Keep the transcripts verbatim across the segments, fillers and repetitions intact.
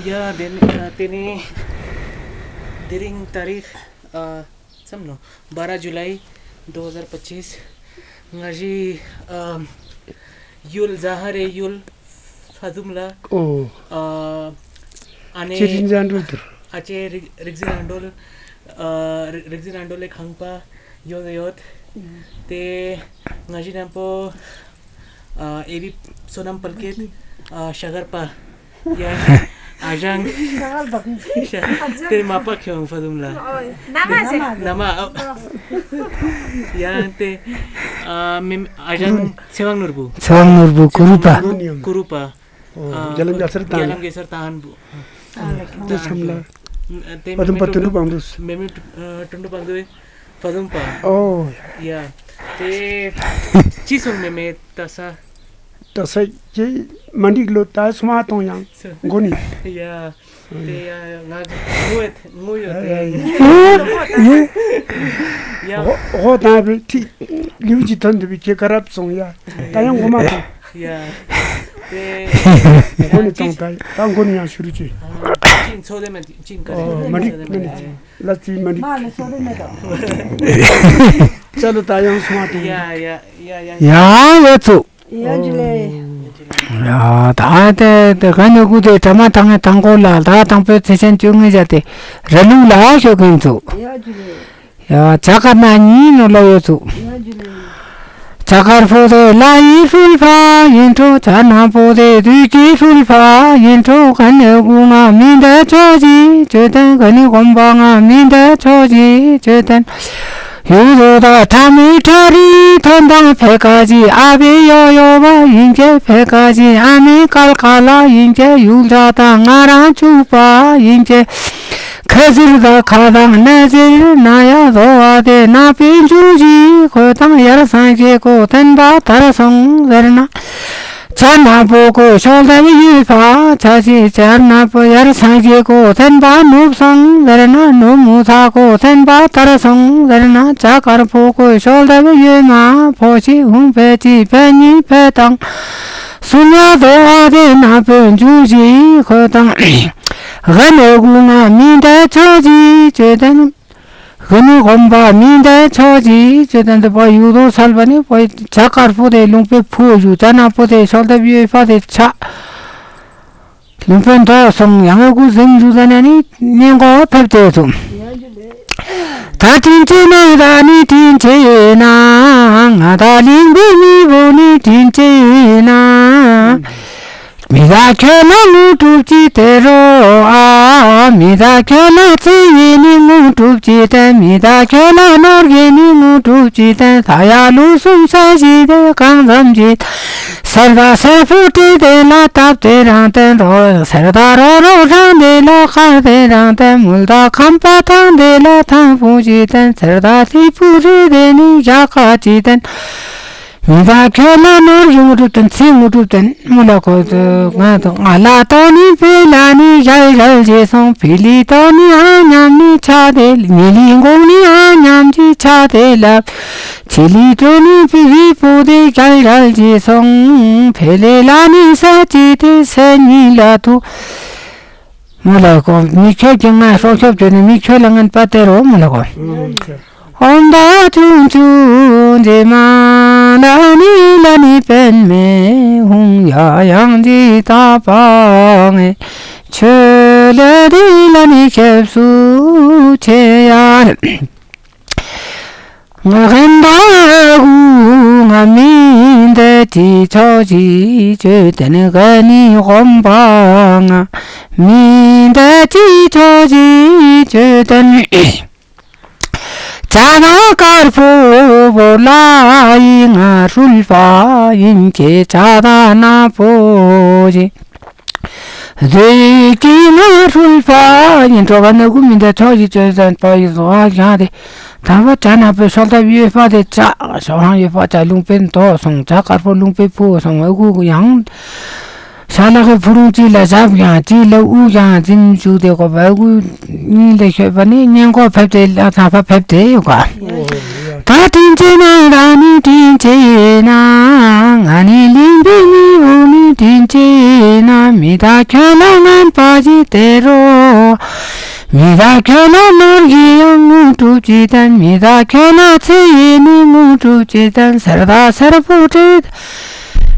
یا دین، آ، تینے دیرینگ تاریخ، آ، سمنو، بارہ جولائی دو ہزار پچیس۔ ناجی، آ، یول ظاہر یول فضوم لا، او۔ آ، آنے چیرین جان رودر۔ اچے رگ-، رگزی رانڈول، آ، ر-، رگزی رانڈول کھنگ پا یود یود۔ تے ناجی نام پو، آ، اے بی سونم پلکیت، آ، شگر پا۔ یا آجانگ۔ شا-، تیرے ماپا کھیونگ فضوم لا۔ نما، نما، او۔ یا تے، آ، میم-، آجانگ سیوانگ نوربو۔ سیوانگ نوربو، کوروپا۔ کوروپا۔ او، آ، گیالم گیسر تان۔ گیالم گیسر تان بو۔ آ، تان بو۔ تے فضوم میم پتنو ٹنڈو-، پانگدوس۔ میم ٹ-، آ، ٹنڈو پانگدوے۔ فضوم پا۔ او۔ یا۔ تے چی سونگ میم تسا؟ تسا چی منڈیک لو تا سما تونگ یانگ۔ سو۔ گونی۔ یا۔ تے یا، نا، نویت، نویت۔ یا۔ غو-، غو تا بی ٹی، لیو جی تھن دبی چی کرب سونگ یا۔ تا یانگ گوما تونگ۔ یا۔ تے، گونی یا، تونگ چی-، تا، تا گونی یانگ شروع چی۔ آ، چین سودے میں، چین کرے۔ او، منڈیک، سودے میں۔ منڈیک۔ لسی منی۔ چلو، تا یانگ سما تو۔ یا، یا، یا، یا۔ یا، یا ژو۔ یا، جلے۔ یا، تا تے، تے گنے گو دے، تما تانگ، تانگ کو لا، تا تانگ پہ تھیشن چونگے جاتے۔ رلو لا، شو گن ژو۔ یا، جلے۔ یا، چکر نا نی نو لا یو ژو۔ یا، جلے۔ چکر پو دے لا ای فول فا ین ٹو، چنا پو دے دوی کی فول فا ین ٹو، گنے گو نا مین دے چو جی چو تن، گنے گومبا نا مین دے چو جی چو تن۔ یو دو دا تھا می ٹھری تھن دا پھیکا جی، آ بی یو یو با ین کے پھیکا جی، آ می کل کالا ین کے یو جا تا نارا چوپا ین کے۔ کھزیر دا کھا دنگ نظیر نا یا دو آ دے نا پین جو جی کھو تنگ یار سانگ جے کو تن با تر سونگ زرنا۔ چنا پو کو شول دا بی یو فا چا جی چنا پو یار سانگ جے کو تن با نوب سونگ زرنا، نوب موسا کو تن با تر سونگ زرنا، چا کر پو کو شول دا بی یو ما پو چی ہوں پہ چی پہ نی پہ تنگ۔ سنیا دو آ دے نا پین جو جی کھو تنگ۔ گنے گو نا مین دے چو جی چو تن۔ گنے گومبا مین دے چو جی چو تن دے پا یو دو سال بنے پا چکر پو دے لونگ پہ پھو یو، چنا پو دے شول دے بی یو فا دے چا۔ لونگ پہ دو سونگ یانگ گو زن یو زن یعنی نینگ گو پھپ دے سونگ۔ تا ٹین چے نا دا نی ٹین چے نا، نہ دا لینگ بی نی بو نی ٹین چے نا۔ می دا کھیلا نو ٹوپ چی تے رو آ، می دا کھیلا چی یی نی مو ٹوپ چی تے، می دا کھیلا نور گے نی مو ٹوپ چی تے، سایا لو سوم سا جی دے کانگ زم جی تے، سردا سر پھوٹی دے لا تاپ تے رانگ تے رو، سردا رو رو رانگ دے لا خا دے رانگ تے، مول دا کھم پا تھانگ دے لا تھانگ پو جی تے، سردا سی پوری دے نی جا کا چی تے۔ می دا کھیلا نور یو مو ٹوپ تن، سی مو ٹوپ تن، مولا کو تو، گا تو، آلا تو نی پیلا نی جل جل جے سونگ، پیلی تو نی آ نیام نی چا دے، میلی گو نی آ نیام جی چا دے لا، چیلی تو نی پیلی پو دے جل جل جے سونگ، پیلے لا نی سا چی دے سنی لا تو۔ مولا کو، می کھیو جنگا سو سو جنے، می کھیو لنگن پتے رو، مولا کو۔ اوندا چون چون جے ما لانی لانی پین میں ہوں یا یانگ جی تا پانگ چھو لے دی لانی کھیپ سو چھے یار۔ گندا گو مین دے چی چو جی چو تن گنی غم بانگ مین دے چی چو جی چو تن۔ چانا کار پو بولائی نا رول پا ان کے چادا نا پوجی۔ زوی کی نا رول پا ان ٹوگا نگو میندا چوجی چوزان پا زوا جان دے۔ تاوا چانا پہ شولدا وی پا دے چا، شوہان وی پا چا لونگ پین تو سونگ، چا کار پو لونگ پہ پو سونگ، اگو یانگ۔ شالا کے پھروں چی لا جاب یاں، چی لا او یاں، زین چو دے کو با، او نی لے شے بنی، نین کو پھپ دے لا، تھا پھپ دے یو کا۔ تا ٹین چے نا، رانی ٹین چے نا، گانی لین بی نی، او نی ٹین چے نا، می མི་དག་ཁྱོད་ལ་ངན་པ་ཅི་སྟེར་རོ། མི་དག་ཁྱོད་ལ་ནོར་གྱིས་ཡང་དངོས་གྲུབ་ཅི་བསྟན། མི་དག་ཁྱོད་ལ་ཚེ་ཡི་ནི་དངོས་གྲུབ་ཅི་བསྟན། གསེར་དང་སེར་པོ་སྤྲས།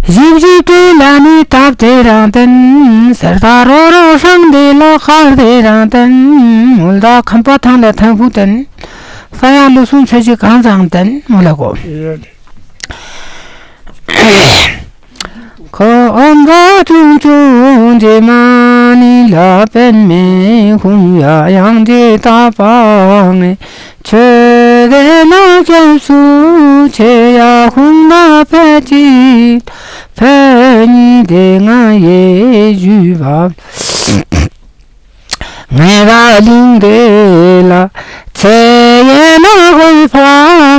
བཞི་བཞི་སྤྲས་ལ་ནི་སྟབས་དེ་རང་བསྟན། གསེར་དང་རོ་རོ་ཧྲང་དེ་ལ་དཀར་དེ་རང་བསྟན། མུལ་དང་ཁམ་པ་ཐང་ལ་ཐང་བུ་བསྟན། ས་ཡ་ལོ་གསུམ་ཚེ་གཅིག་གང་ཚང་བསྟན་མོ་ལ་གོ། ཁོ་ཨོམ་ར་ཆུང་ཆུང་རྗེ་མ་ནི་ལ་པདྨའི་ཁུང་ཡ་ཡང་རྗེ་ད་པ་ངེ། ཆོས་དེ་ན་སྐྱབས་སུ་ཆེ་ཡ་ཁུང་ན་ཕེ་ཅི་ཕེ་ཉི་དེ་ང་ཡེ་ཞུས་པ། ངེ་ར་གླིང་དེ་ལ་ཚེ་ཡེ་ན་དགོས་པ་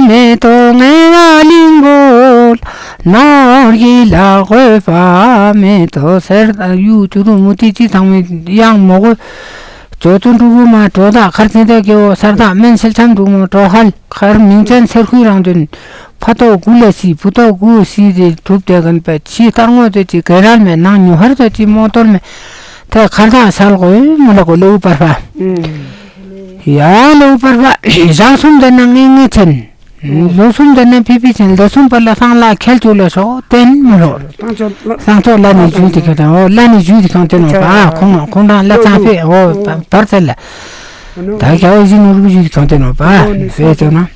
མེད་དོ། ངེ་ར་གླིང་པོ་ལ་ནོར་གྱིས་ལ་དགོས་པ་མེད་དོ། ཟེར་ད་ཡུ་ཅུ་རུ་མུ་ཏི་ཅི་ཚང་མི་ཡང་མོ་གོ། ཇོ་ཙུ་འབྲུག་པོ་མ་གྲོ་དག་མཁར་ཚན་ད་རྒྱལ་བོ་གསར་དག་སྨན་ཤེལ་ཆམ་འབྲུག་མོ་གྲོ་ཧལ་མཁར་མིང་ཅན་སེར་ཁུའི་རང་དོན། ཕ་ཏོག་དགུ་ལ་སི་བུ་ཏོག་དགུ་སི་དེ་གྲུབ་དེ་གན་པ་ཕྱི་ལྟར་ངོ་དེ་ཅི་གེ་རལ་མེ་ནང་ཉུ་ཧར་དེ་ཅི་མོ་ཏོར་མེ། དེ་ཁར་དང་ཤལ་གོ་མོ་ལ་གོ་ལེའུ་པར་པ། ཡ་ལེའུ་པར་པ། ཞག་གསུམ་དེ་ན་ངེ་ངེ་ཆེན། ལོ་གསུམ་དེ་ན་ཕི་ཕི་ཆེན། ལོ་གསུམ་པ་ལ་སང་ལ་ཁལ་ཅུ་ལ་སོགས་བསྟན་མོ་ལོ། སང་ཚོགས་ལ་ནི་ཇུས་དེ་ཁྱོད་དང་། ཨོ་ལ་ནི་ཇུས་དེ་ཁྱོད་བསྟན་ནོ་པ། ཁོང་ཁོང་རང་ལ་ཚང་ཕེ་ཨོ་བར་ཚལ་ལ། ད་རྒྱལ་བ་ཡིད་བཞིན་ནོར་བུ་ཇུས་དེ་ཁྱོད་བསྟན་ནོ་པ། ཨེ་ཅོ་ན།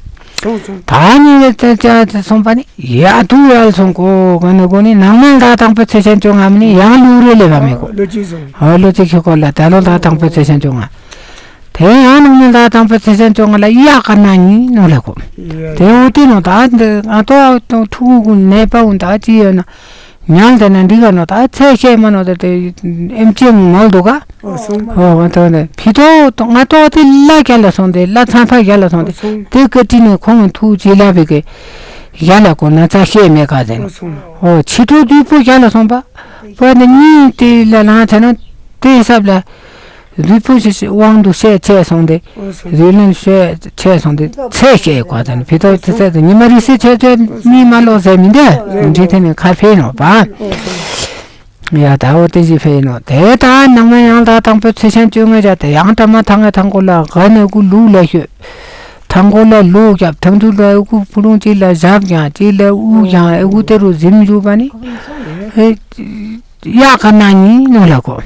སོང་སོང་། ད་ནི་ལས་དེ་ཅག་དེ་སོང་པ་ནི་ཡ་དུ་ཡལ་སོང་གོ་ག་ནི་གོ་ནི་ནང་མ་ལ་དང་པོ་ཚེ་ཆེན་ཅུང་ང་མི་ནི་ཡང་ལུག་རེ་ལས་པ་མེད་གོ། ལོ་ཅི་སོང་། ཨ་ལོ་ཅི་ཁྱོད་གོ་ལ་ད་ལོ་ལ་དང་པོ་ཚེ་ཆེན་ཅུང་ང་། དེ་ཡང་ནང་མ་ལ་དང་པོ་ཚེ་ཆེན་ཅུང་ང་ལ་ཡ་ག་ན་ནི་ནོ་ལ་གོ། དེ་འོ་དེ་ནོ་ད་ང་ཏོ་ཐུག་གུ་ནས་པ་འུན་ད་ཅི་ཡོད་ན། ཉལ་དེ་ན་འགྲིག་ག་ནོ་ད་ཚེ་ཤེས་མ་ནོ་ད་དེ་ཨེམ་ཅི་ངོལ་འདུག་ག། ཨོ་སོང་། ཨོ་ང་ཏོ་ནི་ཕི་ཏོ་ང་ཏོ་དེ་ལ་རྒྱ་ལ་སོང་དེ་ལ་ཚང་ཕ་རྒྱ་ལ་སོང་དེ། ཨོ་སོང་། དེ་ཀ་ཏི་ནི་ཁོང་ཐུག་ཅི་ལ་བི་གེ་རྒྱ་ལ་གོ་ན་ཚ་ཤེས་མེད་ག་ཟེར། ཨོ་སོང་། ཨོ་ཕྱི་ཏོ་དུས་པོ་རྒྱ་ལ་སོང་པ། པ་ནི་གཉིས་དེ་ལ་ལང་ཚ་ན་དེ་ཧི་སབ་ལ། རུས་པོ་ཞིག་ཞིག་དབང་དུ་བྱས་ཆད་སོང་སྟེ། རུས་ལེན་བྱས་ཆད་སོང་སྟེ་ཚེ་ཤེས་གོ་ཙམ་ཕི་ཏོ་ཚེ་ཚེ་དུ་ཉི་མ་རིག་སེ་ཆད་ཆད་གཉིད་མ་ལོག་ཟེར་མི་འདི་འདྲི་ཐེ་ནས་ཁ་ཕེ་ནོ་པ། ཡ་ད་འོ་དེ་ཞིག་ཕེ་ནོ་དེ་ད་ནང་མ་ཡང་ད་དང་པོ་ཚེ་ཤན་བཅོ་ལྔ་བྱ་དེ་ཡང་ད་མ་ཐང་ངེ་ཐང་གོ་ལ་ག་ནས་གུ་ལུག་ལ་ཤོད། ཐང་གོ་ལ་ལུག་རྒྱབ་ཐང་ཐུག་ལ་གུ་ཕུ་རུང་ཅིག་ལ་ཞབས་ཀྱང་ཅིག་ལ་དབུ་ཀྱང་ཨེ་གུ་དེ་རུ་གཟིམ་བཞུགས་པ་ནི། ཡ་ག་ན་ནི་ནོ་ལ་གོ།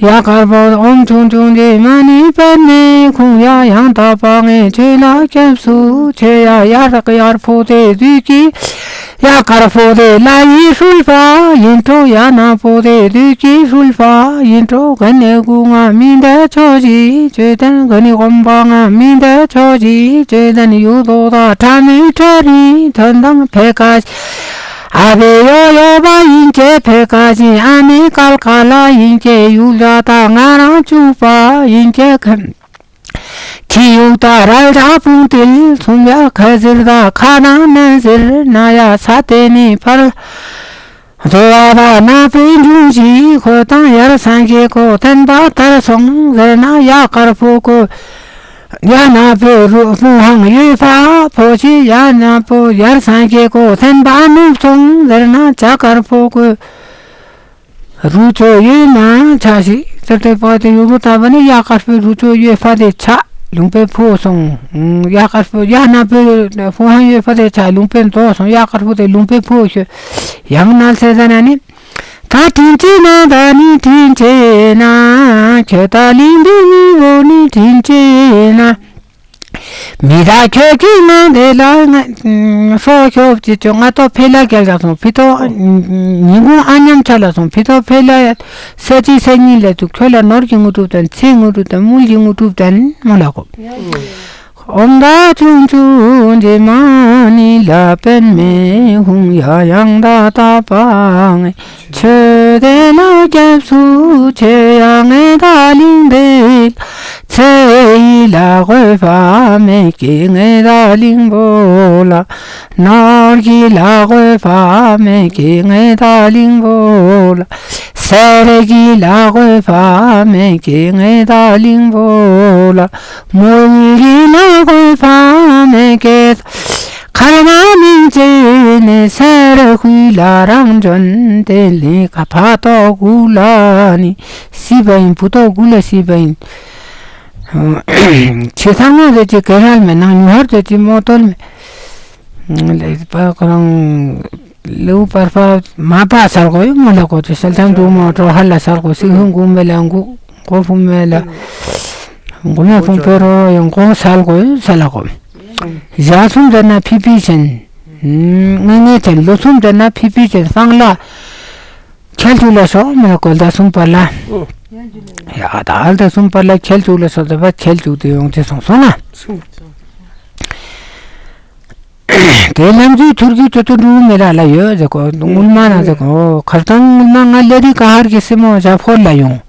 ཡ་དཀར་པོ་ཨོམ་ཆུང་ཆུང་རྗེ་མ་ནི་པད་མའི་ཁུང་ཡ་ཡང་དག་པ་ངས་ཆོས་ལ་སྐྱབས་སུ་མཆི་ཡ། ཡ་རག་ཡར་ཕོ་དེ་དུས་ཀྱི་ཡ་དཀར་པོ་དེ་ལ་ཡི་ཧྲུལ་པ་ཡིན་འགྲོ། ཡ་ན་པོ་དེ་དུས་ཀྱི་ཧྲུལ་པ་ཡིན་འགྲོ། ག་ནས་གུ་ང་མི་འདའ་ཆོས་ཀྱི་ཆོས་དན། ག་ནི་གོམ་པ་ང་མི་འདའ་ཆོས་ཀྱི་ཆོས་དན། ཡུ་དོ་ད་ཁྲ་མི་ཁྲ་རི་ཐོན་དང་ཕེ་ཀ་ཨ་བེ་ཡོ་ཡོ་བ་ཡིན་ཀྱེ་ཕེ་ཀ་ཅིན། ཨ་མི་ཀལ་ཀ་ལ་ཡིན་ཀྱེ་ཡུལ་ལ་ད་ང་རང་བཅུག་པ་ཡིན་ཀྱེ་ཁམ། ཁྱི་ཡུག་ད་རལ་གྲགས་སྤུངས་ཏིལ་ཚུམ་ཡ་ཁ་ཟིར་ད་ཁ་ནང་ནན་ཟིར་ན་ཡ་ས་དེ་ནི་ཕར། རྡོ་བ་བ་ན་པའི་འབྱུང་བཞི་ཁོ་དང་ཡར་སངས་རྒྱས་ཁོ་བསྟན་པ་དར་སོང་ཟེར་ན་ཡ་དཀར་པོ་ཁོ། ཡ་ན་པོ་རུ་ཕུང་ཧང་ཡོད་ཕ་ཕོ་ཆི་ཡ་ན་པོ་ཡར་སངས་རྒྱས་ཁོ་བསྟན་པ་ནུབ་སོང་ཟེར་ན་ཇ་དཀར་པོ་ཁོ། རུ་ཅོ་ཡོད་མ་ཆ་ཞིག་ཟེར་ཏེ་པ་དེ་ཡུ་རུ་ད་བ་ནི་ཡ་དཀར་པོའི་རུ་ཅོ་ཡོད་ཕ་དེ་ཆ་ལུང་པའི་ཕུ་སོང་། ཡ་དཀར་པོ་ཡ་ན་པོའི་ཕུང་ཧང་ཡོད་ཕ་དེ་ཆ་ལུང་པའི་མདོ་སོང་། ཡ་དཀར་པོ་དེ་ལུང་པའི་ཕུ་ཤོད་ཡང་ན་ཚེ་ཟ་ན་ནི། ད་དྲིན་ཅན་ན་ད་ནི་དྲིན་ཅན་ན། ཁྱོད་ད་ལིང་དུ་ཉི་བོ་ནི་དྲིན་ཅན་ན། མི་ད་ཁྱོད་ཀྱི་ནང་དེ་ལ་ང་ཧྲོ་ཁྱོབ་ཅི་ཅོ་ང་ཏོ་ཕེ་ལ་རྒྱལ་ལ་སོང་ཕི་ཏོ་ཉིན་གུང་ཨ་མཉམ་ཆ་ལ་སོང་ཕི་ཏོ་ཕེ་ལ་ས་ཅི་ས་ཉིན་ལ་དུ་ཁྱོད་ལ་ནོར་གྱི་དངོས་གྲུབ་དང་ཚེ་དངོས་གྲུབ་དང་དངུལ་གྱི་དངོས་གྲུབ་དང་མོ་ལ་གོ། ཨོམ་ད་ཆུང་ཆུང་རྗེ་མ་ནི་ལ་པདྨའི་ཧུང་ཡ་ཡང་ད་ད་པ་ངེ། ཆོས་དེ་ལ་སྐྱབས་སུ་མཆི་ཡ། ངེ་ད་གླིང་དེ་ལ་ཚེ་ཡི་ལ་དགོས་པ་མེད་ཀྱི། ངེ་ད་གླིང་པོ་ལ་ནོར་གྱི་ལ་དགོས་པ་མེད་ཀྱི། ངེ་ད་གླིང་པོ་ལ་གསེར་གྱི་ལ་དགོས་པ་མེད་ཀྱི། ངེ་ད་གླིང་པོ་ལ་དངུལ་གྱི་ལ་དགོས་པ་མེད་ཀྱི། ཁར་མ་མིང་ཅན། ནས་སེར་ཁུའི་ལ་རང་བྱོན་ཏེ་ལས་ཁ་ཕ་ཏོ་གུ་ལ་ནི་སི་བ་ཡིན། བུ་ཏོ་གུ་ལ་སི་བ་ཡིན། ཆེ་ཚང་མ་ཟེར་གྱི་གེ་རལ་མེད་ནང་ཉུ་ཧར་ཟེར་གྱི་མོ་ཏོལ་མེད། ལས་པ་ཁོ་རང་ལེའུ་པར་པ་མ་པ་སལ་གོ་ཡོད་མོ་ལ་གོ་ཅི་སལ་ཐང་འདུག་མོ་ཀྲོ་ཧ་ལ་སལ་གོ་སི་ཧུང་གུང་མེ་ལ་གུ་གོ་ཕུང་མེ་ལ་གོ་མེ་ཕུང་པེ་རོ་ཡང་གོ་སལ་གོ་ཡོད་སལ་གོ། ཞག་གསུམ་ཟེར་ན་ཕི་ཕི་ཅན། ངེ་ངེ་ཅན། ལོ་གསུམ་ཟེར་ན་ཕི་ཕི་ཅན་སང་ལ། ཁྱེད་ཅུག་ལ་སོགས་མེད་གོ་ལྡ་གསུམ་པ་ལ། ཡ་ད་ལྡ་གསུམ་པ་ལ་ཁྱེད་ཅུག་ལ་སོགས་ལྡ་པ་ཁྱེད་ཅུག་དེ་ཡོང་དེ་སོང་སོང་ང་། དེ་ལམ་རྒྱུད་ཐུར་རྒྱུད་ཅོ་ཏོ་འབྲུ་མེ་ར་ལ་ཡོད་ཟེར་གོ། དངུལ་མ་ན་ཟེར་གོ། ཁར་ཐང་དངུལ་མ་ང་ལེ་རི་ཀ་ཧར་གྱི་སི་མོ་ཞབས་ཧོར་ལ་ཡོང་།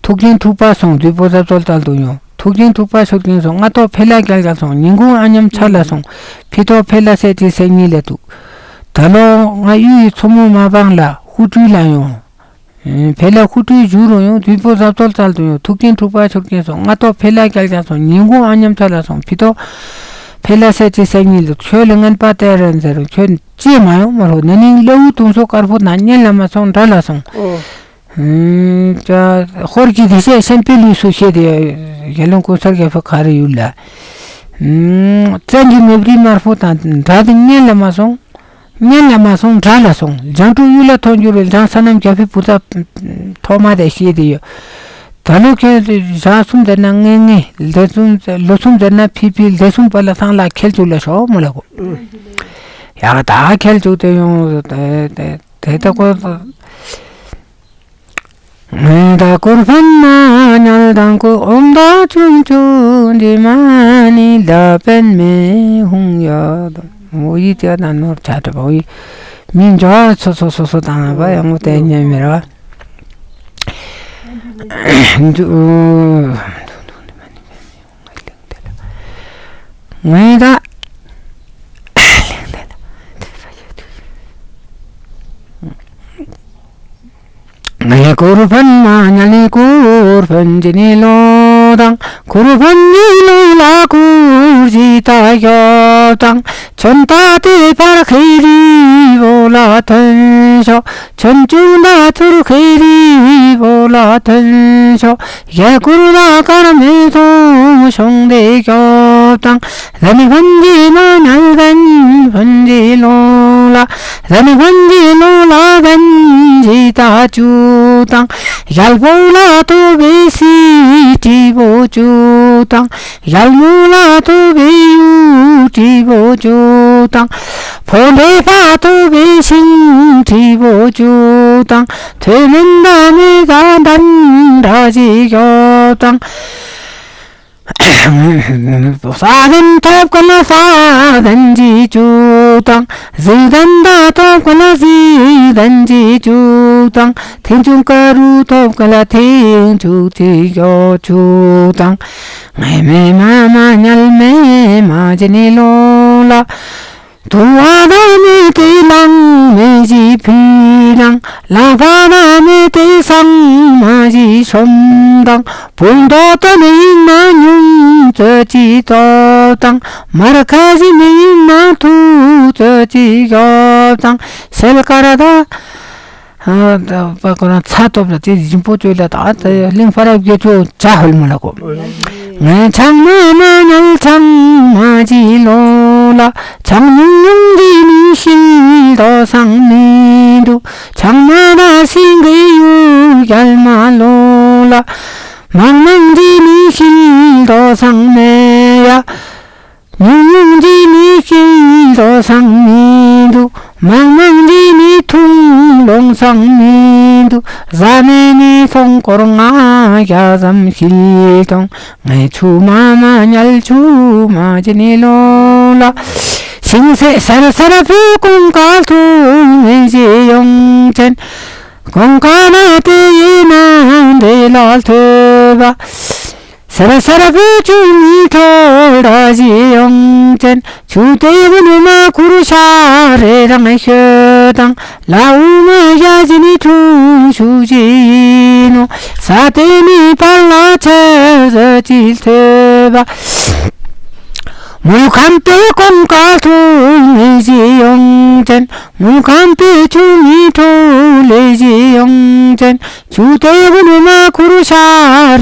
ཐུགས་རྗེ་ཐུགས་པ་སོང་བདུད་པོ་ཟབ་གསོལ་དལ་དུ་ཡོང་། ཐུགས་རྗེ་ཐུགས་པ་ཆུ་རྒྱུན་སོང་། རྔ་ཏོ་ཕེ་ལ་རྒྱལ་རྒྱལ་སོང་། ཉིན་གུང་ཨ་ཉམ་ཆ་ལ་སོང་། ཕི་ཏོ་ཕེ་ལ་སེ་ཏི་སེ་གཉིས་ལ་འདུག། ད་ལོ་ང་གཡུ་ཡི་མཚོ་མོ་མ་བང་ལ་ཧུ་ཀྲུའི་ལ་ཡོང་། ཨེ་ཕེ་ལ་ཧུ་ཀྲུའི་བཞུགས་རུང་ཡོང་། བདུད་པོ་ཟབ་གསོལ་དལ་དུ་ཡོང་། ཐུགས་རྗེ་ཐུགས་པ་ཆུ་རྒྱུན་སོང་། རྔ་ཏོ་ཕེ་ལ་རྒྱལ་རྒྱལ་སོང་། ཉིན་གུང་ཨ་ཉམ་ཆ་ལ་སོང་། ཕི་ཏོ་ཕེ་ལ་སེ་ཏི་སེ་གཉིས་ལ། ཁྱོད་ལ་ངན་པ་སྟེར་རན་ཟེར་རུང་ཁྱོད་ཅིས་མ་ཡོང་མ་རོ། ན་ནིང་ལེའུ་དུང་སོ་དཀར་པོ་དང་གཉེན་ལ་མ་སོང་དགྲ་ལ་སོང་། ཧོར་གྱི་དེ་ཤེས་ཤན་པའི་ལུས་སུ་ཤེས་ཏེ་རྒྱལ་བློན་གོང་ས་རྒྱལ་པོ་ག་རེ་ཡུལ་ལ། བཙན་གྱི་མེ་བྲིས་དམར་པོ་དང་འདྲ་དེ་གཉེན་ལ་མ་སོང་། གཉེན་ལ་མ་སོང་དགྲ་ལ་སོང་། ལྗང་ཁྲུ་གཡུ་ལ་ཐོན་འགྱུར་བའི་ལྗང་ས་རྣམས་རྒྱ་ཕི་བུ་ཚ་ཐོག་མ་དེ་ཤེས་ཏེ་ཡོད། ད་ལོ་ཁྱོད་ཞག་གསུམ་དེ་ན་ངེ་ངེ་ལྡེ་གསུམ་ལོ་གསུམ་དེ་ན་ཕི་ཕི་ལྡེ་གསུམ་པ་ལ་ཚང་ལ་ཁྱེད་ཅུག་ལ་ཤོག་མོ་ལ་གོ། ཡ་ད་ཁྱེད་ཅུག་དེ་ཡོང་དེ་དེ་དེ་ད་གོ། ངེ་ད་ཀུར་ཕན་མ་ཉལ་དང་ཀུ་ཨོམ་ད་ཆུང་ཆུང་འདི་མ་ནི་ལ་པན་མེ་ཧུང་ཡ་ད་མོ་ཡི་ཏི་ད་ནོར་ཆ་ད་བོ་ཡི་མི་འཇོ་སོ་སོ་སོ་སོ་དང་བ་ཡང་མོ་དེ་ཉེ་མེ་ར། ངེ་ད། ངེ་ཀུར་ཕན་མ་ཉལ་ནི་ཀུར་ཕན་ཇི་ནི་ལོ་དང་། ཀུར་ཕན་ནི་ལོ་ལ་ཀུར་ཇི་ད་ཡོ་དང་། ཆོན་ཏ་ཏེ་པར་ཁེ་རི་བོ་ལ་ཐོན་ཤོག། ཆོན་ཅུང་ད་ཚུར་ཁེ་རི་བོ་ལ་ཐོན་ཤོག། ཡ་ཀུར་ལ་ཀར་མེ་ཐོང་ཤོང་དེ་ཡོ་དང་། ལན་ཕན་གྱི་མ་ནལ་ལན་ཕན་གྱི་ལོང་ལ། ལན་ཕན་གྱི་ལོང་ལ་ལན་གྱི་ད་ཅུ་དང་། ཡལ་པོ་ལ་ཏོ་བེ་སི་ཏི་བོ་ཅུ་དང་། ཡལ་མོ་ལ་ཏོ་བེ་ཡུ་ཏི་བོ་ཅུ་དང་། ཕོ་ལེ་ཕ་ཏོ་བེ་ཤིང་ཏི་བོ་ཅུ་དང་། ཐོས་མིན་ད་མི་ད་དན་ར་ཅི་ཡོ་དང་། ས་དན་ཐོབ་ཀ་ན་ས་དན་ཅི་ཅུ་དང་། གཟིགས་དན་ད་ཐོབ་ཀ་ན་གཟིགས་དན་ཅི་ཅུ་དང་། ཐེན་ཆུང་ཀ་རུ་ཐོབ་ཀ་ལ་ཐེན་ཆུ་ཅི་ཡོ་ཅུ་དང་། ངེ་མེ་མ་མ་ཉལ་མེ་མ་ཅི་ནི་ལོ་ལ། དུ་བ་ད་མེ་ཏེ་ལང་མེ་ཞི་ཕི་དང་། ལ་བ་ད་མེ་ཏེ་སང་མ་ཞི་ཤོམ་དང་། བུལ་དོ་ད་མེ་ཡིན་ན་ཉུང་ཙོ་ཅི་དོ་དང་། མར་ཁ་ཞི་མེ་ཡིན་ན་ཐུ་ཙོ་ཅི་ཡོ་དང་། སེལ་ཀ་ར་ད། ཨ་ད་པ་ཁོ་རང་ཚ་ཐོབ་ལ་དེ་རིན་པོ་ཆེ་ལ་ད་ད་གླིང་ཕ་རབ་རྒྱལ་ཆོ་ཇ་ཧོལ་མོ་ལ་གོ། ངའི་ཆང་མ་མ་ཉལ་ཆང་མ་ཅི་ལོ་ལ། ཆང་ཉུང་ཉུང་གི་མི་ཤིང་དོ་སང་མི་འདུག། ཆང་མ་ད་ཤིང་གི་ཡུ་རྒྱལ་མ་ལོ་ལ། མང་མང་གི་མི་ཤིང་དོ་སང་མེ་ཡ། ཉུང་ཉུང་གི་མི་ཤིང་ལོ་སང་མི་འདུག། མང་མང་གི་མི་ཐུང་ལོང་སང་མི་འདུག། ཟ་མེ་ནི་ཐོང་སྐོར་ང་རྒྱ་ཙམ་ཤིལ་ཐོང་། ངའི་ཆུ་མ་མ་ཉལ་ཆུ་མ་ཅི་ནི་ལོ་ལ། ཤིང་སེ་སར་སར་བུ་ཀུང་ཀ་ཐུང་ངེ་ཞེ་ཡོང་ཅན། ཀུང་ཀ་ན་དེ་ཡི་ན་འདི་ལ་ཐོས་པ། སར་སར་བུ་ཆུ་ནི་ཐོ་ར་ཞི་ཡོང་ཅན། ཆུ་དེ་བུ་ནི་མ་ཁུར་ཤ་རེ་རང་ཤོད་དང་། ལ་འུ་མ་ཡ་ཞི་ནི་ཁྲུང་ཤུ་ཞི་ཡིན་ནོ། ས་དེ་ནི་པར་ལ་ཆེ་ཟ་ཅི་ཐོས་པ། མུན་ཁམས་པའི་གོང་དཀར་ཐུང་ངེ་ཞིག་ཡོང་ཅན། མུན་ཁམས་པའི་ཆུ་མིག་འཁྲུག་ལེ་ཞིག་ཡོང་ཅན། ཆུ་དེ་བུ་ནུ་མ་ཁུར་ཤ་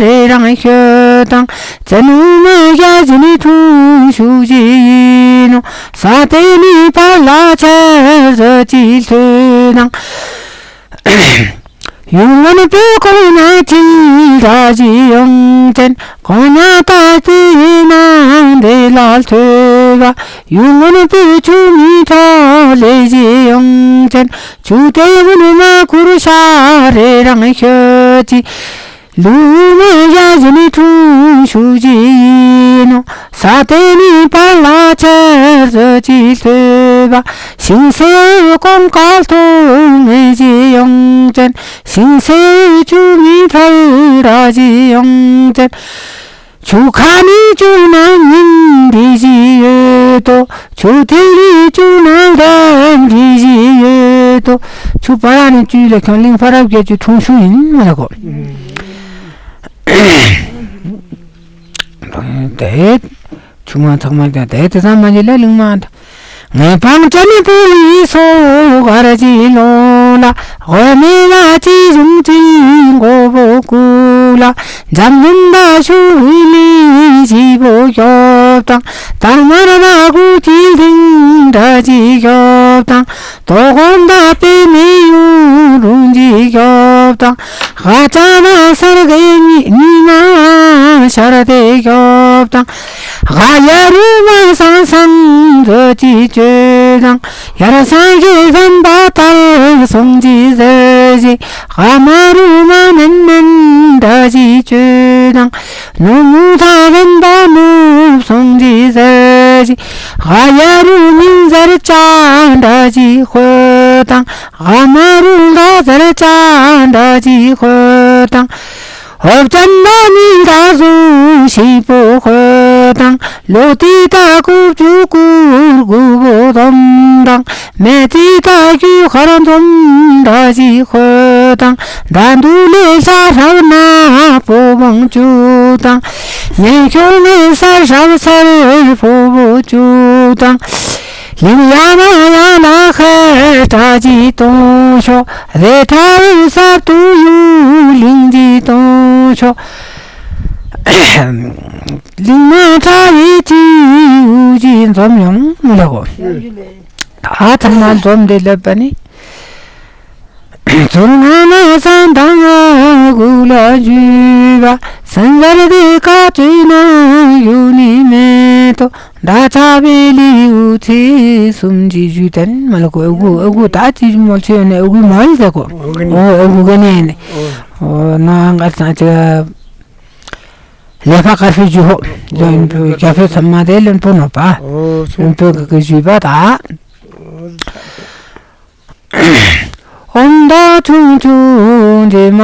རེ་རང་ཤོད་དང་། བཙན་བུ་མ་རྒྱ་ཞིག་ནི་ཐུང་ཤུགས་ཞིག་ཡིན་ནོ། ས་དེ་ནི་ཕར་ལ་ཆེར་ཟོ་ཅིག་ལྷོད་དང་། ཡུལ་ངན་པའི་གོང་ན་ཅི་ར་ཞིག་ཡོང་ཅན། གོང་ན་ད་ཅི་ནང་དེ་ལ་ལྟོས་པ། ཡུལ་ངན་པའི་ཆུ་མིག་འཁྲུག་ལེ་ཞིག་ཡོང་ཅན། ཆུ་དེ་བུ་ནུ་མ་ཁུར་ཤ་རེ་རང་ཤོད་ཅིག། ལུ་མ་ཡ་ཞིག་ནི་ཐུང་ཤུགས་ཞིག་ཡིན་ནོ། ས་དེ་ནི་ཕར་ལ་ཆེར་ཟོ་ཅིག་ལྷོད་པ། ཤིང་སེའུ་གོང་དཀར་ཐུང་ངེ་ཞིག་ཡོང་ཅན། ཤིང་སེའུ་ཆུ་མིག་འཁྲུག་ར་ཞིག་ཡོང་ཅན། ཆུ་ཁ་ནི་ཆུ་ནང་ཉིན་འདི་ཞིག་ཡོད་དོ། ཆུ་ཐིག་ནི་ཆུ་ནང་རེམ་འདི་ཞིག་ཡོད་དོ། ཆུ་པ་ར་ནི་ཆུ་ལ་ཁྱོད་གླིང་ཕ་རབ་རྒྱལ་ཆུ་འཁྲུངས་ཤུལ་ཡིན་མ་ལ་གོ། དེ་ཆུང་མ་ཚང་མ་ཀྱང་དེ་དེ་ཙམ་མ་ཡིན་ལ་གླིང་མ། ངའི་སྤང་ཅན་པོ་ཡི་སོ་གར་གྱི་ལོ་ལ། འོ་མི་ལ་ཅི་བྱུང་ཅི་མགོ་བོ་ཀུ་ལ། འཇམ་རིམ་པ་ཆུ་བུ་ལི་ཞི་བོ་ཤོབ་དང་། དར་དམར་པ་ཀུ་ཅི་ལིང་འདྲ་ཅི་ཤོབ་དང་། དོ་གོམ་པ་པེ་མི་ཡུ་རུང་ཅི་ཤོབ་དང་། ཧ་ཅང་ན་སར་གི་ཉི་མ་ཤར་ཏེ་ཤོབ་དང་། ཧ་ཡ་རུ་མ་སང་སང་རོ་ཅི་ཅོ་དང་། ཡར་སང་གི་བན་པ་དར་སོང་ཅི་ཟེར་ཞིག། ཧ་མ་རུ་མ་མན་མན་འདྲ་ཅི་ཅོ་དང་། ནུ་མུ་ཐ་བན་པ་ནུབ་སོང་ཅི་ཟེར་ཞིག། ཧ་ཡ་རུ་མིན་ཟར་ཅ་འདྲ་ཅི་ཤོད་དང་། ཧ་མ་རུ་ལ་ཟར་ཅ་འདྲ་ཅི་ཤོད་དང་། ཧོབ་ཅན་ན་མིན་ད་ཟུ་ཤི་པོ་ཤོད་དང་། ལོ་ཏི་ད་ཀུ་ཅུ་ཀུར་གུ་བོ་དོམ་དང་། མེ་ཏི་ད་ཀུ་ཁར་འཛོམ་འདྲ་ཅི་ཤོད་དང་། ད་འདུ་ལེ་ཤ་ཧྲབ་ན་པོ་བང་ཅུ་དང་། ཉན་ཤོར་ནི་སར་ཧྲབ་སར་པོ་བོ་ཅུ་དང་། ལིང་ཡ་མ་ཡ་ན་ཧེ་ཏྲ་ཅི་ཏོང་ཤོ། རེ་ཏྲ་རུ་ས་ཏུ་ཡུ་ལིང་ཅི་ཏོང་ཤོ། ལིང་མ་ཏྲ་རི་ཅི་ཡུ་ཅི་འཛོམ་ཡོང་ལ་གོ། ད་ཐ་མ་འཛོམ་དེ་ལབ་པ་ནི། ཚུར་ང་ན་ས་དང་ང་གུ་ལ་འཇུས་པ། སན་ཟར་དེ་ཀ་ཙུའི་ན་ཡུ་ནི་མེ་ཏོ། ད་ཚ་བེ་ལི་ཡུ་ཚེ་གསུམ་གྱི་ཞུ་དན་མ་ལ་གོ། ཨུ་གུ་ཨུ་གུ་ད་ཅི་མོལ་ཆེ་ནས་ཨུ་གུ་མོལ་ཟེར་གོ། ཨོ་ཨུ་གུ་ག་ནས་ནས། ཨོ་ན་ང་ཚང་ཅི་ལས་ཕ་ཀ་ཧྥི་ཇུ་ཧོ། ལོན་པོ་རྒྱ་ཕེ་ཚམ་མ་དེ་ལོན་པོ་ནོ་པ། ལོན་པོ་གི་གི་ཞུས་པ་ད། ཨོམ་ད་ཆུང་ཆུང་དེ་མ་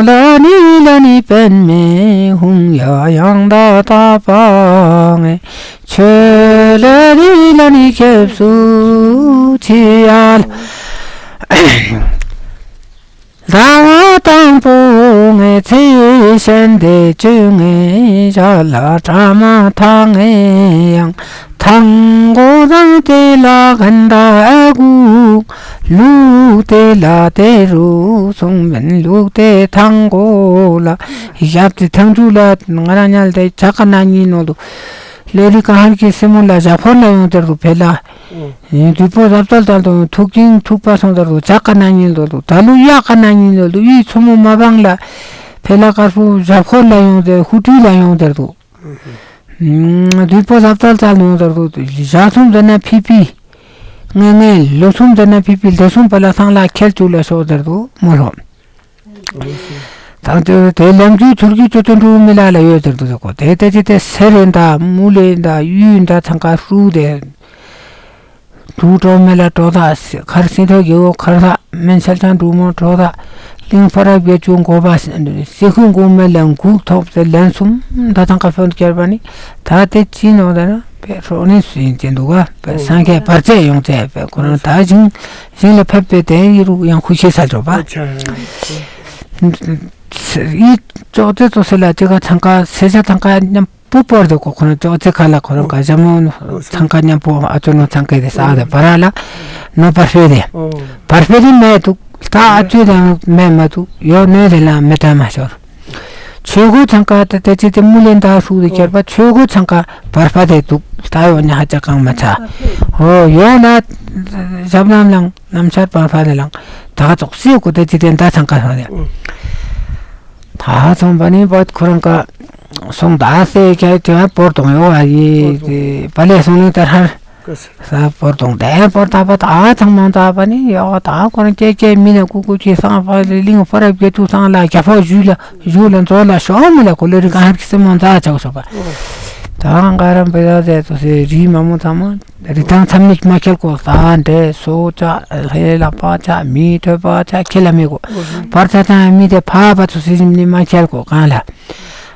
ལ་ནི་ལ་ནི་པན་མེ་ཧུང་ཡ་ཡང་ད་ད་པ་ངེ་ཆོས་ལ་ནི་ལ་ནི་ཁེབས་སུ་ཆི་ཡ་ལ། ཟླ་བ་དང་པོ་ངེ་ཚེ་ཤན་དེ་བཅོ་ངེ་ཞག་ལ་གྲ་མ་ཐག་ངེ་ཡང་། ཐང་གོ་ཟང་དེ་ལ་གན་ད་ཨ་གུ། ལུག་དེ་ལ་དེ་རུ་སོང་མིན་ལུག་དེ་ཐང་གོ་ལ། ཞབས་དེ་ཐང་ཆུ་ལ་ང་རང་ཉལ་དེ་ཆ་ཀ་ན་ཉིན་ནོ་ལུ། ལེ་རི་ཀ་ཧར་གྱི་སེ་མོ་ལ་ཞབས་ཧོར་ལ་ཡོང་དེ་རུ་ཕེ་ལ། ཨོ། ཡིན་དུས་པོ་ཟབ་ཙལ་ཙལ་དང་ཐུག་ཅིང་ཐུག་པ་སོང་དེ་རུ་ཆ་ཀ་ན་ཉིན་ལོ་ལུ། ད་ལུ་ཡ་ཀ་ན་ཉིན་ལོ་ལུ་ཡི་ཚོ་མོ་མ་བང་ལ། ཕེ་ལ་དཀར་པོ་ཞབས་ཧོར་ལ་ཡོང་དེ་ཧུ་ཏུ་ལ་ཡོང་དེ་རུ། དུས་པོ་ཟབ་ཙལ་ཙལ་ཡོང་དེར་དུ་ཞག་གསུམ་ཟེར་ན་ཕི་ཕི། ངེ་ངེ་ལོ་གསུམ་ཟེར་ན་ཕི་ཕི་ལྡེ་གསུམ་པ་ལ་ཚང་ལ་ཁྱེར་བཅུག་ལ་ཤོག་ཟེར་དུ་མོ་ལོ། ད་དེ་དེ་ལམ་རྒྱུད་ཚུར་རྒྱུད་ཚུར་དུ་འགྲོ་མི་ལ་ལ་ཡོད་ཟེར་དུ་ཟེར་གོ། དེ་ལྟ་ཅི་དེ་སེ་རེ་འདྲ་མུ་ལེ་འདྲ་ཡུལ་འདྲ་ཚང་ཀ་ཧྲུག་དེ། དུག་གྲོགས་མེ་ལ་གྲོགས་དག་ཁར་སྲིན་ཐོག་རྒྱལ་བོ་ཁར་དག་མན་ཆལ་ཆང་འབྲུག་མོ་གྲོགས་དག་གླིང་ཕ་རབ་བརྒྱད་ཅུ་འགོ་པ་སེ་ཁུ་འགུག་མེ་ལ་འགུག་ཐོབ་ཟེར་ལན་གསུམ་ད་ཐང་ཀ་ཕན་ཁྱེར་པ་ནི། ད་དེ་ཅི་ནོ་ད་ན་པེ་ཧྲོ་ནི་སུ་ཡིན་ཅན་འདུག་ག་པེ་སངས་རྒྱས་བར་ཆད་ཡོང་ཚེ་པེ་ཁོ་རང་ད་ཞིང་ཞིང་ལ་ཕེབས་པའི་དེ་ཡི་རུ་ཡང་ཁུ་ཤེས་ས་འགྲོ་པ། ཡི་ཅོག་ཙེ་ཙོ་སེ་ལ་ཅི་ག་ཐང་ཀ་སེ་ཆ་ཐང་ཀ་མཉམ། པོ་པོར་དེ་གོ་ཁོ་རང་ཅོག་ཙེ་ཁ་ལ་ཁོ་རང་ག་ཞྭ་མོ་ཚང་ཁ་མཉམ་པོ་ཨ་ཅོ་ནོ་ཚང་ཁའི་དེ་ས་དེ་བ་ར་ལ་ནོ་བར་ཕེ་དེ་བར་ཕེ་དེ་མེད་འདུག་ད་ཨ་ཅོ་དང་མེད་མ་འདུག་ཡོ་ནོ་དེ་ལ་མེད་ད་མ་ཤོར། ཆོས་གོས་ཚང་ཀ་ད་དེ་ཅི་དེ་མུ་ལེན་ད་ཧྲུག་དེ་ཁྱེར་པ་ཆོས་གོས་ཚང་ཀ་བར་ཕ་དེ་འདུག་ད་ཡོ་ནི་ཧ་ཅང་གང་མ་ཚ། ཧོ་ཡོ་ན་ཞབས་ལམ་ལང་ནམ་ཆར་བར་ཕ་དེ་ལང་ད་ག་ཙོག་སི་གོ་དེ་ཅི་དེ་ད་ཚང་ཀ་ཧོ་དེ། ད་ཚོང་པ་ནི་བ་ཁོ་རང་ཀ་སོང་ད་སེ་ཁྱེར་དེ་བ་པོར་དོང་ཡོ་ཨ་ཡི་དེ་པ་ལེ་སོང་ནི་ད་ཧར། ས་པོར་དོང་དེ་པོར་ད་པ་ད་ཚང་མང་ད་པ་ནི་ཡོ་ད་ཁོ་རང་ཀྱེ་ཀྱེ་མི་ན་ཀུ་ཀུ་ཅི་སང་པ་ལི་ལིང་ཧྥ་ར་བརྒྱད་ཅུ་ཚང་ལ་རྒྱ་ཕོ་ཞུ་ལ་ཞུ་ལ་མཛོ་ལ་ཤོ་མི་ལ་ཀོ་ལེ་རི་གང་ཧར་གི་སེ་མོ་མཛའ་ཆག་ཤོ་པ། ད་གང་ག་རམ་པ་ཡ་ཟེ་ཏོ་སེ་རི་མ་མོ་ཚང་མ་རི་ཐང་ཚམ་ནིག་མ་ཁྱེལ་ཀོ་ད་འདྲེ་སོ་ཅ་ལྷེ་ལ་པ་ཅ་མི་ཐོས་པ་ཅ་ཁྱེ་ལ་མི་ཀོ་པར་ཚ་ཚང་མི་དེ་ཕ་པ་ཚོ་སེ་ཞིམ་ནི་མ་ཁྱེལ་ཀོ་གང་ལ།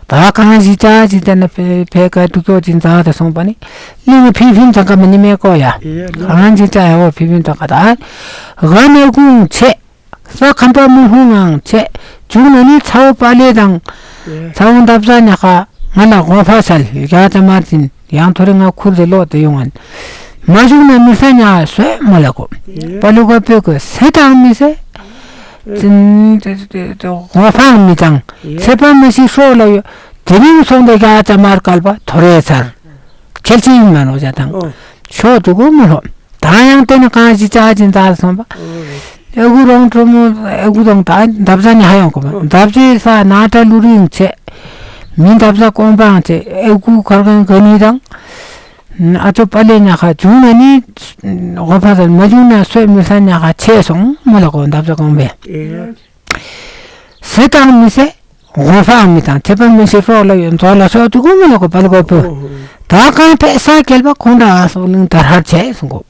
ད་གང་ཞིག་ཅག་ཅིག་དེ་ན་ཕེ་ཕེ་ཀ་དུ་ཀྱོ་ཅིག་མཛའ་དེ་སོང་པ་ནི། གླིང་ཕི་ཕིན་ཙང་ཀ་མ་ནི་མེ་ཀོ་ཡ། ཡ་ལ། གང་ཅིག་ཅག་ཡ་བོ་ཕི་ཕིན་ཙང་ཀ་ད། ག་ནེ་ཀུང་ཆེ། ས་ཁམ་པ་མུ་ཧུ་ངང་ཆེ། བྱུང་ན་ནི་ཚ་བོ་པ་ལེ་དང་། ཡ། ཚ་བོ་འདབ་ས་ཉ་ཁ་ང་ལ་དགོངས་པ་སལ་རྒྱ་ཙ་མར་ཅིན་ཡང་ཐོ་རེ་ང་ཁུར་དེ་ལོག་དེ་ཡོང་ངན། མ་བྱུང་ན་མི་ས་ཉ་སོད་མ་ལ་ཀོ། ཡ། པ་ལུ་ག་པོ་ཀོ་སེ་དང་མི་སེ། ཙིན་ཏེ་ཏེ་ཏེ་ཧོ་ཕང་མི་དང་ཡ། ཚེ་པ་མི་ཤི་སྲོག་ལ་ཡོད། དེ་རིང་སོང་དེ་ག་ཙ་མར་བསྐལ་པ་ཐོ་རེ་ཚར། ཁྱེད་ཅི་ཡིན་མ་ནོ་ཅ་དང་། ཨོ། ཤོག་དུ་གུ་མི་ལོ། ད་ཡང་དེ་ནི་གང་ཞིག་ཅག་ཅིག་མཛའ་སོང་པ། ཨོ་རེད། ཨེ་གུ་རོང་གྲོ་མོ་ཨེ་གུ་དང་ད་འདབ་ས་ནི་ཧ་ཡོང་གོ་མ། ཨོ། འདབ་ཆེ་ས་ན་ཏྲ་ལུ་རིང་ཆེ། མི་འདབ་ས་ཀོང་པང་ཆེ། ཨེ་གུ་ཁར་གང་ག་ནི་དང་། ཨ་ཅོ་པ་ལེ་ཉ་ཁ་བྱུང་ན་ནི། དགོངས་པ་ཟེར་མ་བྱུང་ན་སོད་མི་ས་ཉ་ཁ་ཆེ་སོང་མོ་ལ་གོ་འདབ་ས་གོང་པས། ཨེ། སེ་དང་མི་སེ། དགོངས་པའང་མི་དང་ཚེ་པ་མི་ཤི་སྲོག་ལ་ཡོད་མཛོ་ལ་ཤོག་ཅུ་གུ་མོ་ལ་གོ་པ་ལ་གོ་པོ། ད་གང་ཕེ་ས་གྱལ་པ་ཁོང་རང་ཨ་སོག་ལིང་དར་ཧར་ཆེ་སོང་གོ།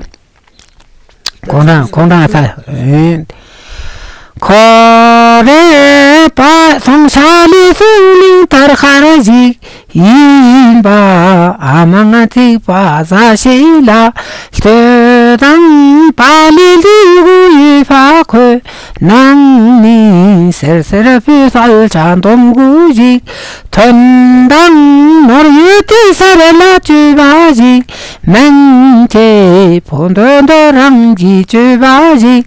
ཁོང་རང་ཁོང་རང་ས། ཁོ་རེ་པ་སོང་ས་ལི་སུང་ལིང་དར་ཧར་ཞིག་ཡིན་པ། ཨ་མ་ང་ཚིག་པ་ཟ་ཤེས་ལ་ལྟོས་དང་པ་ལི་ལི་གུ་ཡི་ཕ་ཁོས་ནང་ནི་སེར་སེར་ཕུ་སལ་ཆ་འདོམ་གུ་ཞིག་ཐོན་དང་ནོར་ཡོད་དེ་ས་ར་ལ་བཅོས་པ་ཞིག་མན་ཆེ་ཕོ་འདོན་འདོན་རང་གིས་བཅོས་པ་ཞིག་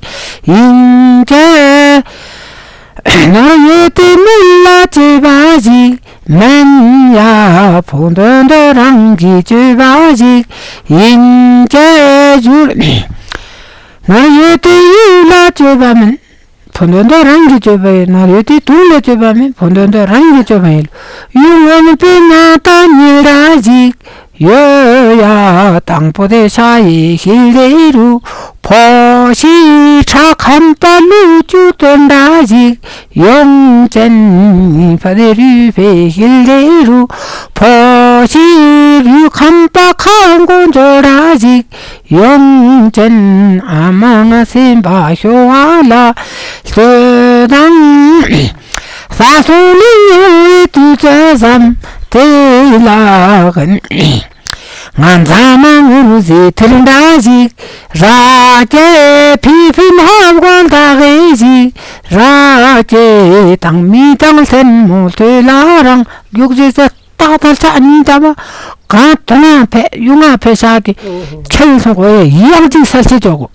ཡིན་ཆེ། ནོར་ཡོད་དེ་མི་ལ་བཅོས་པ་ཞིག་མན་ཡ། ཕོ་འདོན་འདོན་རང་གིས་བཅོས་པ་ཞིག་ཡིན་ཆེ་ཞུ། ནོར་ཡོད་དེ་ཡུལ་ལ་བཅོས་པ་མིན། ཕོ་འདོན་འདོན་རང་གིས་བཅོས་པ་ཡིན། ནོར་ཡོད་དེ་དུང་ལ་བཅོས་པ་མིན། ཕོ་འདོན་འདོན་རང་གིས་བཅོས་པ་ཡིན། ཡུལ་ངོ་མ་པའི་ཉག་ཏ་ཉིལ་ར་ཞིག་ཡོད་ཡ། དང་པོ་དེ་ཤ་ཡི་ཤིལ་ལེ་རུ། ཕོ་ཤི་ཁྲ་ཁམ་པ་ལུ་ཅུ་སྟོན་ར་ཞིག་ཡོང་ཅན་ཕ་དེ་རུས་པའི་ཤིལ་ལེ་རུ། ཕོ་ཤི་རུས་ཁམ་པ་ཁ་མགོ་འཇོ་ར་ཞིག་ཡོང་ཅན་ཨ་མ་ང་སེམས་པ་ཤོ་བ་ལ་ལྟོས་དང་། ས་སོང་ལི་ཡོང་བའི་དུས་ཚོད་བསམ་དེ་ལ་ང་མཛའ་མ་ངུ་ཟི་ཐིལ་འདྲ་ཞིག་ར་སྐྱེ་ཕི་ཕི་མ་བ་ད་གེ་ཞིག་ར་སྐྱེ་དང་མི་དང་ལྷན་མོ་ཐོས་ལ་རང་རྒྱུག་ཅེས་ཟེར། ཏག་ཏག་ལྕགས་གཉིས་ཀ་མ་གང་དུ་ང་ཕེ་ཡུ་ང་ཕེ་ཤ་གི་ཁྱེད་སོང་གོ་ཡེ་ཡང་ཅིག་ས་ཆེ་ཅོག་གོ།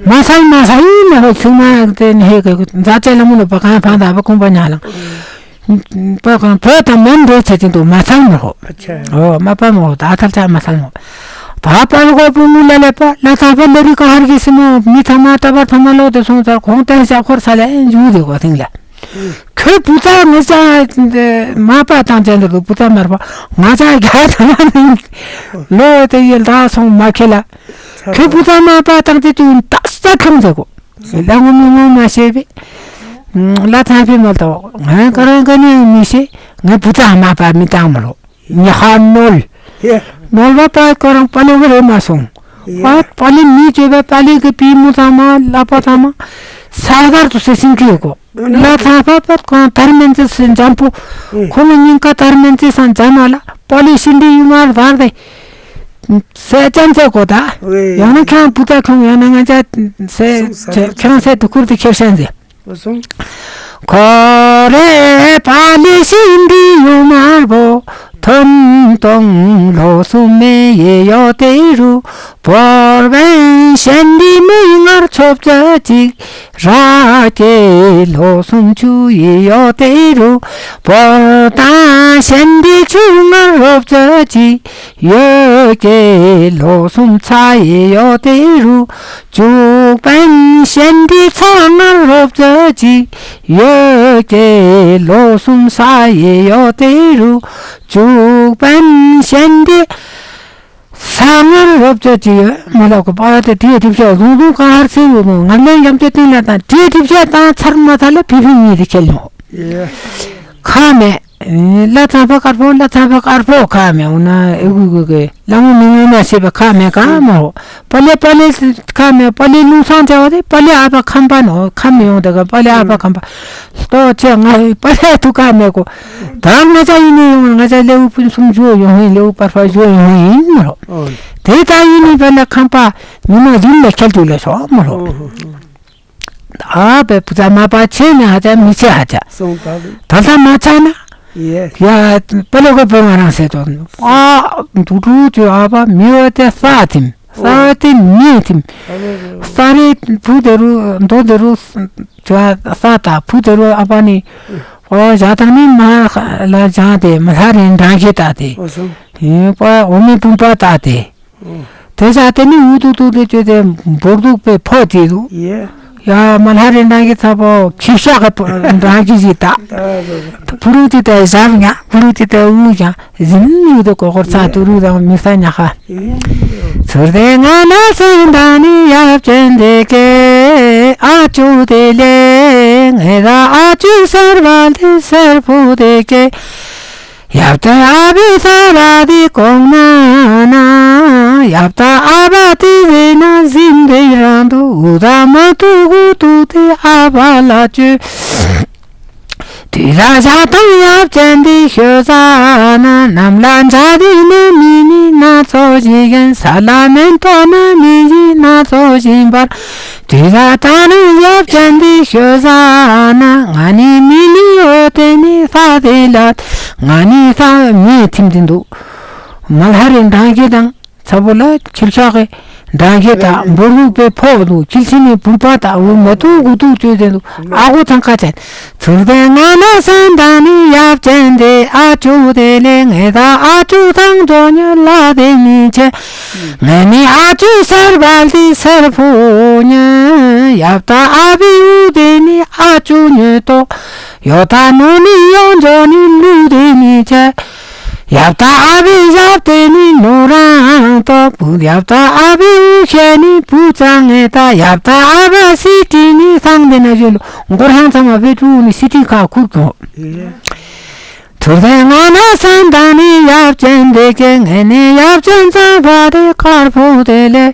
མ་སལ་མ་སལ་མ་ཧོ་ཚུགས་མ་དེ་ནི་ཧེ་གི་མཛའ་བཅས་ལ་མུ་ནུ་པ་གང་ཕང་ད་པ་ཁུང་པ་ཉ་ལང་། པ་གང་བོད་དང་མེན་འདྲེ་ཆེ་ཅིན་དུ་མ་སལ་མ་ཧོ། ཨོ་མ་པ་མ་ཧོ་ད་ཐལ་ཆ་མ་སལ་མ་ཧོ། ད་པ་ལ་གོ་པུ་མུ་ལ་ལེ་པ་ལ་ད་པ་ལེ་རི་ཀ་ཧར་གི་སི་མོ་མི་ཐ་མ་ད་པ་ཐ་མ་ལོ་དེ་སོང་ཚར་ཁོང་ཏན་ཤ་ཁོར་ས་ལེ་འཇུ་དེ་གོ་ཐིང་ལ། ཁོའི་བུ་ཚ་ངོ་ཚ་མ་པ་དང་ཅན་དུ་བུ་ཚ་མར་པ་ང་ཚ་རྒྱ་ཚ་མ་ནི་ལོ་དེ་ཡེ་ལ་སོང་མ་ཁེ་ལ། ཁོའི་བུ་ཚ་མ་པ་དང་ཅན་དུ་ད་ས་ཁང་ཟེ་གོ། ལ་ངོ་མི་ངོ་མ་ཤེས་པས། ལ་ཚ་ཕི་མ་ལྟ་ང་ག་རང་ག་ནི་མི་ཤེས། ང་བུ་ཚ་མ་པ་མི་དང་མ་ལོ། ཉི་ཧ་ནོལ། ཡེ། ནོལ་བ་པ་ཁོ་རང་པ་ལེ་བ་རེ་མ་སོང་། ཡེ། པ་པ་ལེ་མི་བཅོས་པ་པ་ལེ་གི་པི་མུ་ཚང་མ་ལ་པ་ཚང་མ་ས་གར་དུ་སེ་སིང་གི་ཡོད་གོ། ལ་ཚང་པ་པ་ཁོ་རང་དར་མན་ཙི་སེ་འཇམ་པོ། ཡེ། ཁོ་མི་ཉིན་ཀ་དར་མན་ཙི་སང་འཇམ་མ་ལ་པ་ལེ་ཤིན་ཏི་ཡུ་མར་བར་བེ། སེ་ཅན་ཚེ་གོ་ད། ཡེ། ཡང་ན་ཁྱང་བུ་ཚ་ཁྱོང་ཡང་ན་ང་ཅ་སེ་ཁྱང་སེ་དུ་ཁུར་དུ་ཁེར་ཤན་ཟེ། ཁོ་རེ་པ་ལི་ཤིན་ཏི་ཡུ་མར་བོ་ཐོན་ སྟོང་ལོ་གསུམ་མེ་ཡི་ཡོ་ཏེ་རུ། བོར་བན་ཤན་ཏི་མི་ངར་ཆོབ་ཙ་ཅིག་ར་ཀེ་ལོ་གསུམ་ཆུ་ཡི་ཡོ་ཏེ་རུ། བོར་དང་ཤན་ཏི་ཆུ་ངར་རོབ་ཙ་ཅིག་ཡོ་ཀེ་ལོ་གསུམ་ཚ་ཡི་ཡོ་ཏེ་རུ། ཅུག་པན་ཤན་ཏི་ཚ་ངར་རོབ་ཙ་ཅིག་ཡོ་ཀེ་ལོ་གསུམ་ས་ཡི་ཡོ་ཏེ་རུ། ཅུག་པན་ཤན་ཏི་ས་ངར་རོབ་ཙ་ཅིག་ཡོ་མ་ལ་གོ་པ་དེ་དེ་དེ་བྱ་ཟུང་ཟུང་གང་ཧར་སེ་རུ་ནོ་ང་ལན་ཡམ་ཅོ་ཏིང་ལ་དང་དེ་དེ་བྱ་དང་ཚར་མ་ཐ་ལ་ཕི་ཕི་ཉིད་དེ་ཁྱེར་ནོ། ཁ་མེད། ལ་ཚ་བ་དཀར་པོ་ལ་ཚ་བ་དཀར་པོ་ཁ་མེད་འོ་ན་ཨེ་གུ་གུ་གེ་ལ་མོ་མི་ངོ་ན་སེ་བ་ཁ་མེད་ག་མོ། པ་ལེ་པ་ལེ་ཁ་མེད་པ་ལེ་ལུང་སང་ཅ་བ་དེ་པ་ལེ་ཨ་བ་ཁམ་པ་ནོ་ཁམ་ཡོང་དེ་ག་པ་ལེ་ཨ་བ་ཁམ་པ། ལྟོ་ཆེ་ང་པ་ལེ་ཐུ་ཁ་མེད་གོ། ད་ང་ཅ་ཡིན་ནི་ཡོང་ང་ཅ་ལེའུ་ཕུན་སུམ་ཇོ་ཡོང་ཡིན་ལེའུ་པར་ཕ་ཇོ་ཡོང་ཡིན་མོ། དེ་ད་ཡིན་ནི་པ་ལེ་ཁམ་པ་མི་མ་རིམ་ལ་ཁྱེར་དུ་ལ་ཤོག་མོ། ཨ་བེ་བུ་ཚ་མ་པ་ཆེ་ནི་ཧ་ཅང་མི་ཆེ་ཧ་ཅང་། སོང་ད་བེ། ད་ལྟ་མ་ཆ་ན། ཡེ། ཡ་པ་ལོ་ག་པ་ང་རང་སེ་དོ། ཨ་འདུ་འདུ་ཅུ་ཨ་བ་མི་བ་དེ་ས་ཐིམ། ས་དེ་མི་ཐིམ། ཨ་བེ་བེ། ས་རེ་བུ་དེ་རུ་མདོ་དེ་རུ་ཅུ་ས་ད་བུ་དེ་རུ་ཨ་བ་ནི། ཨོ་ཞག་དང་ནི་མ་ལ་ཇང་དེ་མ་ལྷ་རེ་འདྲ་གི་ད་དེ། ཨོ་སོང་། ཡེ་པ་འོ་མི་བུམ་པ་ད་དེ། དེ་ས་དེ་ནི་འུ་ཐུག་ཐུག་དེ་བཅོས་ཏེ་འབོར་འདུག་པའི་ཕོ་དེ་འདུག་ཡེ། ཡ་མ་ལྷ་རེ་འདྲ་གི་ཚ་པོ་ཁྱི་ཤག་གི་འདྲ་གི་ཞིག་ད། ཕུ་རུ་དེ་དེ་ཞབས་ཉག་ཕུ་རུ་དེ་དེ་འུ་ཞག་ཟིན་ཡུ་དེ་གོ་གོར་ཚ་དུ་རུ་དང་མི་ས་ཉག་ཧ། ཚུར་དེ་ང་ན་སེང་ད་ནི་ཡབ་ཅན་དེ་ཀེ་ཨ་ཅུ་དེ་ལེ་ངེ་ད་ཨ་ཅུ་སར་བལ་དེ་སར་ཕུ་དེ་ཀེ། ཡབ་ཏེ་ཨ་བི་ས་ར་དི་གོང་ན་ན། ཡབ་ཏ་ཨ་བ་ཏི་ཟེ་ན་ཟིན་དེ་རང་དུ་འུ་ད་མ་ཏུ་གུ་ཏུ་ཏི་ཨ་བ་ལ་ཅུ། དུས་ལ་ཞག་དང་ཡབ་ཅན་དི་ཤོད་ས་ན་ནམ་ལ་འཇའ་དི་ནི་མི་ནི་ན་ཚོ་ཞིག་གན་ས་ལ་མེན་ཏོ་ན་མི་ཡི་ན་ཚོ་ཞིག་བར། དུས་ལ་ད་ནི་ཡབ་ཅན་དི་ཤོད་ས་ན་ང་ནི་མི་ནི་འོ་དེ་ནི་ས་དེ་ལ་ང་ནི་ས་མི་ཐིམ་དི་འདུག་མ་ལྷ་རེ་འདྲ་གི་དང་ཚ་པོ་ལ་ཁྱིལ་ཤག་གི་འདྲ་གི་དང་འབོར་རུག་པའི་ཕོག་འདུག་ཁྱིལ་ཤི་ནི་བུམ་པ་དང་འུ་མ་ཏུ་གུ་ཏུ་ཅོས་དེ་འདུག་ཨ་གོ་ཐང་ཁ་ཆེན། ཚུར་དེ་ང་ན་སན་དང་ནི་ཡབ་ཅན་དེ་ཨ་ཅུ་དེ་ལེ་ངེ་ད་ཨ་ཅུ་དང་ཇོ་ཉ་ལ་དེ་མི་ཆེ། ངེ་ནི་ཨ་ཅུ་སར་བལ་ཏི་སར་ཕོ་ཉ། ཡབ་ཏ་ཨ་བི་འུ་དེ་ནི་ཨ་ཅུ་ཉོ་ཏོ། ཡོ་ཏ་ནོ་ནི་ཡོང་ཇོ་ནི་ལུ་དེ་ནི་ཆེ། ཡབ་ཏ་ཨ་བི་ཡབ་དེ་ནི་ནོ་རང་ཏོ། བུ་ཡབ་ཏ་ཨ་བི་འུ་ཤེ་ནི་བུ་ཙང་ངེ་ཏ། ཡབ་ཏ་ཨ་བ་སི་ཏི་ནི་སང་དེ་ན་ཞུ་ལུ་མགོ་རང་ཚང་མ་བེ་ཀྲུ་ནི་སི་ཏི་ཁ་ཁུག་ཏོ། ཚུར་དེ་ང་ན་སན་དང་ནི་ཡབ་ཅན་དེ་ཀེ་ངེ་ནི་ཡབ་ཅན་ཚང་བ་དེ་དཀར་པོ་དེ་ལེ།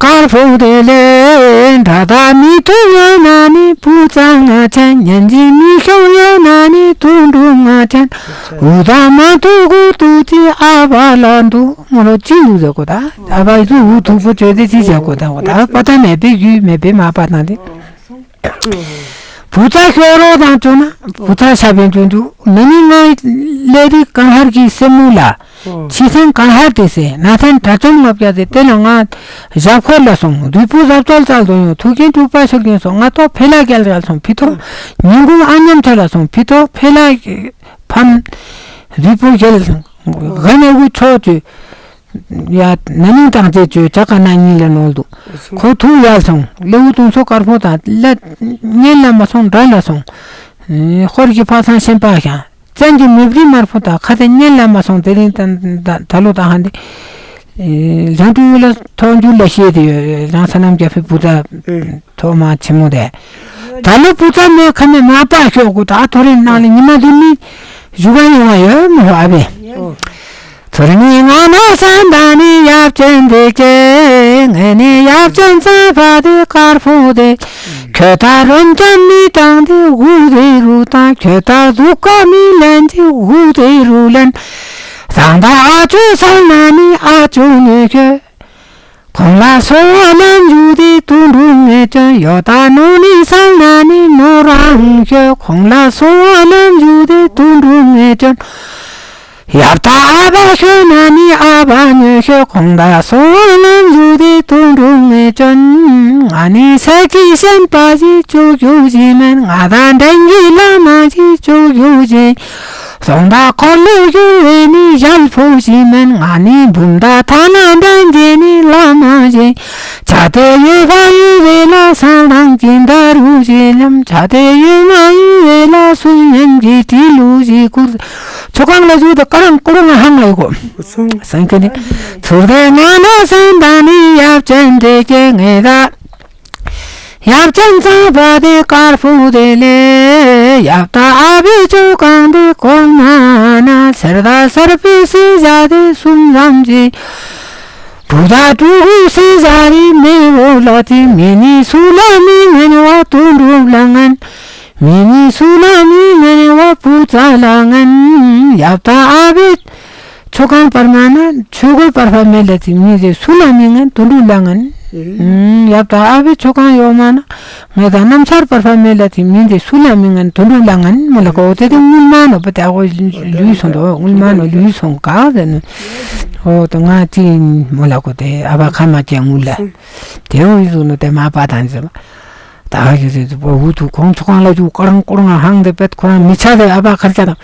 དཀར་པོ་དེ་ལེ། དགྲ་དག་མི་ཐུབ་ཡོད་ན་ནི་བུ་ཚ་ང་ཆེན། ཉན་གྱི་མི་ཤོང་ཡོད་ན་ནི་དུད་འགྲོ་ང་ཆེན། འུ་ད་མ་ཐུག་གུ་ཏུ་ཅི་ཨ་བ་ལ་འདུག་ང་ལོ་ཅི་འདུག་ཟེར་གོ་ད། ཨ་བ་ཡི་ཚུ་འུ་ཐུག་པོ་བཅོས་ཏེ་ཅི་བྱེད་གོ་ད། འོ་ད་པ་ད་མེད་པའི་རྒྱུས་མེད་པའི་མ་པ་དང་དེ། བུ་ཚ་ཤོ་རོ་དང་བཅོ་ན་བུ་ཚ་ཤ་བན་བཅོ་འདུག་ན་ནི་ང་ལས་རིགས་གང་ཧར་གྱི་སེ་མུ་ལ། ཕྱི་སེམས་གང་ཧར་དེ་སེ་ན་ཐན་དྲ་བཅོམ་ལྔ་བརྒྱ་ཟེར་དེ་ལ་ང་ཞབས་འཁོར་ལ་སོང་། རུས་པོ་ཟབ་ཙལ་ཙལ་དོ་ཡོང་། ཐུགས་རྒྱན་དྲུག་པ་ཤུགས་རྒྱན་སོང་། ང་ཏོ་ཕེ་ལ་རྒྱལ་རྒྱལ་སོང་། ཕི་ཐོ་ཉིན་གུང་ཨ་ཉམ་ཐེ་ལ་སོང་། ཕི་ཐོ་ཕེ་ལ་ཕམ་རུས་པོ་རྒྱལ་སོང་། ག་ནས་གུ་ཆོ་ཅུ། ཡ་ན་ནིང་དང་རྗེས་བཅོས་ཇ་ག་ན་གཉིས་ལས་ནོར་འདུག་ཁོ་ཐུག་ཡལ་སོང་། ལེའུ་དུང་སོ་དཀར་པོ་དང་ལ་གཉེན་ལ་མ་སོང་དགྲ་ལ་སོང་། ཧོར་གྱི་ཕ་སང་ཤན་པ་ཤང་བཙན་གྱི་མེ་བྲིས་དམར་པོ་དང་ཁ་ཏེ་གཉེན་ལ་མ་སོང་དེ་རིང་ད་ད་ལོ་དང་ཧ་འདི། ལྷན་ཏུ་ཡུལ་ལ་ཐོག་འགྱུར་ལ་ཤེས་དེ་ཡོད་རང་ས་ནམ་རྒྱ་ཕེ་བུ་ད། ཐོག་མ་ཆེན་མོ་དེ། ད་ལོ་བུ་ཚ་མོའི་ཁ་ནས་མ་པ་ཤོག་གུ་ད་ཐོ་རེ་ནང་ལ་ཉི་མ་དུ་ནི་བཞུགས་ག་ཡོང་བ་ཡོད་མི་ཧོ་ཨ་བེ། ཨོ། ཚུར་ནི་ང་ན་སན་ད་ནི་ཡབ་ཅན་དེ་ཀེ་ངེ་ནི་ཡབ་ཅན་ཚ་བ་དེ་དཀར་པོ་དེ། ཁྱོད་ད་རོན་ཅན་མི་དང་དེ་འུ་དེ་རུ་དང་ཁྱོད་ད་གཟུགས་ཀ་མི་ལན་དེ་འུ་དེ་རུ་ལན། ཟང་ད་ཨ་ཅུ་སང་ན་ནི་ཨ་ཅུ་ནི་ཁྱོད། ཁོང་ལ་སོ་བ་ལམ་འཇུག་དེ་དུད་འགྲོ་ངེས་ཅན། ཡོ་ད་ནོ་ནི་སང་ན་ནི་ནོ་རང་ཤོད། ཁོང་ལ་སོ་བ་ལམ་འཇུག་དེ་དུད་འགྲོ་ངེས་ཅན། ཡབ་དང་ཨ་ཕ་ཤོད་ན་ནི་ཨ་ཕ་ཉོས་ཤོད། ཁོང་དང་སོང་བ་ལམ་བཞུགས་ཏེ་དུད་འགྲོ་ངེས་བྱོན། ང་ནི་ས་གི་ཤན་པ་ཞིག་ཅོག་ཡོད་ཞིག་མིན། ང་དང་འདྲེན་གྱི་བླ་མ་ཞིག་ཅོག་ཡོད་ཞིག། སོང་དང་འཁོར་ལོ་བསྒྱུར་བའི་ནི་ཞལ་ཕོ་ཞིག་མིན། ང་ནི་འབུམ་དང་ཐ་ན་འདྲེན་གྱི་ནི་བླ་མ་ཞིག། ཆ་དེ་ཡོད་པ་ཡོད་པའི་ལ་སང་དང་གིན་ད་རུ་ཞིག་ལམ། ཆ་དེ་ཡོད་མ་ཡོད་པའི་ལ་སུ་ཉན་གྱི་དྲི་ལུ་ཞིག་བསྐུར། ཚོ་གང་ལ་བཞུགས་ཏེ་ཀ་རང་ཀོ་རང་ཧང་ང་ཡོད་གོ། སང་ཁེ་ནི་ཚུར་དེ་ང་ན་སང་དང་ནི་ཡབ་ཅན་དེ་ཀྱེ་ངེ་ད། ཡབ་ཅན་ཚངས་པ་དེ་དཀར་པོ་དེ་ལས། ཡབ་དང་ཨ་ཕའི་ཚོ་གང་དེ་གོང་མ་ན། སེར་དང་སེར་པོའི་སྲས་བྱ་དེ་གསུམ་ཙམ་གྱི། བུ་དང་ཕྲུ་གུའི་སྲས་བྱ་དེ་མེ་བོ་ལ་དེ། མི་ནི་སུ་ལ་མི་ངན་བ་དུད་འགྲོ་ལ་ངན། མི་ནི་སུ་ལ་མི་ངན་བ་བུ་ཚ་ལ་ངན། ཡབ་དང་ཨ་ཕའི་ཚོ་གང་བར་མ་ན་ཆོས་གོས་བར་པ་མེད་ལ་དེ། མི་དེ་སུ་ལ་མི་ངན་དུད་འགྲོ་ལ་ངན། ཡབ་དང་ཨ་ཕའི་ཚོ་གང་ཡོད་མ་ན་ངེ་དང་སྣམ་སྲས་བར་པ་མེད་ལ་དེ། མི་དེ་སུ་ལ་མི་ངན་དུད་འགྲོ་ལ་ངན་མོ་ལ་གོ། དེ་དེ་སྔོན་མ་ནོ་པ་དེ་ཨ་གོ་ལུས་སོང་དོ། སྔོན་མ་ནོ་ལུས་སོང་ག་ཟེར་ནོ། ཨོ་ད་ང་ཅི་ཡིན་མོ་ལ་གོ། དེ་ཨ་ཕ་ཁ་མ་ཅན་ངུ་ལ། དེ་འོ་ཡི་ཟུག་ནོ་དེ་མ་པ་དང་ཟེར། ད་ཡི་ཟེར་ཟེར་པོ་འུ་ཐུ་ཁོང་ཚོ་གང་ལ་ཇུ་ཀ་རང་ཀོ་རང་ཧང་དེ་པེད་ཁོ་རང་མི་ཚ་དེ་ཨ་ཕ་ཁར་ཆ་དང་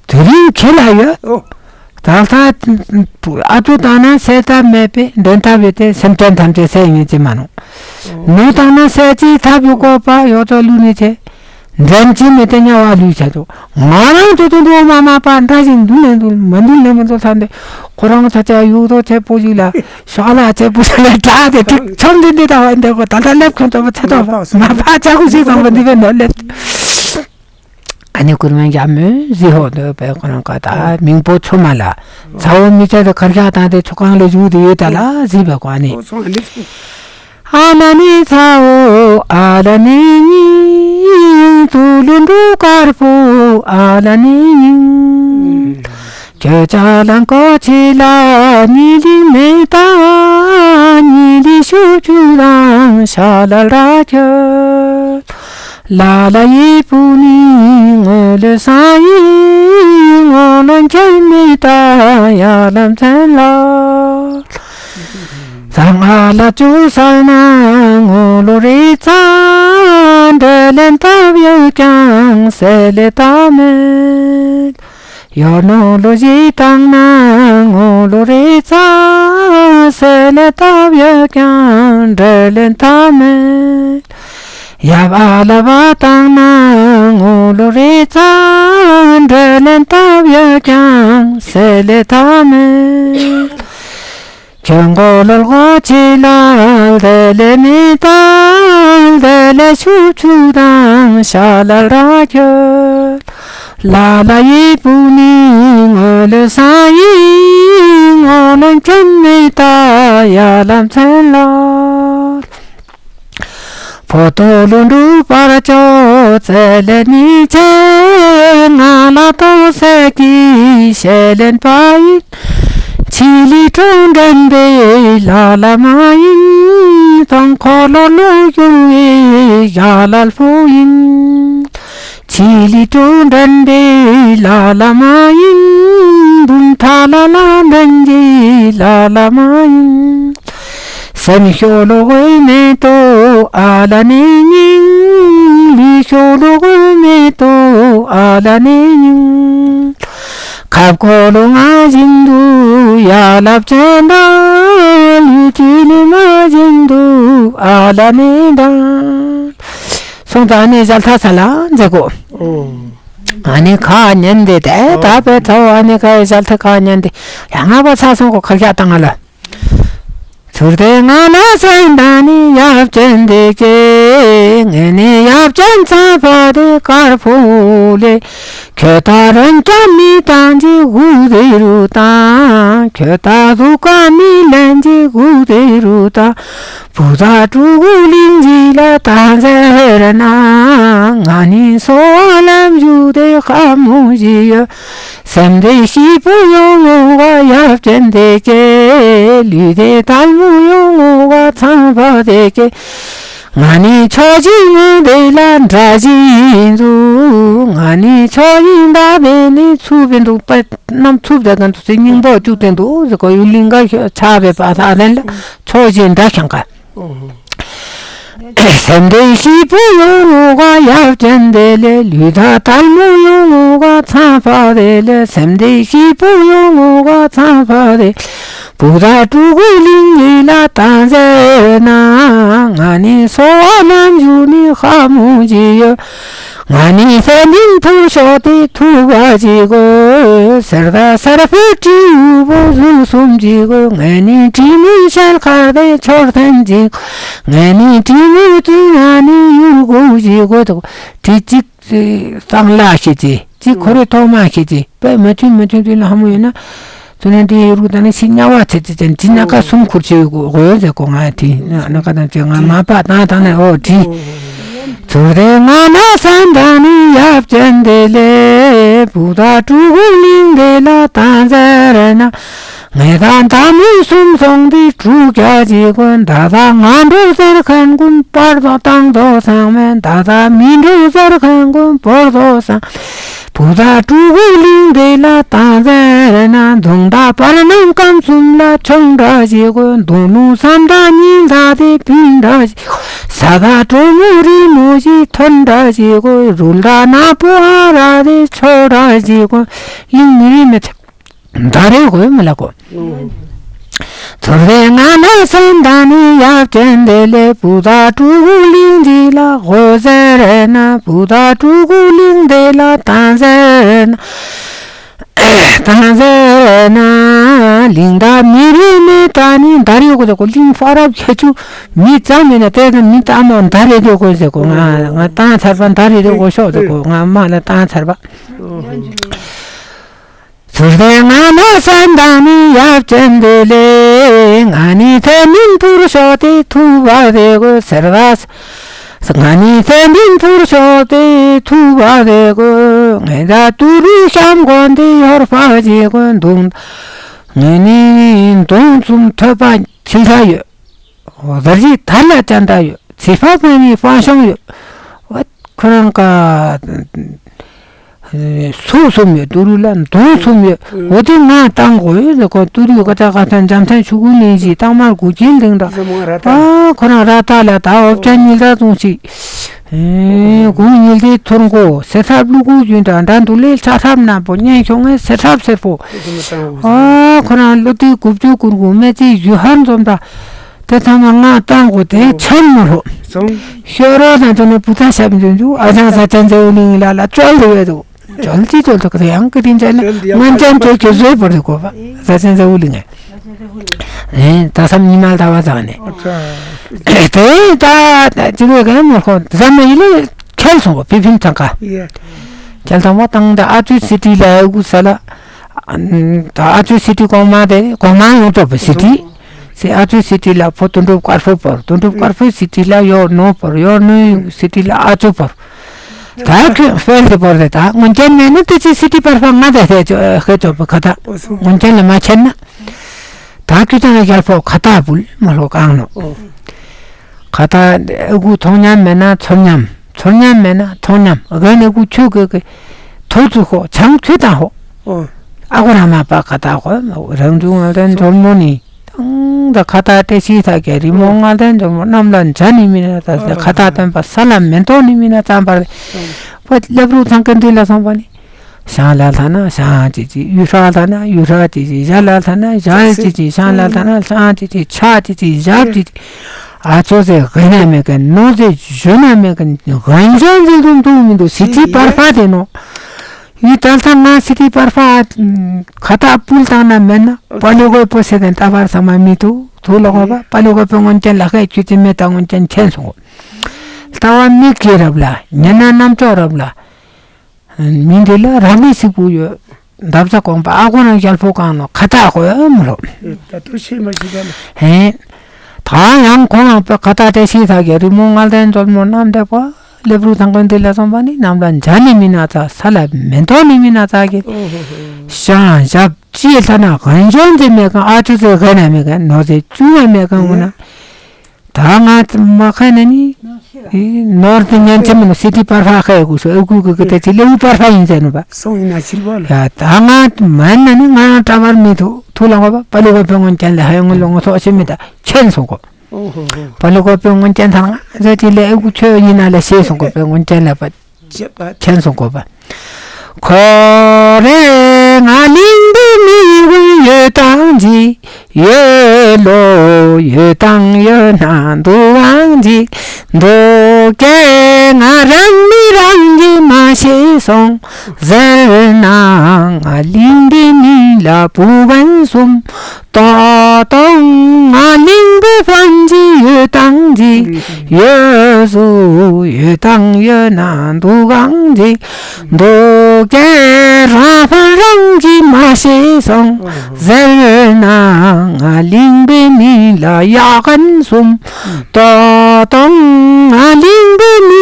དེ་རིང་ཁྱེད་ལ་ཡོད། ད་ལྟ་ཨ་ཐུ་དང་ན་སེ་ད་མེད་པས་འདྲེན་ཐབས་ཡོད་དེ་སེམས་ཅན་ཐམས་ཅད་སེ་ཡིན་ཅི་མ་ནོ། ནོ་དང་ན་སེ་ཅི་ཐབས་ཡོད་གོ་པ་ཡོད་དོ་ལུ་ནི་ཆེ། འདྲེན་ཅི་མེད་དེ་དམྱལ་བ་ལུས་ཆ་དོ། ང་རང་ཚོ་དུད་འགྲོ་མ་མ་པ་འདྲ་ཞིག་འདུལ་ལེན་འདུལ་མ་འདུལ་ལེན་མ་འདུལ་ཐན་ཏེ། ཁོ་རང་ཚ་ཚ་ཡུག་དོ་ཚེ་པོ་ཞིག་ལ་ཤ་ལ་ཚེ་པོ་ཞིག་ལ་དྲག་སྟེ་ཏིག་ཆང་འདི་འདི་ད་བ་འདི་གོ་ད་ད་ལེབ་ཁོང་ཚོ་ཚེ་ཏོ་མ་པ་ཅག་གུ་ཞིག་ཚང་བ་འདི་བས་ནོ་ལེབ། ཨ་ནི་ཀུར་མན་རྒྱ་མོས་ཟི་ཧོ་འདོད་པའི་ཁོ་རང་ཀ་ད་མིང་པོ་ཆོ་མ་ལ་ཚ་བོ་མི་ཚ་དེ་ཁར་ཤ་དང་དེ་ཚོ་གང་ལ་ཞུགས་དེ་ཡོད་ད་ལ་ཟི་བས་གོ། ཨ་ནི། ཨ་ལ་ནི་ཚ་བོ་ཨ་ལ་ནི་ཉིང་། དུ་ལུ་འབྲུ་དཀར་པོ་ཨ་ལ་ནི་ཉིང་། ཁྱོད་ཅག་ལ་མགོ་ཆེ་ལ་ཉི་ལིང་མེ་ད། ཉི་ལི་ཤུ་ཆུ་དང་ཤ་ལ་ར་ཁྱོད། ལ་ལ་ཡི་པུ་ནི་ངོ་ལོ་ས་ཡི། ངོ་ལོ་ཁྱོད་མེ་ད་ཡ་ལམ་ཚན་ལ། ཟང་ཨ་ལ་ཅུ་ས་ན་ངོ་ལོ་རེ་ཙ། འདྲེ་ལེན་ཐབས་ཡོད་ཀྱང་སེ་ལེ་ད་མེད། ཡོ་ནོ་ལོ་ཞི་བཏང་ན་ངོ་ལོ་རེ་ཙ། སེ་ལེ་ད་ཡོད་ཀྱང་འདྲེ་ལེན་ཐབས་མེད། ཡབ་ཨ་ལ་བ་བཏང་ན་ངོ་ལོ་རེ་ཙ། འདྲེ་ལེན་ཐབས་ཡོད་ཀྱང་སེ་ལེ་ད་མེད། ཁྱོད་མགོ་ལོ་སྒོ་ཆེ་ལ་དེ་ལས་མི་དང་དེ་ལས་ཤུབ་ཆུ་དང་ཤ་ལ་ར་ཁྱོད། ལ་ལ་ཡི་པུ་ནི་ངོ་ལོ་ས་ཡི། ངོ་ལོ་ཁྱོད་མི་ད་ཡ་ལམ་ཚན་ལ། ཕོ་ཏོ་ལུ་འབྲུ་པར་ཅོ་ཙེ་ལེ་ནི་ཅེ། ང་ལ་ཏོ་སེ་ཀི་ཤེ་ལེན་པ་ཡིན། ཆི་ལི་ཀྲུང་འདྲེན་པའི་ལ་ལ་མ་ཡིན། ཏོང་ཁོ་ལོ་ལུ་ཡུང་བའི་ཡ་ལ་ལ་ཕུ་ཡིན། ཆི་ལི་ཀྲུང་འདྲེན་པའི་ལ་ལ་མ་ཡིན། འབུམ་ཐ་ལ་ལ་འདྲེན་གྱི་ལ་ལ་མ་ཡིན། སེམས་ཤོ་ལོ་གོས་མེ་ཏོ་ཨ་ལ་ནི་ཉིང་། ལུས་ཤོ་ལོ་གོས་མེ་ཏོ་ཨ་ལ་ནི་ཉིང་། ཁབ་ཀོ་ལོ་ང་བཞིན་དུ་ཡ་ལབ་ཅན་དང་། ལུས་ཀྱི་ལུས་མ་བཞིན་དུ་ཨ་ལ་ནི་དང་། སོང་ཙང་ཨ་ནི་ཞལ་ཐ་ས་ལ་མཛད་གོ། ཨོ། ཨ་ནི་ཁ་ཉན་ཏེ་དེ་ད་པའི་ཐོ་ཨ་ནི་ཁ་ཞལ་ཐ་ཁ་ཉན་ཏེ་ཡང་ང་པ་ཚ་སོང་གོ་ཁ་ཤ་བཏང་ང་ལ། ཚུར་དེ་ང་ན་སེམས་དང་ནི་ཡབ་ཅན་དེ་ཀྱེ། ངས་ནི་ཡབ་ཅན་ཚ་བ་དེ་དཀར་པོ་ལས། ཁྱོད་ད་རོན་སྐྱ་མི་དང་གི་གུ་དེ་རུ་དང་། ཁྱོད་ད་གཟུགས་ཀ་མི་ལན་གྱི་གུ་དེ་རུ་དང་། བུ་ཚ་ཕྲུ་གུ་གླིང་གི་ལ་དང་ཟེར་ན། ང་ནི་སོ་བ་ལམ་ཞུགས་ཏེ་ཁ་མོ་ཞིག་ཡོད། སེམས་དེ་སྐྱིད་པོ་ཡོང་ངོ་ག་ཡབ་ཅན་དེ་ཀྱེ། ལུས་དེ་དལ་མོ་ཡོང་ངོ་ག་ཚངས་པ་དེ་ཀྱེ། ང་ནི་ཆོས་ཀྱི་ངོ་དེ་ལ་འདྲ་ཞིག་ཡིན་ཚུལ། ང་ ནི་ཆོས་དབྱིངས་འདའ་བས་ནི་ཚུབ་པའི་འདུག་པ། གནམ་ཚུབ་བསྡད་མཁན་དུ་སེ་སྙིང་པོ་བཅུག་སྟེ་འདུག་ཟེར་གོ། ཡུལ་གླིང་ག་ཆགས་པའི་པ་ས་ལན་ལ་ཆོས་དབྱིངས་འདའ་ཤང་ཀ། སེམས་དེ་ཤི་བོ་ཡོང་ངོ་ག་ཡབ་ཅན་དེ་ལས། ལུས་དང་དལ་མོ་ཡོང་ངོ་ག་ཚང་ཕ་དེ་ལས། སེམས་དེ་ཤི་བོ་ཡོང་ངོ་ག་ཚང་ཕ་དེ། བུ་དང་ཕྲུ་གུ་གླིང་འདི་ལ་བཏང་ཟེར་ན། ང་ནི་སོ་བ་ནམ་རྒྱུན་ནི་ཧ་མུ་ཅི་ཡོད། ང་ནི་སེམས་ནི་ཐུར་ཤོག་དེ་ཐུ་བ་ཅི་དགོས། སེར་ད་སེར་པོ་ཏྲི་འུ་བོ་གཟུགས་གསུམ་ཅི་དགོས། ང་ནི་དྲི་མི་ཤེལ་ཁར་དེ་མཆོར་ཐན་ཅི། ང་ནི་དྲི་མི་ཅི། ང་ནི་ཡུལ་གོ་ཅི་དགོས། དྲི་གཅིག་གཙང་ལ་ཤེས་ཅི། གཅིག་ཁོ་རེ་ཐོག་མ་ཤེས་ཅི། པས་མ་ཐུན་མ་ཐུན་དུས་ལ་ཧ་མོ་ཡོད་ན། ཚུལ་ནི་འདི་ཡུལ་གུ་དང་ནི་ཤི་དམྱལ་བ་ཚེ་ཚེ་ཅན་ཅི་ན་ཀ་གསུམ་ཁུར་ཆེ་གོ་ཟེར་གོ། ང་དྲི་ན་ཀ་དང་ཅི་ང་མ་པ་དང་དང་ནི་ཨོ་དྲི། ཚུལ་དེ་ང་ན་སན་དང་ནི་ཡབ་ཅན་དེ་ལས། བུ་དང་ཕྲུ་གུ་གླིང་དེ་ལ་བཏང་ཟེར་ན། ངེ་དང་ད་མི་གསུམ་སོང་དེ་དྲུག་བརྒྱ་ཅི་དགོས། ད་ད་ང་འགྲོ་ཟེར་མཁན་ཀུན་པར་དོ་བཏང་དོ་སང་མེད། ད་ད་མི་འགྲོ་ཟེར་མཁན་ཀུན་བོར་དོ་སང་། བུ་དང་ཕྲུ་གུ་གླིང་དེ་ལ་བཏང་ཟེར་ན། མདུང་དང་བར་སྣང་སྐམ་གསུམ་ལ་མཆོང་འདྲ་ཅི་དགོས། མདུང་ལུང་སམ་དང་ཉིལ་དང་དེ་བུན་འདྲ་ཅི་དགོས། ས་དང་གྲོ་མོ་རི་མོ་ཞིག་ཐོན་འདྲ་ཅི་དགོས། རུལ་དང་ནག་པོ་ཨ་ར་དེ་ཆོ་འདྲ་ཅི་དགོས། གླིང་མི་རིགས་མི་ཚེ་ད་རེ་དགོས་མི་ལ་གོ། ཚོར་བའི་ང་ན་སེམས་དང་ནི་ཡབ་ཅན་དེ་ལས། བུ་དང་ཕྲུ་གུ་གླིང་འདི་ལ་དགོས་ཟེར་ན། བུ་དང་ཕྲུ་གུ་གླིང་དེ་ལ་བཏང་ཟེར་ན། བཏང་ཟེར་ན། གླིང་དང་མི་རིགས་མི་ད་ནི་ད་རེ་དགོས་ཟེར་གོ། གླིང་ཧྥ་རབས་ཁྱེད་ཆུ་མི་ཙམ་མིན་ན་དེ་ནི་མི་ཙམ་མ་ད་རེ་དགོས་ཟེར་གོ། ང་ང་བཏང་ཚར་བ་ད་རེ་དགོས་ཤོག་ཟེར་གོ། ང་མ་ལ་བཏང་ཚར་བ། ཚུར་ཏེ་ང་ན་སན་དང་ནི་ཡབ་ཅན་དེ་ལས། ང་ནི་ཐེ་མིན་ཕུར་ཤོག་དེ་ཐུ་བ་རེ་གོ་ཟེར་བ། ང་ནི་ཐེ་མིན་ཕུར་ཤོག་དེ་ཐུ་བ་རེ་གོ། ངེ་ད་ཏུ་རུ་ཤམ་གོན་དེ་ཡོར་ཕ་ཅི་གོ་འདུག་ངེ་ནི་འདོང་གསུམ་ཐོད་པ་ཁྱིལ་ས་ཡོད། ཟར་ཅི་ཐ་ལ་ཅན་ད་ཡོད། ཚེ་ཕ་ཕ་ནི་ཕ་ཤོང་ཡོད། ཁོ་རང་ཀ་སོ་གསུམ་ཡོད། ཏུ་རུ་ལ་མདོ་གསུམ་ཡོད། འོ་དེ་ང་བཏང་དགོས་ཡོད་ཟེར་གོ། ཏུ་རུ་ཀ་ཏ་ཀ་ཐན་འཇམ་ཐན་ཆུ་གུ་ལིང་ཞིག་བཏང་མར་གུ་ཅིལ་ལིང་འདྲ། ཨ་ཁོ་རང་ར་ཏ་ལ་ད་འོབ་ཅན་ཉིལ་ད་ཙོང་ཞིག་གུ་ཉིལ་དེ་ཐོར་མགོ་སེ་ཐབ་ལུ་གུ་ཡུན་འདྲ་འདྲ་འདུ་ལེ་ལྷ་ཐབ་ན་པོ་ཉན་ཤོང་ངེ་སེ་ཐབ་སེར་པོ། ཨ་ཁོ་རང་ལོ་དེ་དགུ་བཅུ་གུར་གུ་མེ་ཙི་ཡུ་ཧར་འཛོམ་འདྲ། དེ་ཚང་མ་ང་བཏང་དགོས་དེ་ཆན་མོ་ལོ། ཤོ་རོ་དང་ཚོ་ནི་བུ་ཚ་ཞབས་འཇུག་འཇུག་ཨ་ཅང་ས་ཅན་ཛེ་ཝུ་ལིང་ལ་ལ་ཅོལ་དེ་ཡོད་དོ། ཅོལ་ཅི་ཅོལ་དོ་ག་དེ་ཡང་ཀི་ཏིན་ཅན་ནི་སྔོན་ཅན་ཅོལ་གྱི་བཟོས་པར་དེ་གོ་བ་ས་ཅན་ཛེ་ཝུ་ལིང་ཨེ། ད་སམ་ཉི་མ་ལ་ད་བ་ཙང་ནི་དེ་ད་ཅི་གོ་ག་མོ་ཁོ་ཟམ་མ་ཡི་ལེ་ཁྱེལ་སོང་གོ་པི་ཕིན་ཚང་ཀ་ཁྱེལ་ཚང་བ་དང་ད་ཨ་ཅུ་སི་ཏི་ལ་ཨུ་གུ་ས་ལ། ད་ཨ་ཅོ་སི་ཏི་གོང་མ་དེ་གོང་མ་ཡོངས་རྫོགས་པའི་སི་ཏི། སི་ཨ་ཅོ་སི་ཏི་ལ་ཕོ་དོན་གྲུབ་དཀར་པོ་བོར། དོན་གྲུབ་དཀར་པོའི་སི་ཏི་ལ་ཡོར་ནོ་བོར། ཡོར་ནོའི་སི་ཏི་ལ་ཨ་ཅོ་བོར། ད་ཁྱོད་ཧྥེལ་དེ་བོར་དེ་ད་སྔོན་ཆད་མེད་ན་དེ་ཅི་སི་ཏི་པར་ཕ་ང་དེ་ཧེ་ཅོ་ཧེ་ཅོ་བོ་ཁ་ད་སྔོན་ཆད་ལ་མ་ཆད་ན། ད་ཁྱོད་ཅང་ལ་རྒྱལ་པོ་ཁ་ད་བུལ་མ་ལོ་གང་ནོ། ཁ་ད་ཨ་གུ་མཐོང་ཉམས་མེད་ན་ཚོར་ཉམས། ཚོར་ཉམས་མེད་ན་མཐོང་ཉམས། གན་ཨ་གུ་ཆུ་གི་གི་ཐོ་ཚུ་ཧོ་ཆང་ཆུ་དང་ཧོ། ཨོ། ཨ་གུ་རང་མ་པ་ཁ་ད་ཧོ་རང་བྱུང་ངལ་དན་ཇོལ་མོ་ནི། དང་ད་ཁ་ད་ཏེ་ཤི་ཐ་གེ་རི་མོ་ངལ་དན་ཇོལ་མོ་གནམ་ལ་འཇའ་ནི་མི་ན་ད་ཁ་ད་སྟོན་པ་ས་ལ་མེ་ཏོག་ནི་མི་ན་ཙམ་པར། པོ་ལེབ་རུ་ཚང་ཀན་དི་ལ་སོང་པ་ནི། ཤང་ལ་ལྷ་ན་ཤང་ཅི་ཅི། ཡུ་ཧྲ་ལྷ་ན་ཡུ་ཧྲ་ཅི་ཅི། ཞ་ལ་ལྷ་ན་ཞ་ཅི་ཅི། ཤང་ལ་ལྷ་ན་ཤང་ཅི་ཅི། ཆ་ཅི་ཅི། ཞབས་ཅི་ཅི། ཨ་ཅོ་ཟེ་གན་ན་མེ་གན། ནོ་ཟེ་ཞོ་ན་མེ་གན། གན་ཞོ་ཟེ་དུམ་དུམ་མི་འདུག་སི་ཏི་པར་ཕ་དེ་ནོ། ཡུ་ཏལ་ཐང་ང་སི་ཏི་པར་ཕ་ཁ་ད་པུལ་ཐང་ན་མེད་ན། པ་ལུ་གོས་པོ་སེ་དན་ཏ་བར་ས་མ་མི་དུ་དུ་ལོ་གོ་པ། པ་ལུ་གོས་པོ་སྔོན་ཅན་ལ་ཁའི་ཆུ་ཅི་མེ་ཏ་སྔོན་ཅན་ཆེན་སོང་། ལྟ་བ་མིག་གི་རབ་ལ། ཉན་ན་རྣམ་ཅོག་རབ་ལ། མི་འདི་ལ་རང་མི་སི་པུ་ཡོད། འདབ་ས་གོང་པ་ཨ་ཁོ་རང་རྒྱལ་པོ་གང་ནོ་ཁ་ད་ཧོ་མི་ལོ། ད་དུ་ཤེས་མ་ཤེས་པ་ལ། ཧེ། ད་ཡང་ཁོ་རང་པ་ཁ་ད་ཏེ་ཤི་ཐ་གེ་རི་མོ་ངལ་དན་ཇོལ་མོ་གནམ་དེ་པ་ལེབ་རུ་ཐང་ཀོན་དི་ལ་སོང་པ་ནི་གནམ་ལ་འཇའ་ནི་མི་ན་ཚ་ས་ལ་མེ་ཏོག་ནི་མི་ན་ཚ་གི། ཤང་ཞབས་ཅི་ལྷ་ན་གན་ཅོན་ཟེ་མེ་གང་ཨ་ཅོ་ཟེ་གན་ན་མེ་གང་ནོ་ཟེ་ཅུ་ཡ་མེ་གང་འོ་ན། ད་ང་མ་ཁ་ན་ནི། ནོར་དེ་ཉན་ཆ་མིན་ནོ་སི་ཏི་པར་ཕ་ཁ་ཡ་གུ་སོ་ཨེ་གུ་གུ་གུ་དེ་ཅི་ལེའུ་པར་ཕ་ཡིན་ཟེར་ནོ་བ། སོང་ཡིན་ན་ཕྱིར་བ་ལ། ཡ་ད་ང་མན་ན་ནི་ང་ཏྲ་བར་མི་ཐུ་ཐུ་ལ་གོ་བ་པ་ལི་གོ་པེ་ངོན་ཅན་ལ་ཧ་ཡ་ངོན་ལོ་ངོ་ཐོ་ཤི་མི་ད་ཁྱེན་སོང་གོ། ཨོ་ཧོ་ཧོ། པ་ལི་གོ་པེ་ངོན་ཅན་ཐང་ཟེར་ཅི་ལེའུ་གུ་ཆོ་ཡིན་ན་ལ་ཤེས་སོང་གོ་པེ་ངོན་ཅན་ལ་པ། ཁྱེད་པ། ཁྱེད་སོང་གོ་པ། ཁོ་རེ་ང་གླིང་པའི་མི་དབང་ཡོད་དང་ཅིག་ཡོད་ལོ་ཡོད་དང་ཡོད་ན་འདུག་གང་ཅིག་འདུག་གེ་ང་རང་མི་རང་གིས་མ་ཤེས་སོང་ཟེར་ན་ང་གླིང་པའི་མི་ལ་བུ་རྒན་གསུམ། ཏོ་ཏོང་ང་གླིང་པའི་ཕན་ཅི་ཡོད་དང་ཅི་ཡོད་སུ་ཡོད་དང་ཡོད་ན་འདུག་གང་ཅི་འདུག་གེ་རང་ཕན་རང་གིས་མ་ཤེས་སོང་ཟེར་ན་ང་གླིང་པའི་མི་ལ་ཡ་གན་གསུམ། ཏོ་ཏོང་ང་གླིང་པའི་མི་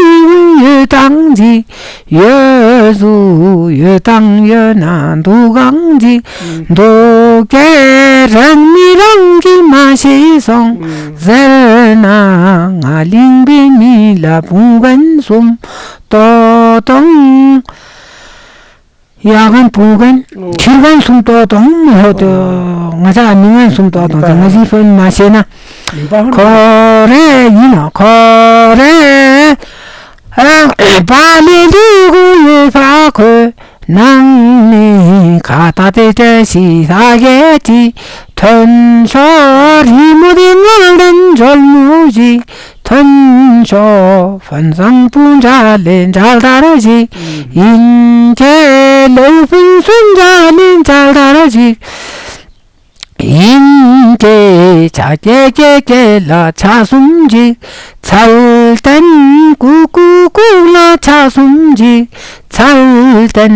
ཡོད་དང་ཅི་ཡོད་སུ་ཡོད་དང་ཡོད་ན་འདུག་གང་ཅི་འདུག་གེ་རང་མི་རང་གིས་མ་ཤེས་སོང་ཟེར་ན་ང་གླིང་པའི་མི་ལ་བུ་རྒན་གསུམ། ཏོ་ཏོང་ཡ་གན་བུ་རྒན་ཁྱི་རྒན་གསུམ་ཏོ་ཏོང་ཧོ་ཏོ་ང་ཅག་མི་རྒན་གསུམ་ཏོ་ཏོང་ང་ཅི་ཕན་མ་ཤེས་ན། ཁོ་རེ་ཡིན་ན་ཁོ་རེ། ཨ་པ་ལི་ལུ་གུ་ཡོད་ཕ་ཁོ་ནང་ནི་ཁ་ཏ་ཏེ་ཏེ་ཤི་ས་གེ་ཅི་ཐོན་ཤོ་རི་མོ་དེ་ངལ་དན་འཇོལ་མོ་ཞིག་ཐོན་ཤོ་ཕན་བཟང་པུ་འདྲ་ལེ་འདྲ་དར་ཞིག་ཡིན་ཁྱེད་ལོ་ཕུན་སུམ་འདྲ་ལེ་འདྲ་དར་ཞིག་ཡིན་ཏེ་ཆ་ཀེ་ཀེ་ཀེ་ལ་ཆ་གསུམ་ཅིག་ཚལ་ཏན་ཀུ་ཀུ་ཀུ་ལ་ཆ་གསུམ་ཅིག་ཚལ་ཏན་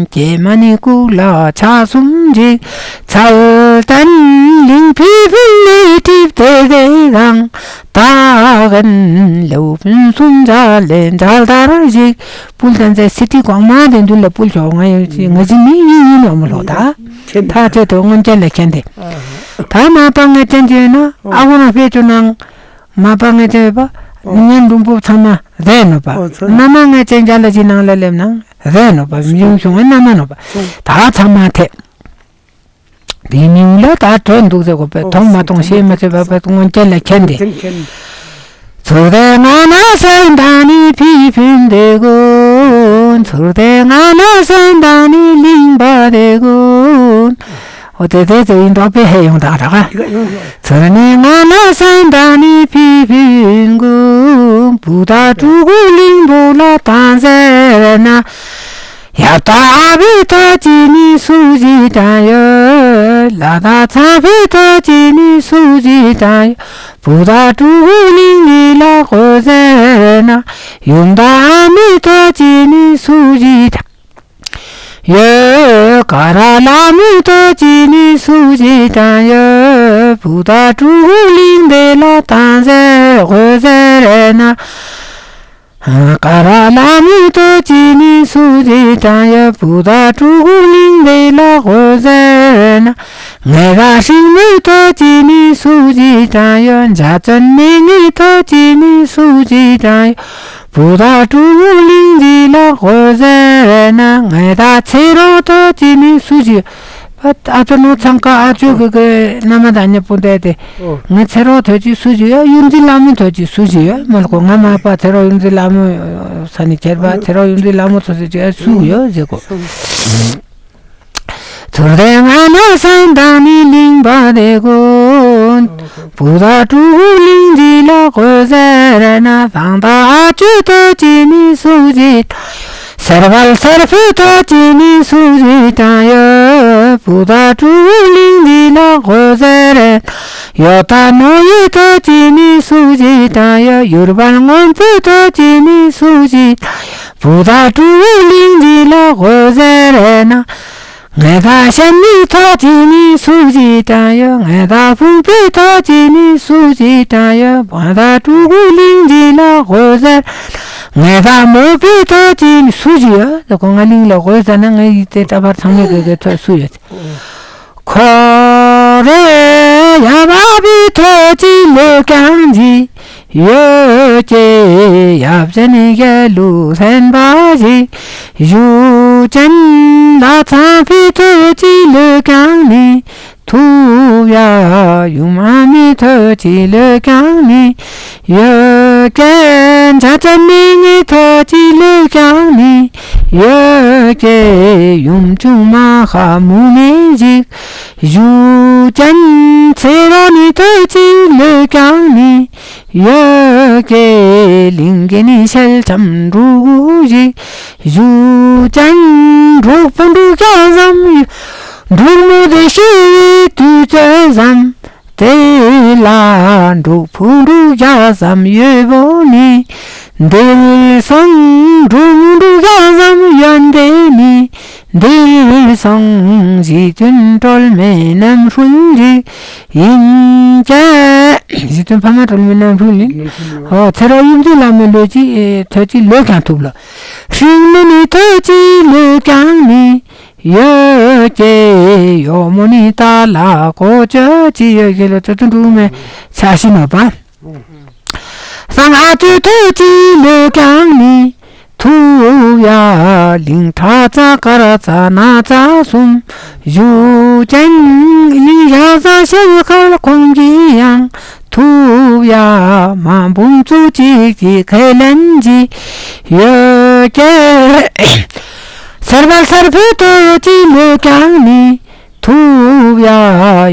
ཀེ་མ་ནི་ཀུ་ལ་ཆ་གསུམ་ཅིག་ཚལ་ཏན་ལིང་ཕི་ཕི་ལི་ཏིབ་ཏེ་ཏེ་རང་ད་གན་ལེའུ་ཕུན་སུམ་འདྲ་ལེ་འདྲ་དར་ཞིག་པུལ་ཏན་ཟེ་སི་ཏི་གོང་མ་དེ་འདུལ་ལ་པུལ་ཆོག་ང་ཡོད་ཅི་ང་ཅི་མི་ཡིན་ཡིན་ཡོང་མི་ལོག་ད། ཁྱེད་ད་ཚེ་དོ་སྔོན་ཅན་ལ་མཁྱེན་ཏེ། ཨ་ཧ། ད་མ་པ་ངེས་ཅན་ཅི་ཡོད་ན་ཨོ། ཨ་ཁུ་རང་ཕེ་ཆུ་ནང་མ་པ་ངེས་ཅན་ཡོད་པ། ཨོ། ཉན་འབྲུམ་པོ་ཚང་མ་རེད་ནོ་པ། ཨོ་ཚང་མ། མ་པ་ངེས་ཅན་རྒྱ་ལ་ཅི་ནང་ལ་སླེབས་ནང་རེད་ནོ་པ། མི་ཡུང་བྱུང་བའི་མ་མ་ནོ་པ། ཚང་། ད་ཚང་མ་ཐེ། དེ་མིང་ལ་ད་དོན་འདུག་ཟེར་གོ་པས། ཨོ། མཐོང་མ་མཐོང་ཤེས་མ་ཤེས་པ་པ་སྔོན་ཅན་ལ་མཁྱེན་ཏེ། མཁྱེན་མཁྱེན། ཚུར་ཏེ་ང་ན་སོན་དང་ནི་ཕི་ཕུན་དེ་གོ། ཚུར་ཏེ་ང་ན་སོན་དང་ནི་གླིང་པ་དེ་གོ། ཨོ་དེ་དེ་དེ་ཡིན་མདོག་པའི་ཧེ་ཡོང་དང་ར་ག་ཡོང་ཡོང་། ཚུར་ནི་ང་ན་སོན་དང་ནི་ཕི་ཕུན་གོ། བུ་དང་ཕྲུ་གུ་གླིང་བུ་ལ་བཏང་ཟེར་ན། ཡབ་དང་ཨ་བི་ཐོ་ཅི་ནི་སུ་ཞིག་དང་ཡོད། ལ་དང་ཚ་བི་ཐོ་ཅི་ནི་སུ་ཞིག་དང་ཡོད། བུ་དང་ཕྲུ་གུ་གླིང་འདི་ལ་དགོས་ཟེར་ན། ཡུམ་དང་ཨ་མི་ཐོ་ཅི་ནི་སུ་ཞིག་དང་ཡོད། ཀ་ར་ལ་མི་ཐོ་ཅི་ནི་སུ་ཞིག་དང་ཡོད། བུ་དང་ཕྲུ་གུ་གླིང་འདི་ལ་བཏང་ཟེར་དགོས་ཟེར་ན། ཀ་ར་ལ་མི་ཐོ་ཅི་ནི་སུ་ཞིག་དང་ཡོད། བུ་དང་ཕྲུ་གུ་གླིང་འདི་ལ་དགོས་ཟེར་ན། ངེད་དང་ཧྲིང་མི་ཐོ་ཅི་ནི་སུ་ཞིག་དང་ཡོད། འཇའ་ཚོན་མི་ནི་ཐོ་ཅི་ནི་སུ་ཞིག་དང་ཡོད། བུ་དང་ཕྲུ་གུ་གླིང་འདི་ལ་དགོས་ཟེར་ན། ངེད་དང་ཚེ་རོགས་ཐོ་ཅི་ནི་སུ་ཞིག་ཨ་ཨ་ཅོ་ནོ་ཚང་ཀ་ཨ་ཅོ་གི་གི་མནའ་མ་དང་ཉེ་པོ་འདྲ་དེ། ཨོ། ངའི་ཚེ་རོགས་ཐོ་ཅི་སུ་ཞིག་ཡོད། ཡུམ་འཛིན་ལྷ་མོ་ཐོ་ཅི་སུ་ཞིག་ཡོད། མ་ལ་གོ་ང་མ་པ་ཚེ་རོགས་ཡུམ་འཛིན་ལྷ་མོ་ས་ནི་ཁྱེར་པ་ཚེ་རོགས་ཡུམ་འཛིན་ལྷ་མོ་ཐོ་ཅི་ཅི་སུ་ཡོད་ཟེར་གོ། ཚུར་ཏེ་ང་ན་སོན་དང་ནི་གླིང་པ་དེ་གོ། བུ་དང་ཕྲུ་གུ་གླིང་འདི་ལ་དགོས་ཟེར་ན། བཟང་དང་ཨ་ཅོ་ཐོ་ཅི་ནི་སུ་ཞིག་དང་ཡོད། སེར་བལ་སེར་ཕུ་ཐོ་ཅི་ནི་སུ་ཞིག་དང་ཡོད། བུ་དང་ཕྲུ་གུ་གླིང་འདི་ལ་དགོས་ཟེར་ན། ཡོ་ད་ནོ་ཡི་ཐོ་ཅི་ནི་སུ་ཞིག་དང་ཡོད། ཡུར་བལ་སྔོན་ཕུ་ཐོ་ཅི་ནི་སུ་ཞིག་དང་ཡོད། བུ་དང་ཕྲུ་གུ་གླིང་འདི་ལ་དགོས་ཟེར་ན། ངེད་དང་ཤན་ནི་ཐོ་ཅི་ནི་སུ་ཞིག་དང་ཡོད། ངེད་དང་ཕུང་པོའི་ཐོ་ཅི་ནི་སུ་ཞིག་དང་ཡོད། བུ་དང་ཕྲུ་གུ་གླིང་འདི་ལ་དགོས་ཟེར། ངེད་དང་མོ་པའི་ཐོ་ཅི་ནི་སུ་ཞིག་ཡོད། ད་ཁོ་ང་གླིང་ལ་དགོས་ཟེར་ན་ང་ཡི་དེ་ཏྲ་བར་ཚང་མའི་གི་གི་ཐོ་སུ་ཡོད། ཁོ་རེ་ཡ་བ་བི་ཐོ་ཅི་ལོ་ཀྱང་ཅི། ཡོད་ཀྱེ་ཡབ་ཅན་གྱི་ལུགས་སེམས་པ་ཞིག། གཞུ་ཅན་ལ་ཚང་ཕི་ཐོ་ཅི་ལོས་ཀྱང་ནི། ཐུབ་ཡ་ཡུམ་ཨ་མི་ཐོ་ཅི་ལོས་ཀྱང་ནི། ཡོད་ཀྱེ་འཇའ་ཅན་མི་ངི་ཐོ་ཅི་ལོས་ཀྱང་ནི། ཡོད་ཀྱེ་ཡུམ་ཆུང་མ་ཧ་མུ་ནི་ཞིག། གཞུ་ཅན་ཚེ་རོ་ནི་ཐོ་ཅི་ལོས་ཀྱང་ནི། ཡོད་ཀྱེ་གླིང་གི་ནི་ཤེལ་ཆམ་འབྲུག་གུ་ཞིག། གཞུ་ཅན་འབྲུག་ཕུ་འབྲུག་ཀྱང་ཟམ་ཡོད། འབྲུག་མོ་དེ་ཤི་བའི་དུས་ཚོད་ཟམ། དེ་ལ་འབྲུག་ཕུ་འབྲུག་ཀྱང་ཟམ་ཡོད་པོ་ནི། འདིར་སོང་འབྲུག་མོ་འབྲུག་ཀྱང་ཟམ་ཡོད་དེ་ནི། འདིར་སོང་གཞི་མཐུན་སྒྲོལ་མའི་རྣམ་སྤྲུལ་རིགས། ཡིན་ཀྱང་གཞི་མཐུན་འཕགས་མ་སྒྲོལ་མའི་རྣམ་སྤྲུལ་ནི། ཨོ་ཚེ་རབས་ཡུམ་ཆེན་བླ་མའི་ལུགས་ཀྱི་ཐོ་ཅི་ལོས་ཀྱང་ཐུབ་ལོ། ཧྲིང་མོ་ནི་ཐོ་ཅི་ལོས་ཀྱང་ནི། ཡོད་ཀྱེ་ཡོག་མོ་ནི་ཏཱ་ལ་གོ་ཅོ་ཅི། ཡོད་ཀྱེ་ལོ་ཙོ་ཙོ་འབྲུག་མའི་ཆ་ཤི་ནོ་པ། སང་ཨ་ཅོ་ཐོ་ཅི་ལོས་ཀྱང་ནི། ཐུབ་ཡ་གླིང་ཁྲ་ཙ་དཀར་ཙ་ན་ཙ་གསུམ། གཞུ་ཅན་གླིང་ཡ་ས་ཤེལ་མཁར་ཁོང་གི་ཡང་། ཐུབ་ཡ་མ་འབུམ་ཚུ་གཅིག་གི་ཁས་ལེན་གྱི། ཡོད་ཀྱེ་སར་བལ་སར་བུ་ཐོ་ཅི་ལོས་ཀྱང་ནི། ཐུབ་ཡ་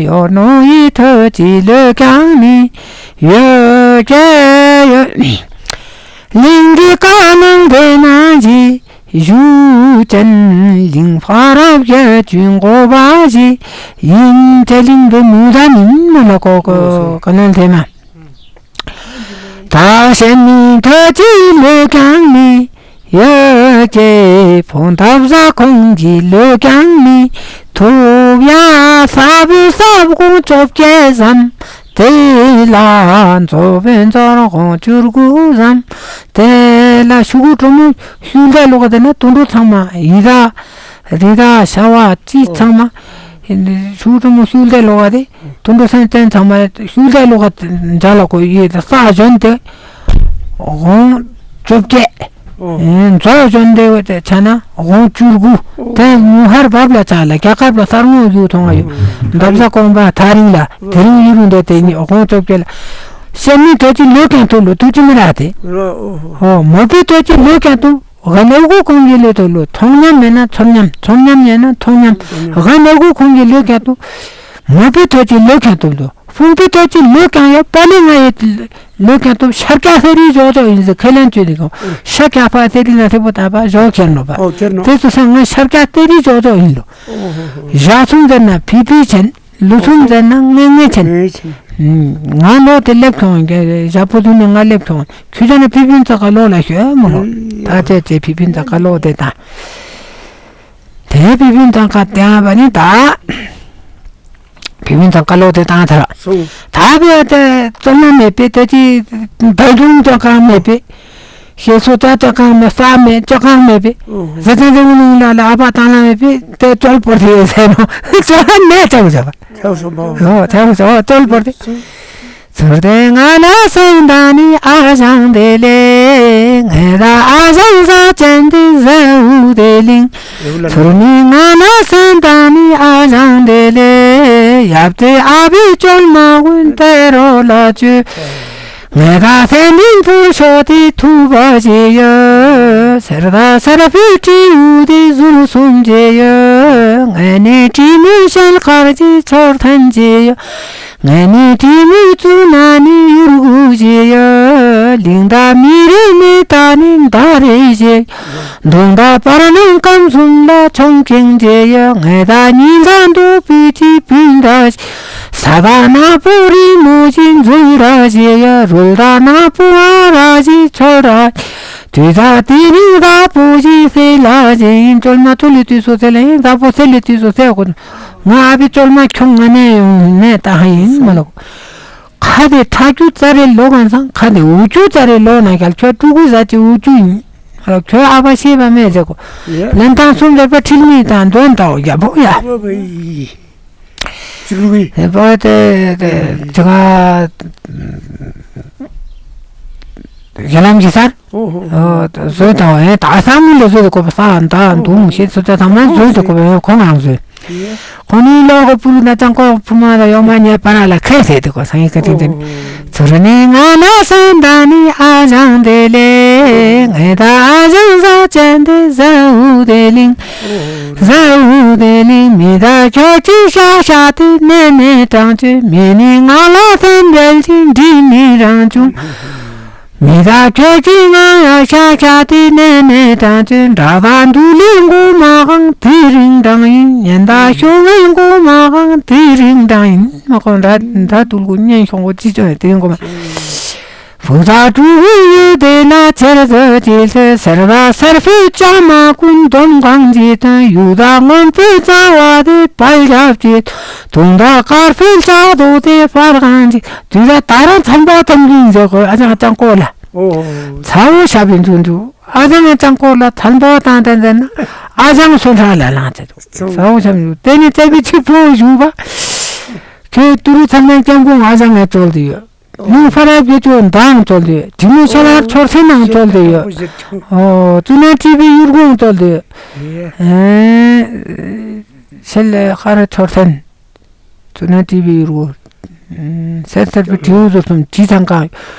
ཡོ་ནོ་ཡི་ཐོ་ཅི་ལོས་ཀྱང་ནི། ཡོད་ཀྱེ་ཡོད་ནི། གླིང་གི་བཀའ་གནང་དེ་ན་ཇི། གཞུ་ཅན་གླིང་ཕ་རབ་རྒྱལ་ཅུང་གོ་བ་ཞི། ཡིན་ཏེ་གླིང་དེ་མུ་ད་མིན་མོ་ལ་ཀོ་ཀོ་ཀ་ནན་དེ་མ། ད་ཤེས་མི་ཐོ་ཅི་ལོས་ཀྱང་ནི། ཡོད་ཀྱེ་ཕོ་འདབ་ཟ་ཁོང་གི་ལོས་ཀྱང་ནི། ཐུབ་ཡ་ས་བུ་ས་བུ་ཁོང་བཅོ་བརྒྱད་ཟམ། དེ་ལ་མཛོ་བོའི་མཛོ་རོང་ཁོང་བཅུ་དགུ་ཟམ། དེ་ལ་ཤུ་གུ་གྲོ་མོ་ཤུལ་དེ་ལོག་དེ་ན་དུད་འགྲོ་ཚང་མ་ཡི་ར་རི་ར་ཤ་བ་ཅི་ཚང་མ། ཤུ་གུ་གྲོ་མོ་ཤུལ་དེ་ལོག་དེ། དུད་འགྲོ་སེམས་ཅན་ཚང་མ་ཤུལ་དེ་ལོག་འཇའ་ལ་གོ་ཡི་ས་གཞོན་དེ། འོང་བཅོ་བརྒྱད། ཨོ། ཨེ་མཛོ་གཞོན་དེ་བོ་དེ་ཆ་ན་འོང་བཅུ་དགུ། ཨོ། དེ་ཉུ་ཧར་བབ་ལ་ཆ་ལ་རྒྱ་གར་ལ་གསར་ངོ་ཡུ་ཐོང་ཡོད། ཨོ། འདབ་ས་གོང་པ་ཐག་རིང་ལ། ཨོ། དེ་རིང་ཡུ་རུ་འདོད་དེ་ཉི་འོང་བཅོ་བརྒྱད་ལ། ཤེས་མི་ཐོ་ཅི་ལོས་ཀྱང་ཐུབ་ལོ་ཐུབ་ཅི་མི་ར་དེ། ར་ཨོ་ཧོ། ཨོ་མོ་པི་ཐོ་ཅི་ལོས་ཀྱང་ཐུབ། ཧ་ནེ་གུ་ཁོང་གི་ལོས་ཐུབ་ལོ། མཐོང་མཉམ་མེད་ན་ཚོར་མཉམ། ཚོར་མཉམ་ཡོད་ན་མཐོང་མཉམ། ཧ་ནེ་གུ་ཁོང་གི་ལོས་ཀྱང་ཐུབ། མོ་པི་ཐོ་ཅི་ལོས་ཀྱང་ཐུབ་ལོ། ཧྥུང་པི་ཐོ་ཅི་ལོས་ཀྱང་ཡོད། པ་ལི་ང་ཡི་ལོས་ཀྱང་ཐུབ། ཤར་ཀྱ་ཧེ་རི་ཇོ་ཇོ་ཡིན་ཟེར་ཁས་ལེན་བཅོས་ཏེ་གོ། ཤར་ཀྱ་ཕ་ཧེ་རི་ན་ཧེ་པོ་ད་པ་ཇོ་ཁྱེར་ནོ་པ། ཨོ་ཁྱེར་ནོ། དེ་ཚོ་སང་ང་ཤར་ཀྱ་ཧེ་རི་ཇོ་ཇོ་ཡིན་ལོ། ཨོ་ཧོ་ཧོ། ཞག་གསུམ་ཟེར་ན་ཕི་ཕི་ཆེན། ལོ་གསུམ་ཟེར་ན་ངེ་ངེ་ཆེན། ངེ་ཆེན། ང་ལོ་དེ་སླེབས་ཁྱོང་། ཞག་པོ་དུ་ནས་ང་སླེབས་ཁྱོང་། ཁྱོད་ཅག་ནི་ཕི་ཕིན་ཙ་ག་ལོ་ལ་ཤོད་མོ་ལོ། ཨེ། ད་ཅེ་ཅེ་ཕི་ཕིན་ཙ་ག་ལོ་དེ་དང་། དེ་ཕི་ཕིན་ཙ་ག་དེ་ཨ་བ་ནི་ད། ཕི་ཕིན་ཙ་ག་ལོ་དེ་དང་ཐ་ར། སོང་། ད་བི་ཨ་དེ་ཙོ་ན་མེད་པའི་དེ་ཅི། བལ་འབྲུམ་ཙ་ག་མེད་པའི། ཤེས་སོ་ཙ་ཙ་གང་མེད་ས་མེད་ཙ་གང་མེད་པའི། ཨོ་ཧོ། ཟེ་ཙེ་ཟེ་འུ་ནིང་ལ་ལ་ཨ་བ་ཏང་ལ་མེད་པའི་དེ་ཙོལ་པོར་དེ་ཡོད་ཟེར་ནོ། ཙོལ་མེད་ཙ་གུ་ཟེར་བ། ཐེའུ་སོ་མ། ཨོ་ཐེའུ་སོ་ཙོལ་པོར་དེ། ཚུར་དེ་ང་ལ་སོང་ད་ནི་ཨ་ཞང་དེ་ལེ། ངེ་ད་ཨ་ཞང་ས་ཅན་དེ་ཟེ་འུ་དེ་ལིང་། ཚུར་ནི་ང་ལ་སོང་ད་ནི་ཨ་ཞང་དེ་ལེ། ཡབ་དེ་ཨ་བི་ཅོལ་མ་གུན་དེ་རོ་ལ་ཅུ། ངེ་ད་སེ་མིན་ཕུར་ཤོ་དེ་ཐུ་བ་ཞེ་ཡོད། སེར་ད་སེར་ཕུ་ཏྲི་འུ་དེ་ཟུར་སུམ་ཞེ་ཡོད། ངེ་ནི་ཏྲི་མུ་ཤེལ་དཀར་གྱི་ཚོར་ཐན་ཞེ་ཡོད། ངེ་ནི་ཏྲི་མུ་ཙུ་ན་ནི་ཡུར་གུ་ཞེ་ཡོད། ལིང་ད་མི་རེ་མེ་ད་ནི་མདའ་རེ་ཞེ། མདུང་ད་བར་སྣང་སྐམ་གསུམ་ལ་ཆོང་ཁེང་ཞེ་ཡོད། ངེ་ད་ཉིན་ད་འདུག་པི་ཅི་བུན་ད་ཞེ། ས་དང་ནག་པོ་རི་མོ་བཞིན་འཛུལ་ར་ཞེ་ཡ། རོལ་དང་ནག་པོ་ཨ་ར་ཞིག་ཆོལ་ར། དུས་དང་དེ་རིང་དྭགས་པོ་ཞིག་སེ་ལ་ཞེ་ཡིན། ཅོལ་མ་ཚུ་ལས་དུས་སུ་སེ་ལ་ཡིན། དྭགས་པོ་སེ་ལས་དུས་སུ་སེ་གོ། ང་ཨ་བི་ཅོལ་མ་ཁྱོང་ང་ནས་ཡོང་ནས་ད་ཧ་ཡིན་མ་ལོག་ཁ་དེ་ཁྲ་རྒྱུ་ཙ་རེ་ལོ་གང་སང་ཁ་དེ་འུ་རྒྱུ་ཙ་རེ་ལོ་ན་གལ་ཁྱོད་ཕྲུ་གུ་ཟ་ཅི་འུ་རྒྱུ་ཡིན། ཁྱོད་ཨ་བ་ཤེས་པ་མེད་ཟེ་གོ། ལན་ཐང་གསུམ་ལེགས་པ་ཁྲིལ་མི་དང་འདོན་དང་རྒྱ་པོ་ཡ། ཨེ་པ་དེ་དེ་ཅི་ག་ཨ་ ཞལ་ལམ་གྱི་སར། ཨོ་ཧོ། ཨོ། བཟོས་དང་ཨེ་ད་ས་མུ་ལ་བཟོས་དེ་ཀོ་པ་ས་ད་འདུག་ཤེས་ཚོད་ཚ་ཚང་མ་བཟོས་དེ་ཀོ་པ་ཁོང་རང་བཟོས། ཁོང་ནི་ལོག་གི་པུ་རུ་ན་ཅང་ཀོ་ཕུ་མ་ད་ཡོ་མ་ཉེ་པ་ན་ལ་ཁེ་སེ་དེ་ཀོ་སང་ཡི་ཀ་ཏིང་ཏིང་། ཚུར་ནི་ང་ན་སན་ད་ནི་ཨ་ཞང་དེ་ལེ། ངེ་ད་ཨ་ཞང་ཟ་ཅན་དེ་ཟ་འུ་དེ་ལིང་། ཟ་འུ་དེ་ལིང་མི་ད་ཁྱོད་ཀྱི་ཤ་ཤ་དེ་ནེ་ནེ་དྲང་ཅེ་མི་ནི་ང་ལ་སན་བེལ་ཅིང་འདྲི་ནི་རང་བྱུང་། མི་ད་ཁྱོད་ཀྱིས་ང་ཡ་ཤ་ཤ་དེ་ནེ་ནེ་དྲང་ཅེ་འདྲ་ད་འདུ་ལི་མགོ་མ་གང་དེ་རིང་དྲང་ཡིན། ཉན་ད་ཤོ་བའི་མགོ་མ་གང་དེ་རིང་དྲང་ཡིན། མ་གང་འདྲ་འདྲ་དུལ་གུ་ཉན་ཤོང་གོ་ཅི་ཅོ་དེ་རིང་གོ་མ། བུ་ད་ཀྲུ་གུ་ཡུ་དེ་ན་ཚེར་ཚོ་ཅི་ཚེ་སེར་བ་སེར་ཕུ་ཅ་མ་ཀུན་འདོམ་གང་ཅི་དང་ཡུ་ད་སྔོན་ཕུ་རྩ་བ་དེ་པལ་རྒྱབ་ཅི་དུང་ད་དཀར་ཕུ་ལྕགས་དོ་དེ་པར་གང་ཅི། དུས་ད་ད་རང་ཚན་པ་ཐམ་གིན་ཟེར་གོ་ཨ་ཅང་ཨ་ཅང་ཀོ་ལ། ཨོ། ཚ་བོ་ཞབས་པའི་འཛུན་འདུག་ཨ་ཅང་ཨ་ཅང་ཀོ་ལ་ཚན་པ་དང་ལྡན་ཟེར་ན་ཨ་ཅང་སོ་ཧྲ་ལ་ལངས་ཚེ་འདུག་ཚ་བོ་ཞབས་འདུག་དེ་ནི་རྩེ་བའི་ཆིག་པོ་བཞུགས་པ། ཁྱོད་ཏུ་རུ་ཚང་ནས་སྐྱབས་མགོན་ཨ་ཅང་ངས་བཙོལ་དུ་ཡོད། ལུང་ཕ་རབ་རྒྱལ་ཚོ་མདང་བཙོལ་དུ་ཡོད། དྲི་མོ་ཤ་ལར་ཆོར་སེ་ནང་བཙོལ་དུ་ཡོད། ཨོ། ཙུ་ན་ཀྲི་པའི་ཡུལ་གོང་བཙོལ་དུ་ཡོད། ཤེལ་ལས་ཧ་ར་ཆོར་སེན། ཙུ་ན་ཏི་བི་རུ། སེར་སེར་པའི་དྲེའུ་བཟོ་གསུམ་དྲི་ཚང་ཀ།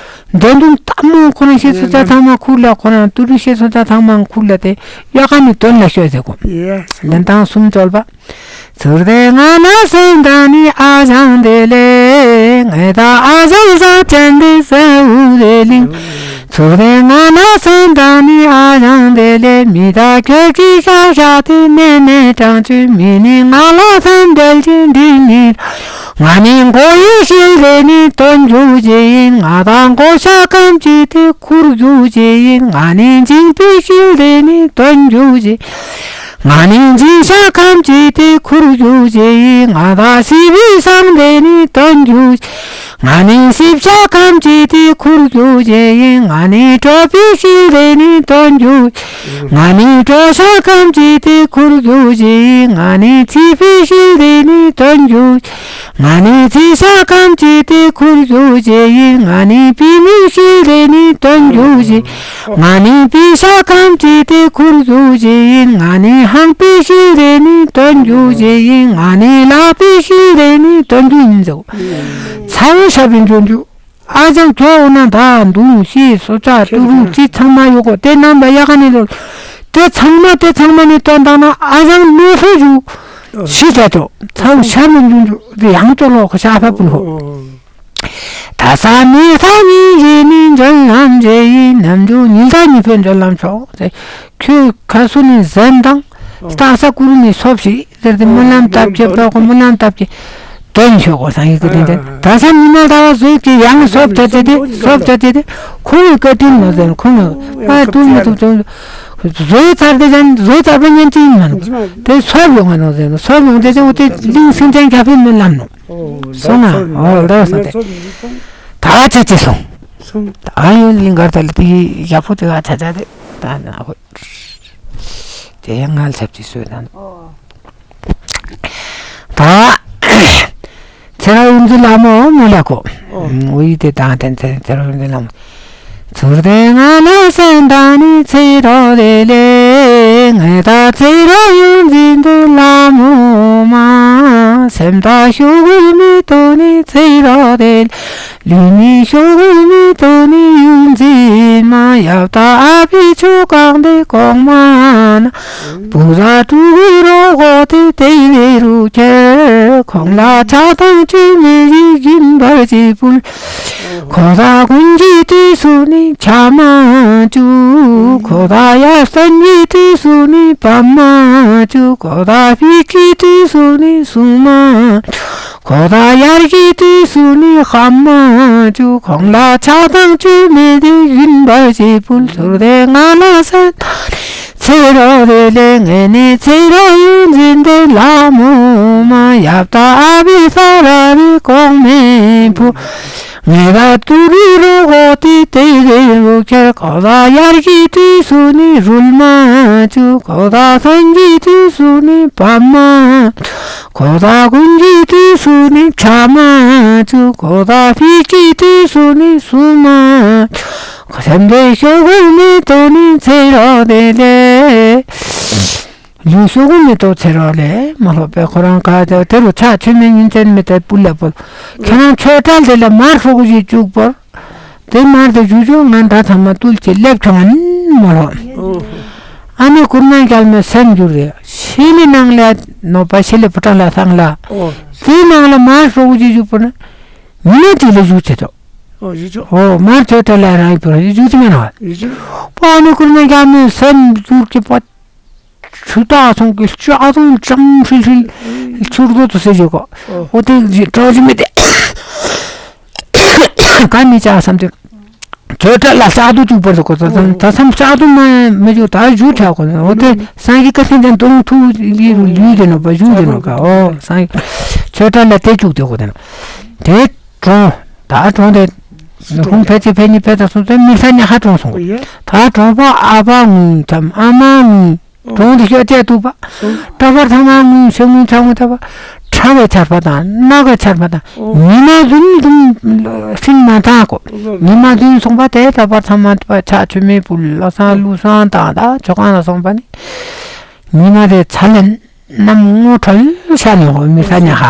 འདན་དུང་སྟག་མོ་ཁོ་རང་ཤེས་སོ་ཅག་ཚང་མ་ཁུར་ལ་ཁོ་རང་ཏུ་རུ་ཤེས་སོ་ཅག་ཚང་མ་ཁུར་ལ་དེ་ཡ་ཀ་ནི་དོན་ལ་ཤོད་ཟེར་གོ། ལན་ཐང་གསུམ་བཅོལ་བ། ཚུར་དེ་ང་ན་སེམས་དང་ནི་ཨ་ཞང་དེ་ལེ། ངེ་ད་ཨ་ཞང་ས་དྲན་དེ་སེ་འུ་དེ་ལིང་། ཚུར་དེ་ང་ན་སེམས་དང་ནི་ཨ་ཞང་དེ་ལེ། མི་ད་ཁྱོད་ཀྱི་ཤ་ཤ་དེ་ནེ་ནེ་དྲང་ཆུ་མི་ནི་ང་ལ་སེམས་འབྲེལ་གྱི་འདྲིས་མི། ང་ནི་མགོ་ཡི་ཤིལ་དེ་ནི་དོན་རྒྱུ་ཅི་ཡིན། ང་དང་མགོ་ཤ་ཁམ་ཅི་དེ་ཁུར་རྒྱུ་ཅི་ཡིན། ང་ནི་འཇིང་པའི་ཤིལ་དེ་ནི་དོན་རྒྱུ་ཅི། ང་ནི་འཇིང་ཤ་ཁམ་ཅི་དེ་ཁུར་རྒྱུ་ཅི་ཡིན། ང་དང་སྲིད་པའི་བསང་དེ་ནི་དོན་རྒྱུ། ང་ནི་སྲིབ་ཤ་ཁམ་ཅི་དེ་ཁུར་རྒྱུ་ཅི་ཡིན། ང་ནི་གྲོ་པའི་ཤིལ་དེ་ནི་དོན་རྒྱུ། ང་ནི་གྲོ་ཤ་ཁམ་ཅི་དེ་ཁུར་རྒྱུ་ཅི་ཡིན། ང་ནི་ཚིག་པའི་ཤིལ་དེ་ནི་དོན་རྒྱུ། ང་ནི་ཚིག་ཤ་ཁམ་ཅི་དེ་ཁུར་རྒྱུ་ཅི་ཡིན། ང་ནི་པུས་མོའི་ཤིལ་དེ་ནི་དོན་རྒྱུ་ཅི། ང་ནི་པུས་ཤ་ཁམ་ཅི་དེ་ཁུར་རྒྱུ་ཅི་ཡིན། ང་ནི་ཧང་པའི་ཤིལ་དེ་ནི་དོན་རྒྱུ་ཅི་ཡིན། ང་ནི་ལག་པའི་ཤིལ་དེ་ནི་དོན་རྒྱུ་ཡིན་ཟེར། ཚ་བོ་ཞབས་པའི་འཇོན་རྒྱུ། ཨ་ཅང་ཁྱོད་འོ་ན་ད་འདུག་ཤེས་སོ་ཅག་ཏུ་རུ་ཅི་ཚང་མ་ཡོད་གོ་དེ་རྣམ་པ་ཡ་ག་ནི་ལོ། དེ་ཚང་མ་དེ་ཚང་མ་ནི་དོན་དག་ན་ཨ་ཅང་ལོ་སོ་རྒྱུ། ཤི་ད་ཅོ་ཚ་བོ་ཞབས་པའི་འཇོན་རྒྱུ་དེ་ཡང་ཅོ་ལོ་ཁོ་ཤ་ཕ་པུ་ལོ། ད་ས་མི་ས་ཉིད་ཡིན་ནི་འཇོན་ལམ་རེ་ཡིན། ནམ་རྒྱུན་ཉིན་ཟླ་གཉིས་པའི་འཇོན་ལམ་ཆོག་ཟེར། ཁྱོད་ཁ་སུ་ནི་ཟན་དང་། སྟག་ས་ཀུ་རུ་ནི་སོབ་ཞིག་ཟེར་ཏེ་སྨོན་ལམ་བཏབ་ཀྱི་བཏབ་ཀྱི་སྨོན་ལམ་བཏབ་ཀྱི། དོན་ཆོག་གོ་སང་ཡིག་གི་དེ་དེ་ད་ས་མི་མ་ད་བ་བཟོས་ཀྱི་ཡང་སོབ་ཆ་ཆེ་དེ་སོབ་ཆ་ཆེ་དེ་ཁོ་བོའི་བཀའ་དྲིན་མ་ཟེར་ཁོ་ནི་ཨ་ཏུ་མི་ཐུབ་ཅུང་། བཟོས་ཚར་དེ་ཅན་བཟོས་ཚར་པ་ཉན་ཅི་ཡིན་མ་ནོ། དེ་སོབ་ཡོང་ང་ནོ་ཟེར་ནོ། སོབ་ཡོང་དེ་ཅན་འོ་དེ་གླིང་སེང་ཆེན་རྒྱ་ཕིན་མི་ལམ་ནོ། སོང་ན་འོ་ལོ་སོང་དེ། ད་ཅི་ཅི་སོང་། ད་ཡོད་གླིང་གར་ད་ལ་དེ་ཡག་པོ་དེ་ག་ཆ་ཆ་དེ་ད་ན་ཧོ། དེ་ཡང་ང་ལ་ཆབ་ཅི་སོས་ད་ནོ། ད་ཚེ་རབས་ཡུམ་གྱི་ལ་མོ་མོ་ལ་ཁོ། འོ་ཡི་དེ་ད་དེ་ཚེ་རབས་ཡུམ་གྱི་ལ་མོ། ཚུར་དེ་ང་ལ་སེམས་དང་ནི་ཚེ་རོགས་དེ་ལས། ངེ་ད་ཚེ་རོགས་ཡོད་འཛིན་དུ་ལ་མོ་མ། སེམས་དང་ཤུགས་མི་དོ་ནི་ཚེ་རོགས་དེ་ལས། ལུས་ནི་ཤུགས་མི་དོ་ནི་ཡོད་འཛིན་མ། ཡབ་དང་ཨ་ཕའི་ཆུ་གང་དེ་གོང་མ་ན། བུ་ར་ཕྲུ་གུའི་རོགས་དེ་དེ་ལས་རུ་ཁྱེར། ཁོང་ལ་ཆགས་སྡང་ཆུ་མེད་ཡིད་སྦྱིན་པར་བྱེད་ཕུལ། ཁོ་ད་དགུན་གྱི་དུས་སུ་ནི་ཆ་མ་བཅུག་ཁོ་ད་ཡར་སོན་གྱི་དུས་སུ་ནི་བབ་མ་བཅུག་ཁོ་ད་ཕྱི་གི་དུས་སུ་ནི་སྲུང་མ་བཅུག་ཁོ་ད་ཡར་གྱི་དུས་སུ་ནི་ཧམ་མ་བཅུག་ཁོང་ལ་ཆགས་སྡང་ཆུ་མེད་དེ་བཞིན་པར་བྱེད་ཕུལ། ཚུར་དེ་ང་ལ་སེམས་ཚེ་རོགས་རེ་ལས། ངེད་ནི་ཚེ་རོགས་ཡོད་འཛིན་དེ་ལ་མོ་མ། ཡབ་དང་ཨ་བི་ས་ར་བི་གོང་མའི་བུ། ངེད་ལ་ཏུ་རུ་རོགས་དེ་དེ་རེ་རུ་ཁྱེར། ཁོ་ལ་ཡར་གྱི་དུས་སུ་ནི་རུལ་མ་བཅུག་ཁོ་ལ་སོན་གྱི་དུས་སུ་ནི་བབ་མ། ཁོ་ལ་དགུན་གྱི་དུས་སུ་ནི་ཆ་མ་བཅུག་ཁོ་ལ་ཕྱི་གི་དུས་སུ་ནི་སྲུང་མ། ཁོ་སེམས་དེ་ཤོག་གུ་མེ་ཏོག་ནི་ཚེ་རོགས་དེ་ལས། ལུས་ཤོག་གུ་མེ་ཏོག་ཚེ་རོགས་ལས་མ་ལྷོད་པའི་ཁོ་རང་ཁ་དེ་དེ་རུ་ཚ་ཆུ་མེ་ཉིན་ཚན་མེ་ཏོག་པུ་ལ་པོལ། ཁྱེད་རང་ཆོས་གྲལ་དེ་ལ་མར་ཧྲོག་གུ་ཞིག་བཅུག་པོར། དེ་མར་དེ་བཞུ་བཞུ་ང་ད་ཚང་མ་བཏུལ་གྱི་སླེབས་བྱུང་ཨ་ནི་མ་ལྷོད། ཨ་ནི་གུར་མ་རྒྱལ་མོའི་སེམས་འགྱུར་རེ། ཤི་ལི་ནང་ལ་ནོ་པ་ཤི་ལི་བུ་ཏྲ་ལ་ཚང་ལ། དེའི་ནང་ལ་མར་ཧྲོག་གུ་ཞིག་བཅུག་པོ་ན། མི་ནི་དེ་ལ་བཞུ་ཚེ་ཏོ། ཨོ་ཞུ་ཆོག་ཨོ་མར་ཆོས་གྲལ་ལ་རང་ཡི་པོ་ར་ཞུ་ཆོག་མེད་ན། ཞུ་ཆོག་པ་ཨ་ནི་གུར་མ་རྒྱལ་མོའི་སེམས་འགྱུར་གྱི་པ། ཆུ་ཏག་ཚོང་གི་ལྕགས་ཚོང་ལྕམ་ཧྲིལ་ཧྲིལ་ཆུར་རྡོ་དུ་སེ་བཞུག་གོ། ཨོ་དེ་གྲོགས་ཅི་མེད་དེ། ག་མི་ཅག་བསམ་དེ། ཆོས་གྲལ་ལ་ལྕགས་རྡོ་བཅུག་པར་དུ་གོ། ད་ད་ད་སེམས་ལྕགས་རྡོ་མ་མི་བཅུག་ད་བཞུ་ཆག་གོ། ཨོ་དེ་སངས་རྒྱས་བཀའ་དྲིན་ཅན་དུང་ཐུག་ཡི་རུ་ལུས་དེ་ནོ་པ་བཞུ་དེ་ནོ་ག། ཨོ་སངས་རྒྱས་ཆོས་གྲལ་ལ་དེ་བཅུག་དེ་གོ་དེ་ནོ། དེ་གྲོང་། ད་གྲོང་དེ། ཧུང་ཕལ་ཆེར་ཕལ་གཉིས་ཕལ་དང་གསུམ་དེ་མི་ལྷ་ཉག་ཁ་གྲོང་སོང་གོ། ད་གྲོང་པ་ཨ་ཕ་ངུ་ཐམ་ཨ་མ་ངུ། གྲོང་དེ་ཤོད་བཅད་ཐུབ་པ། གྲྭ་པར་ཚང་མ་ངུ་ཤེ་ངུ་ཚ་ངུ་ཚ་བ། ཁྲ་བའི་ཆར་པ་དང་སྣ་ག་ཆར་པ་དང་ཉི་མ་ཟུམ་ཟུམ་སྲིན་མ་དང་གོ། ཉི་མ་ཟུམ་སོང་པ་དེ་གྲྭ་པར་ཚང་མ་ཕྱག་མཆོད་མེ་ཕུལ་ལ་སང་ལུས་སང་དང་ད་ཆོ་གང་ལ་སོང་པ་ནི། ཉི་མ་དེ་ཚ་ལན། གནམ་སྔོ་ཁྲོལ་ཤ་ནི་ཧོ་མི་ས་ཉ་ཧ།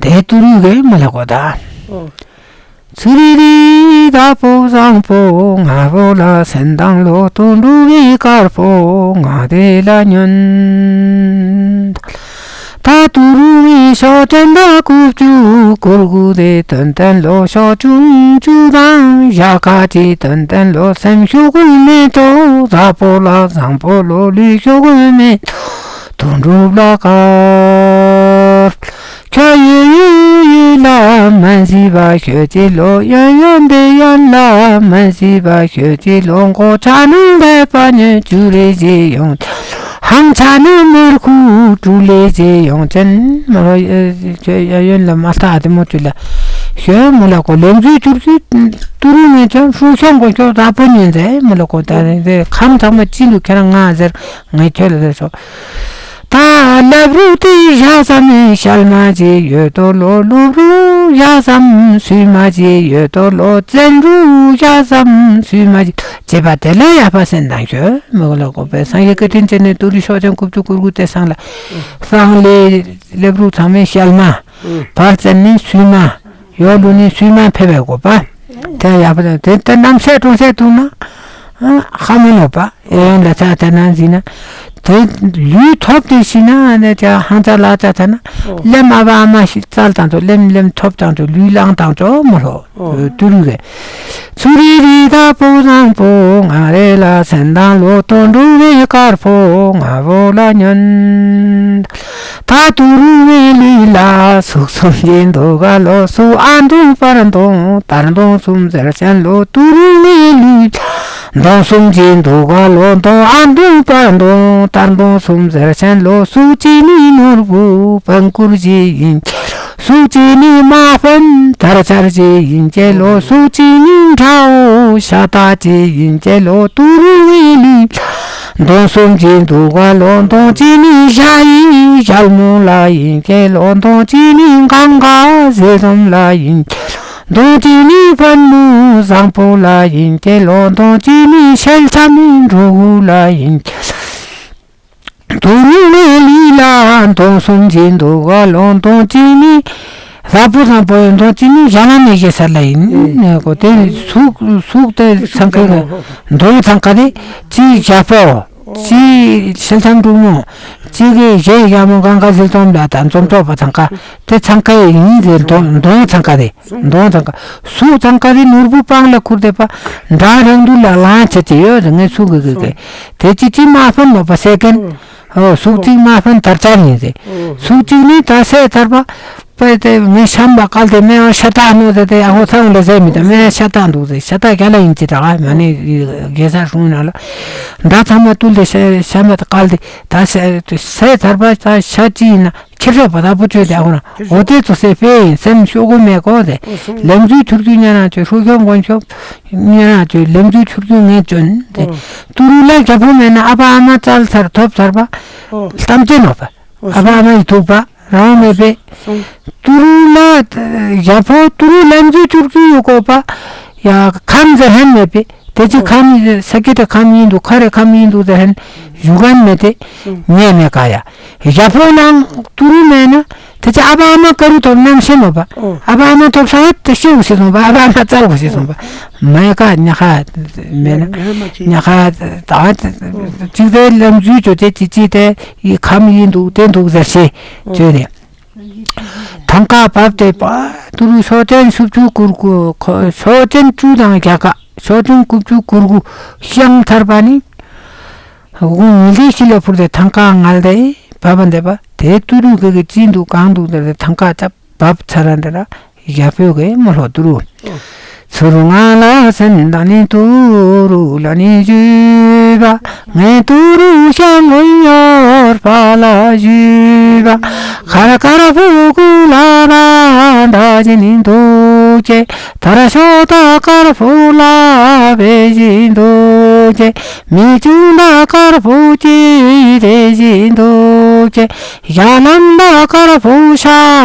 དེ་ཏུ་རུ་གེ་མ་ལ་གོ་ད། ཚུ་རི་རི་ད་པོ་བཟང་པོ་ང་བོ་ལ་སེམས་དང་ལོ་ཏུ་འགྲོ་བའི་དཀར་པོ་ང་དེ་ལ་ཉོན། ད་ཏུ་རུ་མི་ཤོ་ཅན་ད་ཀུབ་ཅུ་ཀུར་གུ་དེ་དོན་དན་ལོ་ཤོ་ཅུང་ཅུ་དང་ཞ་ཁ་ཅི་དོན་དན་ལོ་སེམས་ཤུ་གུ་མེ་ཏོ་ད་པོ་ལ་བཟང་པོ་ལོ་ལུས་ཤུ་གུ་མེ་ཏོ། དོན་གྲུབ་ལ་དཀར། ཁྱོད་ཡོད་ཡོད་ཡོད་ལ་མ་གཟིགས་པ་ཤོད་ཅི་ལོ། ཡོད་ཡོད་འདི་ཡོད་ལ་མ་གཟིགས་པ་ཤོད་ཅི་ལོ། མགོ་ཆ་ནི་འདས་པ་ཉོན་ཅུ་རེ་ཅི་ཡོང་། ཧང་ཆ་ནི་མར་ཁུ་ཀྲུ་ལེ་ཅི་ཡོང་ཅན། མ་ཁྱོད་ཡོད་ཡོད་ལ་མ་ལྟ་དེ་མོ་ཅུ་ལ་ཤོད་མོ་ལ་གོ། ལེམ་ཟུ་ཅུར་ཅུ་ཏུ་རུ་ནས་ཅང་ཧྲུ་ཤོང་གོ་ཤོ་ད་པོ་ཉོན་ཟེ་མོ་ལ་གོ། ད་རེ་ཁམ་ཚང་མ་ཅི་ལུ་ཁྱེད་རང་ང་ཟེར། ངས་ཁྱོད་ལ་ཟེར་སོ། ད་ལབ་རུ་ཏི་ཞག་ཙམ་ཤལ་མ་ཅི་ཡོད་དོ་ལོ། ལུབ་རུ་ཞག་ཙམ་སུས་མ་ཅི་ཡོད་དོ་ལོ། བཙན་རུ་ཞག་ཙམ་སུས་མ་ཅི་བྱེད་པ་དེ་ལ་ཡག་པ་སེམས་དང་ཤོད་མོ་ལ་གོ། པའི་སངས་རྒྱས་བཀའ་དྲིན་ཅན་ནས་ཏུ་རུ་ཤོག་ཅན་ཀུབ་ཅུ་ཀུར་གུ་དེ་སང་ལ་སང་ལེ་ལེབ་རུ་ཚང་མའི་ཤལ་མ་བར་བཙན་ནི་སུས་མ། ཡོ་ལུ་ནི་སུས་མ་ཕེབས་པའི་གོ་པ། དེ་ཡག་པོ་དང་དེ་ལྟར་རྣམ་ཤེས་གྲོང་ཤེས་ཐུག་ན། ཧ་མི་ལོག་པ། ཡོན་ལ་ཆ་དེ་ན་འཛིན་ན། དེ་ལུས་ཐོབ་དེ་ཤི་ན་ནས་ཅ་ཧང་ཅ་ལ་ཅ་ཐ་ན། ལེམ་ཨ་བ་ཨ་མ་ཤི་ཙལ་དང་ཚོ་ལེམ་ལེམ་ཐོབ་དང་ཚོ་ལུས་ལང་དང་ཚོ་མོ་ལོ། ཏུ་རུ་རེ། ཚུ་རི་རི་ད་པོ་བཟང་པོ་ང་རེ་ལ་སེམས་དང་ལོ་ཏོ་འགྲོ་བའི་དཀར་པོ་ང་བོ་ལ་ཉོན། ད་ཏུ་རུ་བའི་ལུས་ལ་སུག་གསུམ་གྱི་འདུ་ག་ལོ། སུ་ཨ་འདུ་པར་འདུ་དར་འདུ་གསུམ་ཟེར་ཅན་ལོ། ཏུ་རུ་བའི་ལུས་ལ་འདུ་གསུམ་གྱི་འདུ་ག་ལོ། འདུ་ཨ་འདུ་པར་འདུ་དར་འདུ་གསུམ་ཟེར་ཅན་ལོ། སུག་གཅིག་ནི་ནོར་བུ་པང་ཀུར་གྱི་ཡིན། སུག་གཅིག་ནི་མ་ཕན་དར་ཆར་གྱི་ཡིན་ཅན་ལོ། སུག་གཅིག་ནི་ཁྲའོ་ཤ་སྟག་གྱི་ཡིན་ཅན་ལོ། ཏུ་རུ་བའི་ལུས་ལ་འདོང་གསུམ་གྱི་འདུ་ག་ལོ། འདོང་གཅིག་ནི་ཞ་ཡི་ཞལ་མོ་ལ་ཡིན་ཅན་ལོ། འདོང་གཅིག་ནི་གང་ག་ཟེ་འཛོམས་ལ་ཡིན། འདོང་གཅིག་ནི་ཕན་མོ་བཟང་པོ་ལ་ཡིན་ཅན་ལོ། འདོང་གཅིག་ནི་ཤེལ་ཚ་མི་འགྲོ་བོ་ལ་ཡིན། དུ་རུ་ནས་ལུས་ལ་འདོང་གསུམ་གྱི་འདུ་ག་ལོ། འདོང་གཅིག་ནི་ར་བུ་བཟང་པོ་ཡོད། འདོང་གཅིག་ནི་ཞ་ལ་མི་ཞེ་ས་ལ་ཡིན་ནས་གོ། དེ་ནི་གཟུགས་གཟུགས་དེ་ཚང་ཁའི་འདོང་ཚང་ཁ་དེ་གཅིག་ཞ་པོ། གཅིག་ཤེལ་ཚང་འབྲུག་མོ། གཅིག་གི་ཞེ་ཡ་མོ་གང་ག་ཟིལ་གཏོང་ལ་དང་འཛོམས་གྲོགས་པ་ཚང་ཁ་དེ་ཚང་ཁ་ཡིན་ཟེར། འདོང་འདོང་ཚང་ཁ་དེ། གདོང་ཚང་ཀ། གཟུགས་ཚང་ཀ་རི་ནོར་བུ་སྤང་ལ་ཁུར་དེ་པ། འདྲ་རང་དུ་ལ་ལང་ཆེ་ཆེ་ཡོད་ཟེར་ངས་གཟུགས་གི་གི་གི། དེ་ཅི་ཅི་མ་ཕན་ནོ་པ་སེ་ཀན། ཨོ་གཟུགས་གཅིག་མ་ཕན་དར་ཆ་ཡིན་ཟེར། གཟུགས་གཅིག་ནི་ད་སེ་དར་པ། པ་དེ་ངས་ཤམ་པ་བཀལ་ཏེ་མེ་ཨོ་ཤ་སྟག་ནོ་ཟེར་ཏེ་ཨ་ཧོ་ཚང་ལ་ཟེར་མི་དང་མེ་ཤ་སྟག་འདུག་ཟེར། ཤ་སྟག་རྒྱ་ལ་ཡིན་ཅི་དྲག་མ་ནི་རྒྱལ་ས་སྲུང་ན་ལ། འདྲ་ཚང་མ་བཏུལ་ཏེ་ཤ་ཤམ་པ་བཀལ་ཏེ་ད་སེ་སེ་དར་པ་ད་ཤ་ཅི་ཡིན་ན། ཁྱེད་རང་བ་ད་བུ་ཆོས་དེ་ཨ་ཁོ་རང་འོ་དེ་ཚོ་སེ་ཕེ་ཡིན་སེམས་ཤོག་གུ་མེད་གོ་ཟེར། ལེམ་ཟུའི་ཆུར་རྒྱུ་ཉན་ན་ཆོས་ཧྲུ་ཁྱོང་མགོན་ཆོས་ཉན་ན་ཆོས་ལེམ་ཟུའི་ཆུར་རྒྱུ་ངས་བྱོན་ཟེར། ཏུ་རུ་ལ་རྒྱ་ཕོ་མེད་ན་ཨ་ཕ་ཨ་མ་བཙལ་ཚར་ཐོབ་ཚར་པ། གཏམ་ཅན་ནོ་པ། ཨ་ཕ་ཨ་མ་ཡི་ཐུག་པ་རང་མེད་པས། ཏུ་རུ་ལ་རྒྱ་ཕོ་ཏུ་རུ་ལེམ་ཟུའི་ཆུར་རྒྱུ་ཡོད་གོ་པ། ཡ་ཁམས་ཟེར་ཧན་མེད་པས། དེ་ཅི་ཨོ། ཁམས་ས་སྐྱིད་དེ་ཁམས་ཡིན་འདུག་ཁ་རེ་ཁམས་ཡིན་འདུག་ཟེར་ཧན་ཨུ། ཞུ་གན་མེད་དེ་ཨུ། ངས་མེད་ཀ་ཡ། ཞབས་པོ་ནང་ཏུ་རུ་མེད་ན་དེ་ཅི་ཨ་ཕ་ཨ་མ་ཀ་རུ་ཐོབ་ནམ་ཤེས་མོ་པ། ཨོ། ཨ་ཕ་ཨ་མ་ཐོབ་ས་དེ་ཤེས་གོ་ཤེས་སོང་པ། ཨ་ཕ་ཨ་མ་ཙལ་གོ་ཤེས་སོང་པ། ཨོ། མེད་ཀ་ཉ་ཁ་མེད་ན་ཉ་ཁ་ད་ཅིག་དེ་ལམ་རྒྱུས་ཅོ་དེ་ཅི་ཅི་དེ་ཁམས་ཡིན་འདུག་དེ་འདུག་ཟེར་ཤེས་ཅོས་ནས། ཐང་ཀ་བབས་ཏེ་པ་ཏུ་རུ་ཤོ་ཅན་སུབ་ཆུ་གུར་གུ་ཁོ་ཤོ་ཅན་བཅུ་དང་བརྒྱ་ཀ་ཤོ་ཅན་དགུ་བཅུ་གུར་གུ་ཤང་ཐར་པ་ནི། དགུང་ཉི་ཟླའི་ཤི་ལ་ཕུར་ཏེ་ཐང་ཀ་ངལ་ཏེ་བབས་པ་འདེབས་པ་དེ་ཏུ་རུ་གི་གི་ཅི་འདུག་གང་འདུག་ཟེར་ཏེ་ཐང་ཀ་ཅབ་བབས་ཚར་ར་འདི་ར། ཞབས་པོ་གི་མོ་ལྷོ་ཏུ་རུ། ཚུར་ང་ལ་སེམས་དང་ནི་ཏུ་རུ་ལ་ནི་བཞུད་པ། ངའི་ཏུ་རུ་ཤ་ངོ་ཡོར་པ་ལ་བཞུད་པ། ཁར་དཀར་པོ་ཀུ་ལ་ར་འདྲ་བཞིན་འདུག་ཅེས། དར་ཤོ་ད་དཀར་པོ་ལ་བེ་བཞིན་འདུག་ཅེས། མི་ཅུང་ད་དཀར་པོ་ཅི་རེ་བཞིན་འདུག་ཅེས། ཡ་ལམ་ད་དཀར་པོ་ཤ་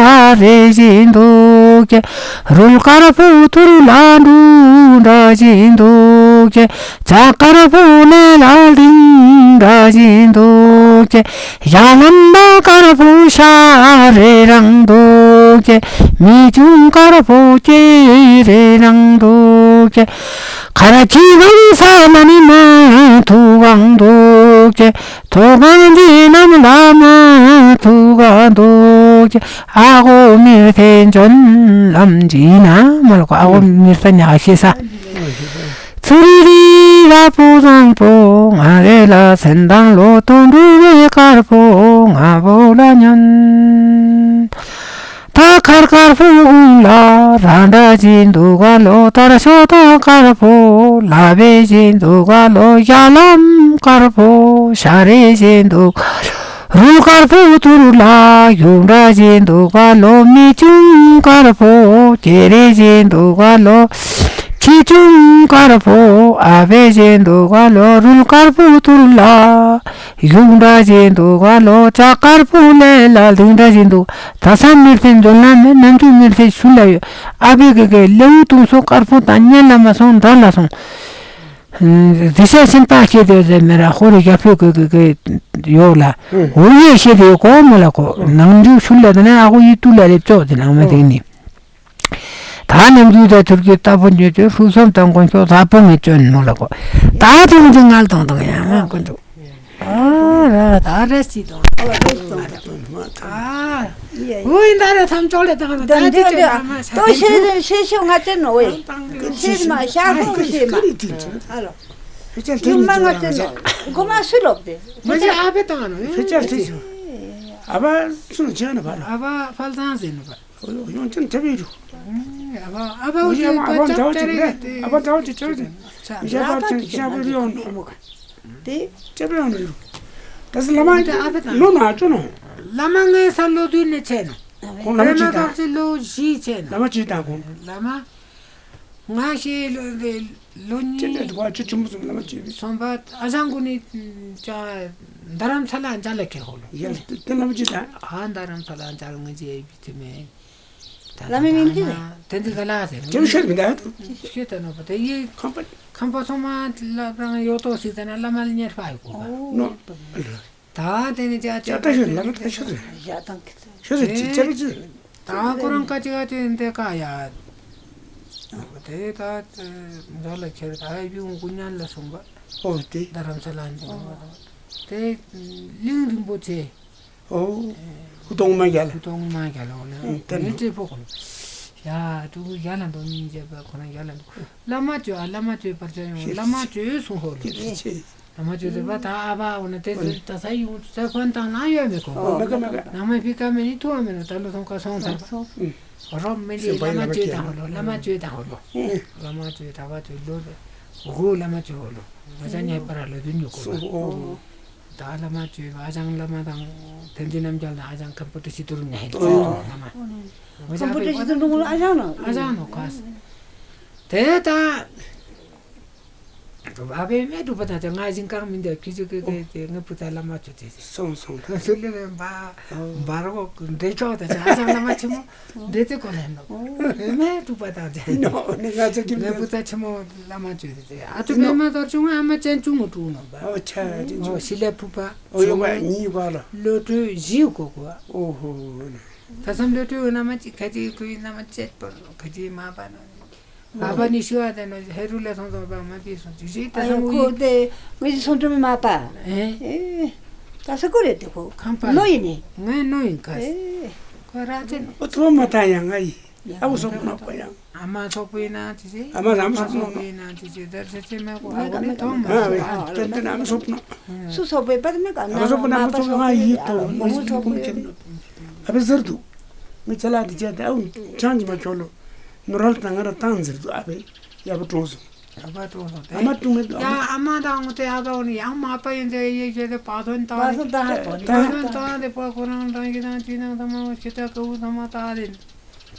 རེ་བཞིན་འདུག་ཅེས། རུལ་དཀར་པོ་ཐུར་ལ་འབྲུ་འདྲ་བཞིན་འདུག་ཅེས། ལྕགས་དཀར་པོ་ནས་ལ་ལྡིང་འདྲ་བཞིན་འདུག་ཅེས། ཡ་ལམ་ད་དཀར་པོ་ཤ་རེ་རང་འདུག་ཅེས། མི་ཅུང་དཀར་པོ་ཅི་རེ་རང་འདུག་ཅེས། ཁ་ར་ཅི་གང་ས་ལ་ནི་མ་ཐུག་གང་འདུག་ཅེས། ཐོག་ཁང་འདི་རྣམས་ལ་མ་ཐུག་ག་འདུག་ཅེས། ཨ་གོ་མི་ཐེ་འཇོན་ལམ་འདི་ན་མ་ལ་གོ། ཨ་གོ་མི་ཐེ་ཉག་ཤེས་ས། ཚུ་རི་རི་ར་པོ་བཟང་པོ་ང་རེ་ལ་སེམས་དང་ལོ་དོན་འགྲུབ་པའི་དཀར་པོ་ང་བོ་ལ་ཉོན། ད་ཁར་དཀར་པོ་གུང་ལ་ར་འདྲ་བཞིན་འདུག་ག་ལོ། དར་ཤོ་ད་དཀར་པོ་ལ་བེ་བཞིན་འདུག་ག་ལོ། ཡ་ལམ་དཀར་པོ་ཤ་རེ་བཞིན་འདུག་ག་ལོ། རུལ་དཀར་པོ་ཐུར་ལ་ཡུག་འདྲ་བཞིན་འདུག་ག་ལོ། མི་ཅུང་དཀར་པོ་ཅེ་རེ་བཞིན་འདུག་ག་ལོ། ཁྱི་ཅུང་དཀར་པོ་ཨ་བེ་བཞིན་འདུག་ག་ལོ། རུལ་དཀར་པོ་ཐུར་ལ་ཡུག་འདྲ་བཞིན་འདུག་ག་ལོ། ལྕགས་དཀར་པོ་ལས་ལ་ལྡིང་འདྲ་བཞིན་འདུག་ད་ས་མི་ཐེ་འཇོན་ལ་མེད། ནམ་རྒྱུན་མི་ཐེ་ཤུལ་ལ་ཡོད། ཨ་བེ་གི་གི་ལེའུ་དུང་སོ་དཀར་པོ་དང་གཉེན་ལ་མ་སོང་འདྲ་ལ་སོང་། དེ་ཤ་སེམས་པ་སྐྱེ་དེ་ཟེར་མེ་ར་ཧོ་རི་རྒྱ་ཕོད་གི་གི་གི་ཡོག་ལ། ཧོ་ཡེ་ཤེ་དེ་གོ་མོ་ལ་གོ། ནང་འཇུག་ཤུལ་ལ་དེ་ནས་ཨ་གོ་ཡི་ཏུ་ལ་རེ་བཅོ་དེ་ནང་མ་དེ་ནི། ད་ནམ་རྒྱུན་ད་ཐུར་གི་ལྟ་བུ་འཇོན་ཅོ་ཧྲུ་སོམ་དང་དགོན་ཤོག་ད་པོ་མི་བཅོན་མོ་ལ་གོ། ད་དེ་མི་དེ་ངལ་དང་དང་ཡང་ང་ཀུན་ཏུ། ཨ་ར་ད་རེ་སི་དང་། ཨ། འོ་ཡིན་ད་རེ་ཐམ་ཅོག་ལེ་དང་ད་ཅི་ཅོ་ད་མ་ཤ་ཏོ་ཤེ་ཤེ་ཤེ་ང་ཅན་ནོ་ཝེ། ཤེ་མ་ཤ་ཁོ་ཤེ་མ། ཧ་ལོ། ཕེ་ཅལ་ཡུམ་མ་ང་ཅན་ནོ། ཁོ་མ་སུ་ལོབ་དེ། མ་ཅི་ཨ་བེ་དང་ནོ། ཕེ་ཅལ་ཏེ་ཅོ། ཨ་བ་སུ་ཅན་ནོ་བ་ལོ། ཨ་བ་ཕལ་ཚང་ཟེར་ནོ་བ། ཡོང་ཅན་ཐེ་བི་རུ། ཨ་བ་ཨ་བ་འོ་ཅི་ཨ་བ་ཅ་ཅ་རེ་ཨ་བ་ཅ་ཅ་ཅ་ཅ། ཡ་བ་ཅ་ཡ་བ་རི་ཡོང་ནོ། དེ་ཅེ་བེ་ཡོང་ནོ་ཡུ། ད་སི་བླ་མ་ཨ་བེ་དང་ལོ་ན་ཅོ་ནོ། བླ་མ་ངའི་ས་ལོ་དུས་ནས་ཆེ་ནོ། ཁོང་བླ་མ་ཅི་དང་། ལོ་བཞི་ཆེ་ནོ། བླ་མ་ཅི་དང་ཁོང་། བླ་མ་ང་ཤེས་ལོ་ལོ་ཅི་ནས་གཉིས་བ་ཅི་ཆུང་མོ་སོང་བླ་མ་ཅི་བེ། སོང་བ་ཨ་ཞང་གུ་ནི་ཅ་རྡ་རམ་ས་ལ་འཇལ་ལ་ཁེར་ཧོ་ལོ། ཡ་དེ་བླ་མ་ཅི་དང་། ཨ་རྡ་རམ་ས་ལ་འཇལ་ངེ་ཅི་ཨེ་བི་ཐི་མེ། བླ་མའི་མིང་ཅི་རེད། དེ་འདི་ག་ལ་ཟེར། ཅེ་བེ་ཤེས་མི་འདུག་ཨ་ཏུ། ཤེས་ད་ནོ་བ་དེ་ཡི། ཁམས་པ། ཁམས་པ་སོ་མ་ལ་རང་ཡོད་དོ་སི་ད་ན་བླ་མ་ལ་གཉེར་པ་ཡོད་གོ། ནོ། ད་དེ་ནི་ཅ་ཅ་ད་ཤོད་ལ་ད་ཤོད། ཡ་དང་ཁི་ཚེ། ཤོད་ཅི་ཅ་ཅི། ད་ཁོ་རང་ཀ་ཅི་ག་ཅི་འདི་ཀ་ཡ། དེ་ད་འདྲ་ལ་ཁྱེར་ད་ཡུང་གུ་ཉན་ལ་སོང་བ། ཨོ་དེ། རྡ་རམ་ས་ལ་འདི་སོང་བ། དེ་གླིང་རིན་པོ་ཆེ། ཨོ། ཧུ་ཏོང་མ་རྒྱལ། ཧུ་ཏོང་མ་རྒྱལ་ལོ་ལ། ཨེ་ཏན་ནོ། ཏྲེ་ཕོ་ཁོ་ལོ། ཡ་ཏུ་རྒྱལ་ལ་འདོ་མི་རྒྱལ་པ་ཁོ་ན་རྒྱལ་ལ་འདོ། བླ་མ་ཅོ་ཨ་བླ་མ་ཅོའི་བར་ཆ་ཡོང་། བླ་མ་ཅོའི་སོང་ཧོ་ལོ། བླ་མ་ཅོའི་ཟེར་བ་ད་ཨ་བ་འོ་ན་དེ་ཟེར་ད་ས་ཡོང་ས་ཁོན་དང་ན་ཡོད་མེད་གོ། ཨོ་མེ་ག་མེ་ག། ན་མ་ཕི་ཀ་མེ་ནི་ཐུ་བ་མེ་ནོ་ད་ལོ་ཐོང་ཀ་སོང་ད། རོ་མེ་ནི་བླ་མ་ཅོའི་དང་ཧོ་ལོ། བླ་མ་ཅོའི་དང་ཧོ་ལོ། བླ་མ་ཅོའི་ད་བ་ཅོའི་ལོ་ཧོ་བླ་མ་ཅོའི་ཧོ་ལོ། ང་ཅག་ཉེ་པར་ལོ་དུ་ཉོ་གོ། ད་བླ་མ་ཅོའི་ཨ་ཞང་བླ་མ་དང་ཐེན་ཅིན་རྣམ་རྒྱལ་དང་ཨ་ཞང་ཁམ་པོ་ཏི་སི་ཏུ་རུ་ནེ་ཧེ་ལོ་བླ་མ། ཁམ་པོ་ཏི་སི་ཏུ་རུ་ཨ་ཞང་ནོ། ཨ་ཞང་ནོ་ཁ་སི། དེ་ད་ ཨ་བེ་མེ་སྒྲུབ་པ་དང་ང་ཞིང་ཁང་མི་འདུག་ཁྱི་ཅུ་ཀེ་ཀེ་དེ་ངའི་བུ་ཚ་བླ་མ་ཆུ་ཚེ། སོང་སོང་། སུ་ལེ་བེ་འབའ་འབའ་རོགས་འདྲེ་ཅོག་དང་ཆ་ཚང་བླ་མ་ཆེན་མོ་འདྲེ་ཚེ་གོ་ལེན་ནོ། ཨེ་མེ་སྒྲུབ་པ་དང་ཆ་ནོ་ནི་ང་ཚོ་ཀྱི་ངའི་བུ་ཚ་ཆེན་མོ་བླ་མ་ཆུ་ཚེ། ཨ་ཏུ་མེ་མ་དོར་ཆུང་ཨ་མ་ཅན་ཆུང་ངུ་ཀྲུང་ནོ་བ། ཨོ་ཆ་ཅན་ཆུང་ཞི་ལེ་ཕུ་པ། ཨོ་ཡོ་བ་ཉི་ག་ལ། ལོ་ཏྲུ་ཞི་གོ་གོ། ཨོ་ཧོ། ད་སམ་ལོ་ཏྲུ་ན་མ་ཅི་ཁ་ཅི་ཁུ་ན་མ་ཅེད་པོ་ཁ་ཅི་མ་པ་ནོ། ཨ་བ་ནི་ཤུ་ཨ་དེ་ནོ་ཧེ་རུ་ལ་སོང་སོང་བ་མ་པི་སོང་ཅི་ཞིག་ད་ཨ་ཡ་སང་ཁོ་དེ་ངི་སོང་ཏུ་མ་པ། ཨེ། ཨེ། ད་ས་ཀོ་རེ་དེ་ཁོ་ཁམ་པ་ནོ་ཡིན་ནི། ངའི་ནོ་ཡིན་ཁ་སི། ཨེ། ཁོ་ར་ཅན་ཨོ་ཐོ་མ་ད་ཡ་ང་ཡི། ཨ་བུ་སོག་པོ་ནོ་པ་ཡ། ཨ་མ་སོག་པོ་ཡིན་ན་ཅི་ཅི། ཨ་མ་ར་མ་སོག་པོ་ནོ། སོག་པོ་ཡིན་ན་ཅི་ཅི་དར་ཅི་ཅི་མ་གོ་ཨ་གོ་ནི་ཐོང་མ་ཨ་སོག་ཨ་ཏན་ཏན་ཨ་མ་སོག་པོ་ནོ། སུ་སོག་པོ་པ་དེ་མེ་ག་ཨ་མ་སོག་པོ་ན་མ་སོག་པོ་ང་ཡི་ཐོ་མ་སོག་པོ་ཁྱེད་ནོ། ཨ་བེ་ཟེར་དུ། ངི་ཅ་ལག་དེ་ཅད་དེ་ཨ་བུ་ཅང་ཅི་མ་ཁྱོ་ལོ། ནོར་ལ་ད་ང་ར་བཏང་ཟེར་དུ་ཨ་བེ། ཡ་བུ་གྲོངས་སོང་། ཨ་བ་གྲོངས་སོང་། ཨ་མ་གྲོངས་མེད་དུ་ཡ་ཨ་མ་དང་ངོ་དེ་ཨ་བ་འོ་ནི་ཡང་མ་པ་ཡིན་ཏེ་ཡེ་ཞེ་དེ་པ་ཐོན་བཏང་། པ་ཐོན་བཏང་། པ་ཐོན་བཏང་དེ་པ་ཁོ་རང་རང་གི་ནང་ཅི་ནང་ཐ་མ་ཤི་ཏ་ཀ་བུ་ཐ་མ་ཏ་དེ་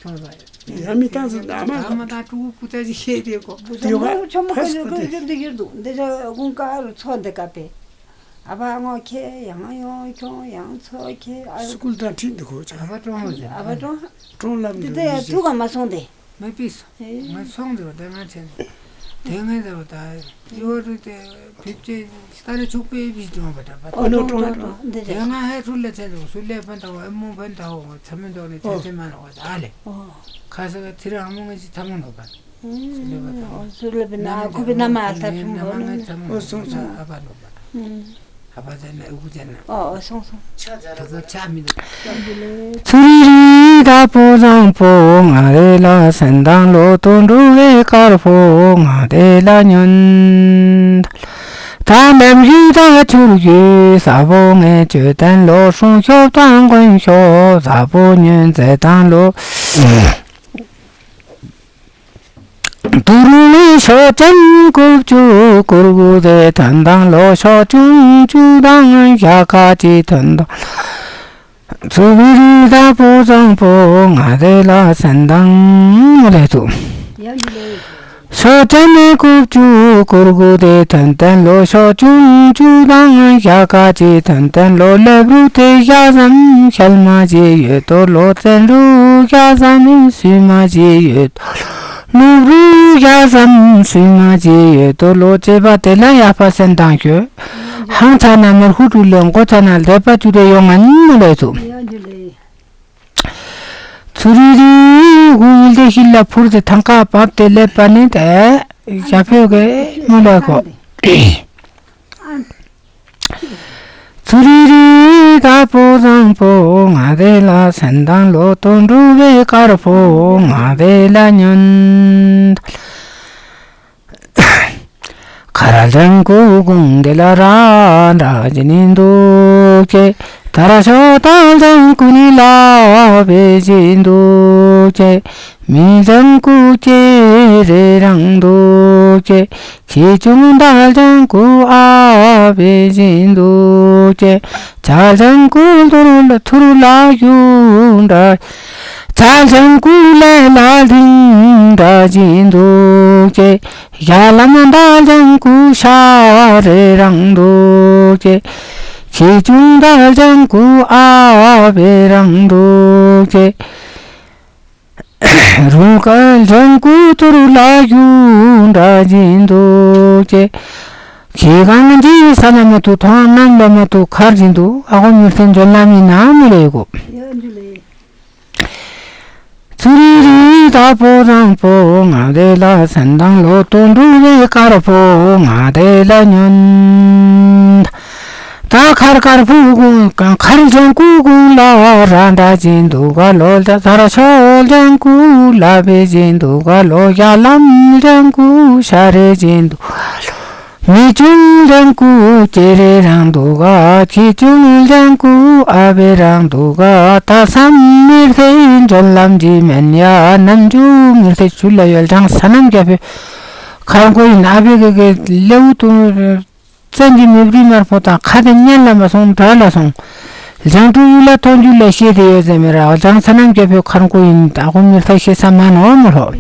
ཁྱོད་ས་ཡ་མི་བཏང་ཟེར་ཨ་མ། ཨ་མ་དང་ཕྲུ་གུ་ཀུ་ཏ་ཅི་ཤེས་དེ་གོ། ཡོ་ག་ཆོ་མོ་ཧ་ཁ་སི་ཡོ་ཁ་ཏེ་ཁ་ཏེ་ཡོད་འདུག་འདི་ཅག་དགུན་ཁ་རུ་ཚོ་འདི་ཀ་པེ། ཨ་བ་ངོ་ཁེ་ཡང་ཡོང་ཁྱོང་ཡང་ཚོ་ཁེ་ཨ། སི་ཀུལ་དང་ཁྲིད་འདུག་གོ་ཅག་ཨ་བ་གྲོངས་ཟེར། ཨ་བ་གྲོངས། གྲོངས་ལབ་འདི་འདུག་ཏེ་ཡ་ཐུག་ག་མ་སོང་སྟེ། མ་པིས། ཨེ། ང་སོང་འདུག་ད་ང་ཆེན། དེ་ངས་ད་ད་ཡོ་རུ་དེ་ཕིབ་ཅེ་ད་རེ་ཆུག་པའི་བིས་དྲོངས་པ་འདྲ་པ། ཨོ་ནོ་གྲོངས་གྲོངས་གྲོངས་འདི་དེ་ང་ཧེ་ཧྲུལ་ལ་ཆེན་འདུག་སུ་ལེ་ཕན་ད་བ་ཨེ་མོ་ཕན་ད་བ་ཚ་མེ་འདོག་ནས་ཆེན་ཆེན་མ་རོགས་ཨ་ལེ། ཨོ། ཁ་ས་ག་ཐི་ར་ཨ་མོ་ངས་ཅི་ཐ་མོ་འདོག་པ། སུ་ལེ་བ་ད་བ། སུ་ལེ་བ་ན་ཨ་ཁུ་བི་ན་མ་ཨ་ཐ་ཆུང་བ་ན། ཨོ་སོང་སོང་། ཨ་བ་འདོག་པ། ཨ་བ་ཟེར་ན་ཨུ་ཁུ་ཟེར་ན། ཨོ་ཨོ་སོང་སོང་། ད་ག་ཆ་མི་འདུག་ཚུ་རི་རི་ད་པོ་བཟང་པོ་ང་རེ་ལ་སེམས་དང་ལོ་ཏོ་འགྲོ་བའི་དཀར་པོ་ང་རེ་ལ་ཉོན། ད་ལམ་ཡུལ་ད་ཆུར་ཡུལ་ས་བོ་ངའི་ཅོད་དན་ལོ་སྲུང་ཤོབ་དང་མགོན་ཤོབ་ས་བོ་ཉོན་ཟེར་དང་ལོ། དུ་རུ་ལི་ཤོ་ཅན་ཀུབ་ཅུ་ཀུར་གུ་དེ་ཐོན་དང་ལོ་ཤོ་ཅུང་ཅུ་དང་ཤ་ཁ་ཅི་ཐོན་དང་། ཚུ་བི་རི་ད་པོ་བཟང་པོ་ང་དེ་ལ་སན་དང་མོ་ལེ་ཚུ། ཤོ་ཅན་ཀུབ་ཅུ་ཀུར་གུ་དེ་ཐོན་དན་ལོ་ཤོ་ཅུང་ཅུ་དང་ཤ་ཁ་ཅི་ཐོན་དན་ལོ་ལེབ་རུ་དེ་ཤ་ཟམ་ཤལ་མ་ཅི་ཡོད་དོ་ལོ་བཙན་རུ་ཤ་ཟམ་སུས་མ་ཅི་ཡོད། ལུག་རུ་ཡ་ཟམ་སུས་མ་ཅི་ཡོད་དོ་ལོ་ཅེས་པ་དེ་ལ་ཡ་ཕ་སན་དང་ཞོ། ཧང་ཚ་ན་མར་ཧུ་ཏུ་ལོ་མགོ་ཚ་ན་ལྡེ་པ་ཅུ་རེ་ཡོང་ང་ནི་མོ་ལོས་ཚུ། ཚུ་རི་རི་གུ་ཡིལ་ཏེ་ཤིལ་ལ་ཕུར་ཏེ་ཐང་ཀ་བབ་སྟེ་ལེབ་པ་ནི་དེ་ཡ་ཕོ་གེ་མོ་ལོས་གོ། ཚུ་རི་རི་ད་པོ་བཟང་པོ་ང་དེ་ལ་སན་དང་ལོ་ཏོ་འགྲོ་བའི་དཀར་པོ་ང་དེ་ལ་ཉོན། ཁ་ར་ལྗང་ཁུ་གུང་དེ་ལ་ར་འདྲ་ཅི་ནི་འདུག་ཅེ། ད་ར་ཤོ་ད་ལྗང་ཁུ་ནི་ལ་བེ་ཅི་འདུག་ཅེ། མི་ལྗང་ཁུ་ཅེ་རེ་རང་འདུག་ཅེ། ཁྱི་ཆུང་ད་ལྗང་ཁུ་ཨ་བེ་ཅི་འདུག་ཅེ། ཆ་ལྗང་ཁུ་ཐུ་རུ་ལ་ཐུ་རུ་ལ་ཡུ་འདྲ། ཆ་ལྗང་ཁུ་ལེ་ལ་ལིང་འདྲ་ཅི་འདུག་ཅེ། ཡ་ལམ་ད་ལྗང་ཁུ་ཤ་རེ་རང་འདུག་ཅེ། ཁྱི་ཆུང་ད་ལྗང་ཁུ་ཨ་བེ་རང་འདུག་ཅེ། རུ་ཀ་ལྗང་ཁུ་ཐུ་རུ་ལ་ཡུ་འདྲ་ཅི་འདུག་ཅེ། ཁྱི་གང་ཅི་ས་ན་མ་ཐུ་ཐོང་ནམ་ལ་མ་ཐུ་ཁར་ཅི་འདུག་ཨ་ཁོ་མི་ཐེན་འཇོན་ལ་མི་ན་མི་ལེ་གོ། ཚུ་རི་རི་ད་པོ་བཟང་པོ་ང་དེ་ལ་སན་དང་ལོ་ཏོ་འགྲོ་བའི་དཀར་པོ་ང་དེ་ལ་ཉོན། ད་ཁར་དཀར་པོ་གུང་ཁར་ལྗང་ཁུ་གུང་ལ་ར་འདྲ་ཅི་འདུག་ག་ལོ། ད་ར་ཤོ་ལྗང་ཁུ་ལ་བེ་ཅི་འདུག་ག་ལོ། ཡ་ལམ་ལྗང་ཁུ་ཤ་རེ་ཅི་འདུག་ག་ལོ། མི་ཆུང་ལྗང་ཁུ་ཅེ་རེ་རང་འདུག་ག། ཁྱི་ཆུང་ལྗང་ཁུ་ཨ་བེ་རང་འདུག་ག། ད་སམ་མིར་ཐེ་འཇོན་ལམ་ཅི་མེན་ཡ། ནམ་ཆུ་མིར་ཐེ་ཆུ་ལ་ཡོལ་ཅང་ས་ནམ་རྒྱ་ཕེ་ཁར་མགོ་ཡིན། ཨ་བེ་གེ་གེ་ལེའུ་ཏུ་བཙན་གྱི་མི་བྲིས་མར་ཕོ་དང་ཁ་དེ་ཉན་ལ་མ་སོང་དྲ་ལ་སོང་། ལྗང་ཁུ་ཡུལ་ལ་ཐོན་རྒྱུ་ལ་ཤེས་དེ་ཡོད་ཟེར་མེ་ར་ཅང་ས་ནམ་རྒྱ་ཕེ་ཁར་མགོ་ཡིན། ད་ཁོ་མིར་ཐེ་ཤེས་ས་མ་ནོ་མོ་ལོ།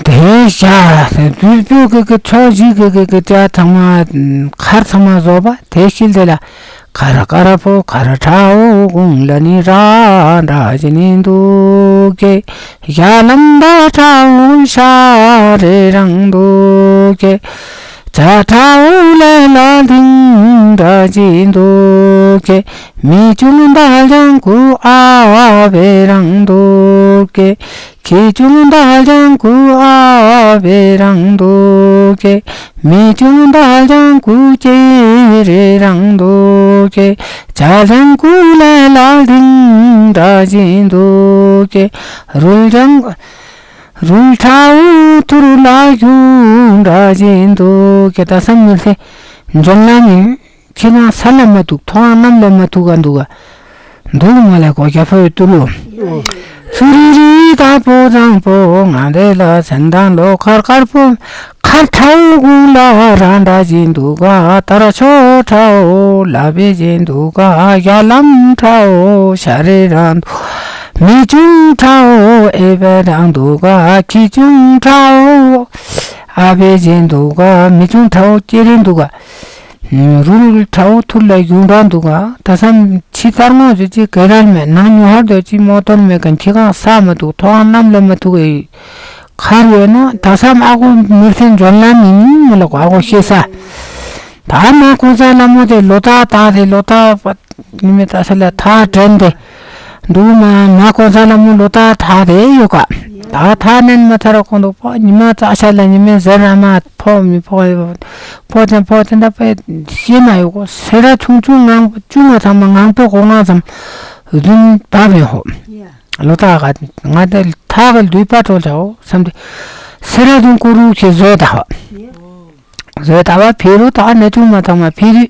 དེ་བྱ་དུས་པོ་གི་གི་ཕྱོགས་བཞི་གི་གི་གི་བྱ་ཚང་མ་མཁར་ཚང་མ་བཟོ་བ་དེ་ཤིལ་དེ་ལ། མཁར་དཀར་པོ་མཁར་ཁྲའོ་གུང་ལ་ནི་ར་འདྲ་བཞིན་འདུག་གེ། ཡ་ལམ་པ་ཁྲའོ་ཤ་རེ་རང་འདུག་གེ། བྱ་ཁྲའོ་ལེ་ལ་ལྡིང་འདྲ་བཞིན་འདུག་གེ། མི་ཆུང་པ་ལྗང་ཁུ་ཨ་བེ་རང་འདུག་གེ། ཁྱི་ཆུང་པ་ལྗང་ཁུ་ཨ་བེ་རང་འདུག་གེ། མི་ཆུང་པ་ལྗང་ཁུ་ཅེ་རེ་རང་འདུག་གེ། བྱ་ལྗང་ཁུ་ལེ་ལ་ལྡིང་འདྲ་བཞིན་འདུག་གེ། རུལ་ལྗང་རུལ་ཁྲའོ་ཐུར་ལ་གཞུང་འདྲ་བཞིན་འདུག་གེ། ད་བསམ་མི་ཚེ་འཇོན་ན་ནི། ཁྱེད་རང་ས་ལ་མ་ཐུག་མཐོང་གནམ་ལ་མ་ཐུག་ག་འདུག་ག་འདུག་མ་ལ་གོ་རྒྱ་ཕོ་ཡི་ཏུ་ལོ། ཚུ་རི་རི་ད་པོ་ཙང་པོ་ང་དེ་ལ་སེམས་དང་ལོ་མཁར་དཀར་པོ། མཁར་ཁྲའོ་གུང་ལ་ར་འདྲ་བཞིན་འདུག་ག། དར་ཆོ་ཁྲའོ་ལ་བེ་བཞིན་འདུག་ག། ཡ་ལམ་ཁྲའོ་ཤ་རེ་རང་འདུག། མི་ཆུང་ཁྲའོ་ཨེ་བེ་རང་འདུག་ག། ཁྱི་ཆུང་ཁྲའོ་ཨ་བེ་བཞིན་འདུག་ག། མི་ཆུང་ཁྲའོ་ཅེ་རེ་འདུག་ག། རུལ་ཁྲའོ་ཐུར་ལ་གཞུང་འདྲ་འདུག་ག། ད་བསམ་ཕྱི་ལྟར་ངོ་ཟེར་ཅིག་ག་རལ་མེད། ནང་ཉོ་ཧར་དོ་ཅིག་མོ་ཏོན་མེད་ག། ཁྱི་གང་ས་མ་ཐུག་མཐོང་གནམ་ལ་མ་ཐུག་གི་མཁར་ཡོད་ན། ད་བསམ་ཨ་ཁུ་མི་ཚེ་འཇོན་ལམ་ཡིན་མི་ལ་གོ་ཨ་ཁུ་ཤེས་ས། ད་མ་གོང་ས་ལྷ་མོ་དེ་ལོ་ཏ་ཏ་དེ་ལོ་ཏ་ཉི་མའི་ད་ས་ལ་ཐག་དྲན་དེ་འདུག་མ། མ་གོང་ས་ལྷ་མོ་ལོ་ཏ་ཐག་དེ་ཡོད་ག། ད་ཐག་ནན་མ་ཐར་གོང་དུ་ཕོ་ཉི་མ་ཙག་ཤ་ལ་ཉི་མའི་ཟེར་ར་མ་ཕོ་མི་ཕོ་ཕོ་ཅན་ཕོ་ཅན་ད་པེ་ཤེས་མ་ཡོད་གོ། སེ་ར་ཆུང་ཆུང་ངང་ཆུང་ང་ཚང་མ་ངང་པེ་གོ་ང་ཚང་རྫུན་བབ་ཡོད་ཧོ། ལོ་ཏ་ག་ང་དེ་ཐག་གི་ལུས་པ་གྲོལ་ཆའོ་བསམ་དེ། སེ་ར་དུང་ཀོ་རུ་ཆེ་བཟོ་ད་ཧོ། ཟོས་ད་བ་ཕི་རུ་ད་ནེ་ཐུང་མ་ཐང་མ་ཕི་རུ།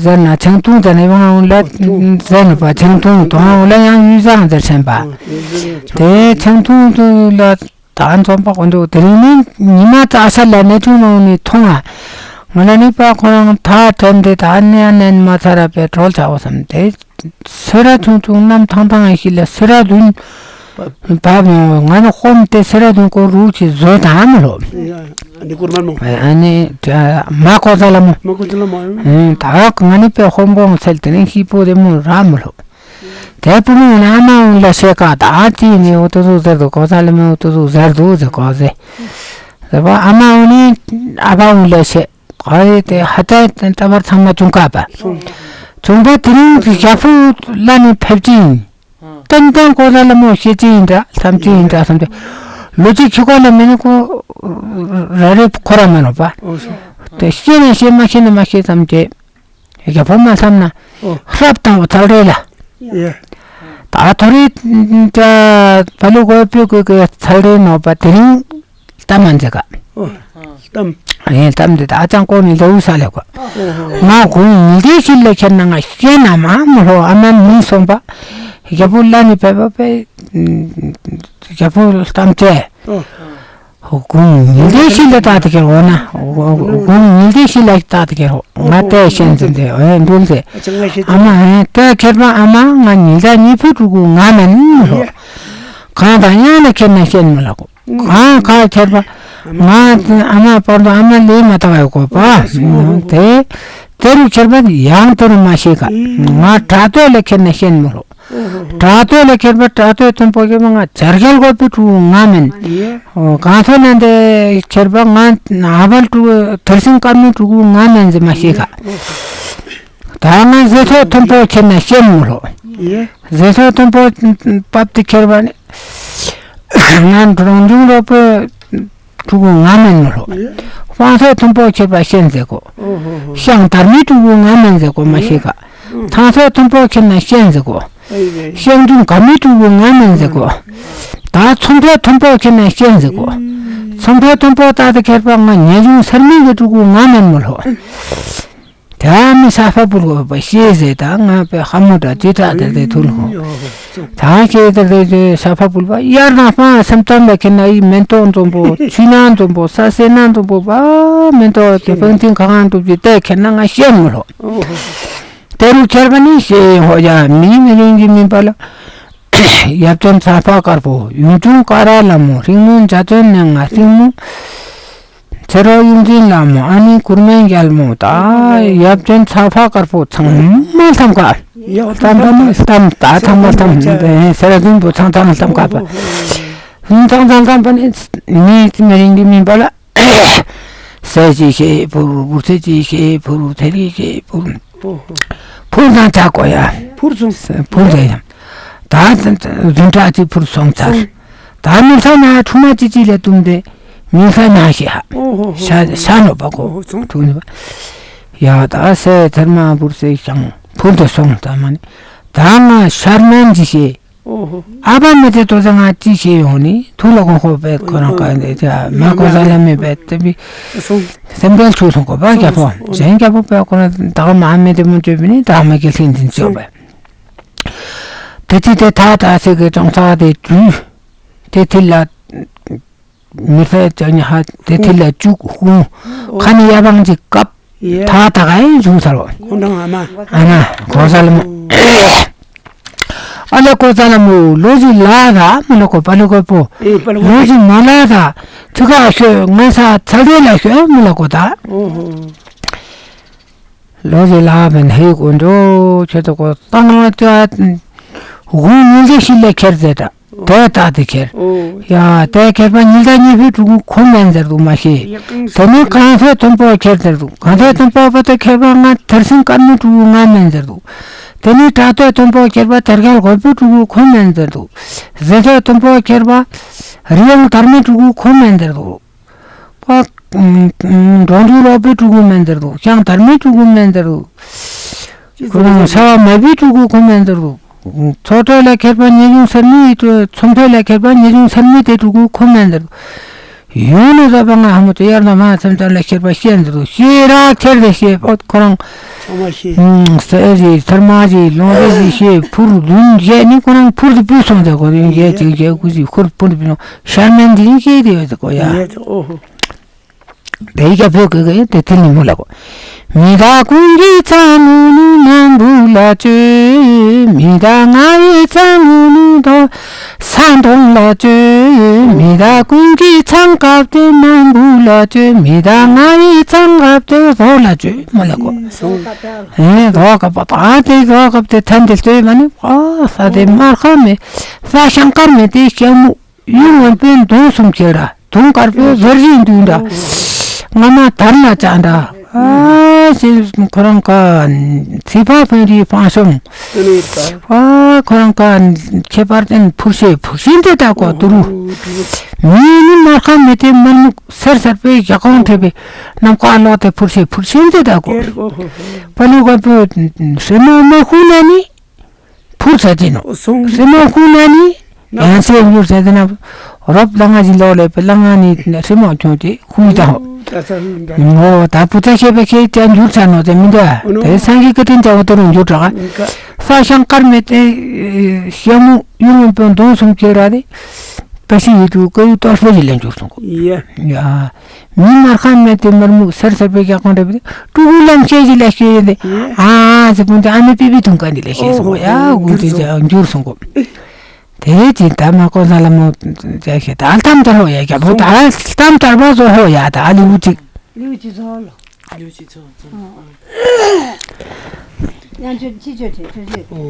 ཟེར་ན་ཆང་ཐུང་ཟེར་ན་ཡོང་ང་འོང་ལ། ཨོ་ཐུང་། ཟེར་ན་པ་ཆང་ཐུང་དོང་འོང་ལ་ཡང་ཡུལ་བཟང་ཟེར་སེམས་པ། ཨོ་དེ་ཆང་ཐུང་དུ་ལ་ད་འཛོམས་པ་གོ་འདུག་དེ་རིང་ནི་ཉི་མ་ཙག་ཤ་ལ་ནེ་ཐུང་མ་འོང་ནི་ཐོང་ང་། ང་ལ་ནི་པ་ཁོ་རང་ཐག་དྲན་ཏེ་ད་ནེ་ཨ་ནན་མ་ཚ་ར་པའི་གྲོལ་ཆའོ་བསམ་སྟེ། སེ་ར་ཆུང་ཆུང་གནམ་ཐང་ཐང་ཞིག་ལ་སེ་ར་བདུན་བབ་ཡོང་། ང་ནི་ཧོམ་དེ་སེ་ར་བདུན་ཀོ་རུ་ཆེ་བཟོ་དང་མི་ལོ། ཨ་ནི་ཀུར་མ་མོ། ཨ་ནི་མ་ཀོ་ས་ལ་མོ། མ་ཀོ་ས་ལ་མོ། ད་ང་ནི་པའི་ཧོམ་གོང་ཚལ་དེ་རིང་ཤི་པོ་དེ་མོ་ར་མི་ལོ། དེ་བུ་མོ་ན་ཨ་མ་འོང་ལ་ཤེས་ཀ་ད་ཨ་ཙི་ནི་འོ་ཏོ་ཟུ་ཟེར་དུ་ཀོ་ས་ལ་མོ་འོ་ཏོ་ཟུ་ཟེར་དུ་ཟེར་ཀོ་ཟེ། ཟེར་བ་ཨ་མ་འོང་ནི་ཨ་ཕ་འོང་ལ་ཤེས། ག་རེ་དེ་ཧ་ཏ་ཏན་ཏ་བར་ཚང་མ་བྱུང་ཀ་པ། བྱུང་པ་དེ་རིང་གི་ཞག་པོ་ལ་ནི་ཕེབས་ཀྱི་ཡིན། ཏན་ཏན་ཀོ་ས་ལ་མོ་ཤེས་ཀྱི་ཡིན་འདྲ་བསམ་གྱི་ཡིན་འདྲ་བསམ་སྟེ། ལོ་གཅིག་ཁྱི་ཀོ་ལ་མེ་ནི་ཀོ་ར་རེ་ཁོ་ར་མ་ནོ་པ། དེ་ཤེས་ན་ཤེས་མ་ཤེས་ན་མ་ཤེས་བསམ་སྟེ། ཞག་པོ་མ་བསམ་ན། ཧྲབ་དང་བ་ཚལ་རེ་ལ། ད་ཐོ་རེ་ད་བ་ལུ་གོ་པེ་གོ་གོ་ཚལ་རེ་ནོ་པ་དེ་རིང་ལྟ་མ་འཛེ་ག། ཨོ། གཏམ། ཨེ་གཏམ་འདི་ད་ཨ་ཅང་ཀོ་ནི་ལེའུ་ས་ལེ་གོ། ཨོ་ཧོ། ང་གུང་ཉི་ཟླའི་ཤུལ་ལ་ཁྱེར་ན་ང་ཤེས་ན་མ་མོ་ལོ་ཨ་མ་མིན་སོང་པ། ཞག་པོ་ལ་ནི་བེ་བ་བེ། ཞག་པོ་གཏམ་ཅེ། ཨོ། གུང་ཉི་ཟླའི་ཤུལ་ལ་ད་དེ་ཁྱེར་འོ་ན། གུང་ཉི་ཟླའི་ཤུལ་ལ་ད་དེ་ཁྱེར་འོ། ང་ཏེ་ཤེས་འཛིན་ཏེ་འོ་འདུལ་ཏེ། ཨ་ཅང་ང་ཤེས། ཨ་མ་ཧེ་ཏེ་ཁྱེར་པ་ཨ་མ་ང་ཉི་ཟླ་གཉིས་པོ་དྲུག་གུ་ང་མིན་མོ་ལོ། གང་དང་ཡང་ན་ཁྱེར་ན་ཤེས་མོ་ལ་གོ། གང་ག་ཁྱེར་པ། ང་ཨ་མ་བར་དུ་ཨ་མ་ལས་མ་བཏང་བའི་གོ་པ། དེ་དེ་རུ་ཁྱེར་པ་ཡང་དེ་རུ་མ་ཤེས་ག། ང་དྲག་སྟོད་ལ་ཁྱེར་ན་ཤེས་མོ་ལོ། དྲག་སྟོད་ལ་ཁྱེར་པ་དྲག་སྟོད་མཐོན་པོ་ཁྱེར་པ་ང་བྱ་རྒྱལ་གོ་པི་ཕྲུ་གུ་ང་མིན། གང་ཐོན་ན་དེ་ཁྱེར་པ་ང་ཨ་བལ་ཕྲུ་གུ་དུར་སིང་དཀར་མོའི་ཕྲུ་གུ་ང་མིན་ཟེར་མ་ཤེས་ག། ད་ང་ཟེ་ཐོག་མཐོན་པོ་ཁྱེར་ན་ཤེས་མོ་ལོ། ཟེ་ཐོག་མཐོན་པོ་བབས་ཏེ་ཁྱེར་པ་ནི། ང་འབྲོང་ཆུང་རོགས་པོ་ཕྲུ་གུ་ང་མིན་མོ་ལོ། དཔང་ཐོག་མཐོན་པོ་ཁྱེར་པ་ཤེས་ཟེར་གོ། ཤང་དར་མའི་ཕྲུ་གུ་ང་མིན་ཟེར་གོ་མ་ཤེས་ག། ཐང་ཐོག་མཐོན་པོ་ཁྱེར་ན་ཤེས་ཟེར་གོ། ཤང་ཆུང་དགའ་མའི་ཕྲུ་གུ་ང་མིན་ཟེར་གོ། ད་ཚོང་ཐོག་མཐོན་པོ་ཁྱེར་ན་ཤེས་ཟེར་གོ། ཚོང་ཐོག་མཐོན་པོ་ད་དེ་ཁྱེར་པ་ང་ཉེ་ཆུང་སར་མིན་གི་ཕྲུ་གུ་ང་མིན་མོ་ལོ། ད་མི་ས་ཕ་བུལ་གོ་པ་ཤེས་ཟེར་ད་ང་པའི་ཧ་མོ་འདྲ་ཅི་དྲག་དེ་དེ་ཐུལ་གོ། ད་ཁྱེད་དེ་དེ་ས་ཕ་བུལ་པ་ཡར་ན་ཕ་སེམས་ཙམ་ལ་ཁྱེར་ན་ཡི་མེན་ཏོག་འཛོམས་པོ་ཆུ་ན་འཛོམས་པོ་ས་སེ་ན་འཛོམས་པོ་པ་མེན་ཏོག་དེ་ཕན་ཐིན་གང་གང་འགྲུབ་ཅི་དེ་ཁྱེར་ན་ང་ཤེས་མོ་ལོ། དེ་རུ་ཁྱེར་པ་ནི་ཤེས་ཧོ་ཡ་མི་མི་རིང་གི་མིན་པ་ལ། ཡབ་ཆེན་ཚ་ཕ་དཀར་པོ། ཡུམ་ཆུང་ཀ་ར་ལ་མོ། སྲིང་མོ་འཇའ་ཚོན་ནས་ང་། སྲིང་མོ་ཚེ་རོགས་ཡུམ་འཛིན་ལ་མོ། ཨ་ནི་གུར་མན་རྒྱལ་མོ། ད་ཡབ་ཆེན་ཚ་ཕ་དཀར་པོ་ཚང་མ་ལྟམ་ཀ། ཡ་ལྟམ་ཀ་མ་ལྟམ། ད་ཚང་མ་ལྟམ། སེ་ར་བདུན་པོ་ཚང་ཚང་ལྟམ་ཀ་པ། ཧུན་ཚང་ཚང་ལྟམ་པ་ནི་མི་མི་རིང་གི་མིན་པ་ལ། སེ་ཅིག་ཤེས་ཕུར། བུར་ཚེ་ཅིག་ཤེས་ཕུར། ཐེ་རི་ཤེས་ཕུར། ཕུར་དང་ཅག་གོ་ཡ། ཕུར་སོང་། ཕུར་ཟེར་ཡང་། ད་རྫུན་ཁྲག་ཅིག་ཕུར་སོང་ཚར། ད་མི་ས་ན་ཁྲུ་མ་ཅི་ཅི་ལས་བཏུམ་དེ་མི་ས་ན་ཤི་ཧ། ཤ་ཤ་ནོ་པ་གོ། ཐུག་ནི་པ། ཡ་ད་སེ་ཐེར་མ་བུར་སེ་ཤང་ཕུར་དེ་སོང་། ད་མ་ནི་ད་ང་ཤར་མན་ཅི་ཤེས། ཨ་བ་མེ་དེ་ཏོ་ཟ་ང་ཅི་ཤེས་ཡོང་ནི་ཐུག་ལ་གོང་ཧོ་པེ་ཁོ་རང་ཀ་འདེ་ཅ་མ་གོ་ཟ་ལ་མེ་པེ་ཏེ་བི་སེམས་ཁྲལ་ཆུ་སོང་གོ་པ་རྒྱ་ཕོ་ཟན་རྒྱ་ཕོ་པེ་ཁོ་རང་ད་ག་མ་མེ་དེ་མོ་ཅོ་བི་ནི་ད་མ་གེ་ལྷིང་འཛིན་ཅོ་པེ། དེ་ཅི་དེ་ཐ་ད་སེ་གེ་ཅོང་ཚ་དེ་ཅུ་དེ་ཐི་ལ། མི་ཚེ་ཅག་ཉི་ཧ་དེ་ཐི་ལ་བཅུག་ཧུང་། ཁ་ནི་ཡ་བང་ཅིག་བཀབ། ཡ། ཐ་ད་ག་ཡིན་བྱུང་ཚར་བ། ཁོང་དང་ཨ་མ། ཨ་མ་གོ་ས་ལ་མོ། ཨ་ལ་གོ་ས་ལ་མོ་ལོ་ཞིག་ལ་ད་མི་ལ་གོ་པ་ལ་གོ་པོ། ཨེ་པ་ལ་གོ། ལོ་ཞིག་མ་ལ་ད་ཐུ་ག་ཤོད་ང་ས་ཚ་རེ་ལ་ཤོད་མི་ལ་གོ་ད། ཨོ་ཧོ། ལོ་ཞིག་ལ་བན་ཧེ་གོ་འགྲོ་ཁྱོད་ད་གོ་ཏང་ལ་ཅ། ཧུང་ཉིན་ཞིག་ཤི་ལ་ཁྱེར་ཟེར་ད། དེ་ལྟ་དེ་ཁྱེར། ཨོ། ཡ་དེ་ཁྱེར་པ་ཉིན་ཟླ་གཉིས་པའི་ཕྲུ་གུ་ཁོ་མེན་ཟེར་འདུག་མ་ཤེས། ཡ་གང་དེ་ནས་གང་ཚེ་དུམ་པོ་ཁྱེར་ཟེར་འདུག་གང་ཚེ་དུམ་པོ་བ་དེ་ཁྱེར་པ་ང་དར་སིང་དཀར་མོའི་ཕྲུ་གུ་ང་མེན་ཟེར་འདུག་དེ་ནས་བྲག་སྟོད་དུམ་པོ་ཁྱེར་པ་དར་རྒྱལ་རྒོད་པོའི་ཕྲུ་གུ་ཁོ་མེན་ཟེར་འདུག་གཟེ་སྟོད་དུམ་པོ་ཁྱེར་པ་རི་ཡང་དར་མའི་ཕྲུ་གུ་ཁོ་མེན་ཟེར་འདུག་ཁོ་འབྲོང་ཆུ་རོག་པོའི་ཕྲུ་གུ་མེན་ཟེར་འདུག་ཤང་དར་མའི་ཕྲུ་གུ་མེན་ཟེར་འདུག་ཁོ་རང་ས་བ་མ་བིའི་ཕྲུ་གུ་ཁོ་མེན་ཟེར་འདུག་མཚོ་སྟོད་ལ་ཁྱེར་པ་ཉེ་ཆུང་སེར་མི་ཡི་ཏུ་ཚོམ་ཐོད་ལ་ཁྱེར་པ་ཉེ་ཆུང་སེར་མི་དེ་ཕྲུ་གུ་ཁོ་མེན་ཟེར། ཡོང་ནས་བཟོད་པ་ང་ཧ་མོ་ཅོ་ཡར་ན་མ་སེམས་ཙམ་ལ་ཤེར་པ་ཤེས་ཟེར་དུ་ཤེས་ར་ཁྱེར་དེ་ཤེས་པོ་ཁོ་རང་ཚང་མ་ཤེས། ཨུམ་སེ་ཟི་ཐར་མ་ཟི་ལོང་རེ་ཟི་ཤེས་ཕུར་བདུན་བཞེས་ནི་ཁོ་རང་ཕུར་དུ་བུད་སོང་ཟེར་གོ་རིང་བཞེས་ཅིག་བཞེས་ཀུ་ཟི་ཁུར་ཕུར་དུ་བུད་སོང་ཤར་མན་དེ་ཤེས་དེ་ཡོད་ཟེར་གོ་ཡ། ཡ་ཨོ་ཧོ། དེ་རྒྱ་བོད་ཀྱི་གི་དེ་དེ་ནི་མོ་ལ་གོ། མི་དག་ཀུན་གྱི་གཙང་ངུ་ནི་སྣམ་བུ་ལ་བཅོས། མི་དག་ང་ཡི་གཙང་ངུ་ནི་དོ་ས་དོང་ལ་བཅོས། མི་དག་ཀུན་གྱི་གཙང་སྐབས་དེ་སྣམ་བུ་ལ་བཅོས། མི་དག་ང་ཡི་གཙང་སྐབས་དེ་རོ་ལ་བཅོས་མོ་ལ་གོ། ཨེ་རོ་སྐབས་པ་དེ་རོ་སྐབས་དེ་ཐན་དེ་བཅོས་མ་ནི་ཨ་ས་དེ་མར་ཁ་མེ་ས་ཤང་དཀར་མེ་དེ་ཤ་མུ། ཡུལ་སྔོན་པོའི་མདུང་གསུམ་ཁྱེར་ར། དུང་དཀར་པོའི་ཟོར་བཞིན་མདུང་འདྲ། ང་མ་དར་ན་ཅག་འདྲ། ཨ་ཞེས་ཁོ་རང་ཀ་ཚེ་ཕ་ཕན་རི་ཕང་ཤོང་། ཨ་ཁོ་རང་ཀ་ཁྱད་པར་ཅན་ཕུར་ཤེས་ཕུར་ཤེས་འདི་དག་གོ་དུ་རུ། མི་ནི་མར་ཁ་མེ་དེ་མར་མུག་སེར་སེར་པའི་ཞག་གོང་ཐེབས་པའི་ནམ་མཁའ་ལོག་དེ་ཕུར་ཤེས་ཕུར་ཤེས་འདི་དག་གོ། པ་ལུ་ག་པོ་སེ་མོ་མ་ཁུ་ན་ནི། ཕུར་ཚ་ཅི་ནོ། སྲིན་མོ་ཁུ་ན་ནི་ཡང་སེ་འགྱུར་ཚ་ཅི་ན། རོབ་ལ་ང་ཞིག་ལོག་ལས་པའི་ལ་ང་ནི་སྲིན་མོ་ཁྱོད་ཀྱི་ཁུ་དང་། ངོ་ད་བུ་ཚ་ཤེས་པའི་ཁྱེད་ཅག་འགྱུར་ཚ་ནོ་ཚ་མི་འདྲ། དེ་སངས་རྒྱས་ཀྱི་དྲིན་ཅག་དེ་རུ་འགྱུར་དྲག་ས་ཤང་དཀར་མེད་དེ་ཤ་མུ་ཡུ་མུ་པོ་མདུང་གསུམ་ཁྱེར་ར་དེ། པ་ཤི་ཡི་དུ་ཀ་ཡུ་ཏོར་ཕོ་ཞིག་ལ་འགྱུར་སོང་གོ། ཡ། མི་མར་ཁ་མེད་དེ་མར་མུག་སེར་སེར་པའི་རྒྱ་ཁོང་རེ་བི་ཀྲུ་གུ་ལམ་ཤེས་ཞིག་ལ་ཤེས་ཡོད་དེ། ཨ་ཟེ་ཕུན་དེ་ཨ་མི་པི་པི་དུང་ཀ་འདི་ལ་ཤེས་སོང་གོ། ཡ་འོ་འོ་འོ་འོ་འགྱུར་སོང་གོ། དེ་ཅི་ད་མ་ཀོ་ས་ལ་མོ་ཅག་ཤེས་ད་ལྟམ་དར་ཧོ་ཡ་རྒྱ་བོ་ད་ལྟམ་དར་བ་བཟོ་ཧོ་ཡ་ད་ལིའུ་ཅིག་ལིའུ་ཅི་ཚོ་ལོ། ལིའུ་ཅི་ཚོ་ཚོ། ཡང་ཆོས་ཅི་ཆོས་ཆོས་ཆོས་ཆོས།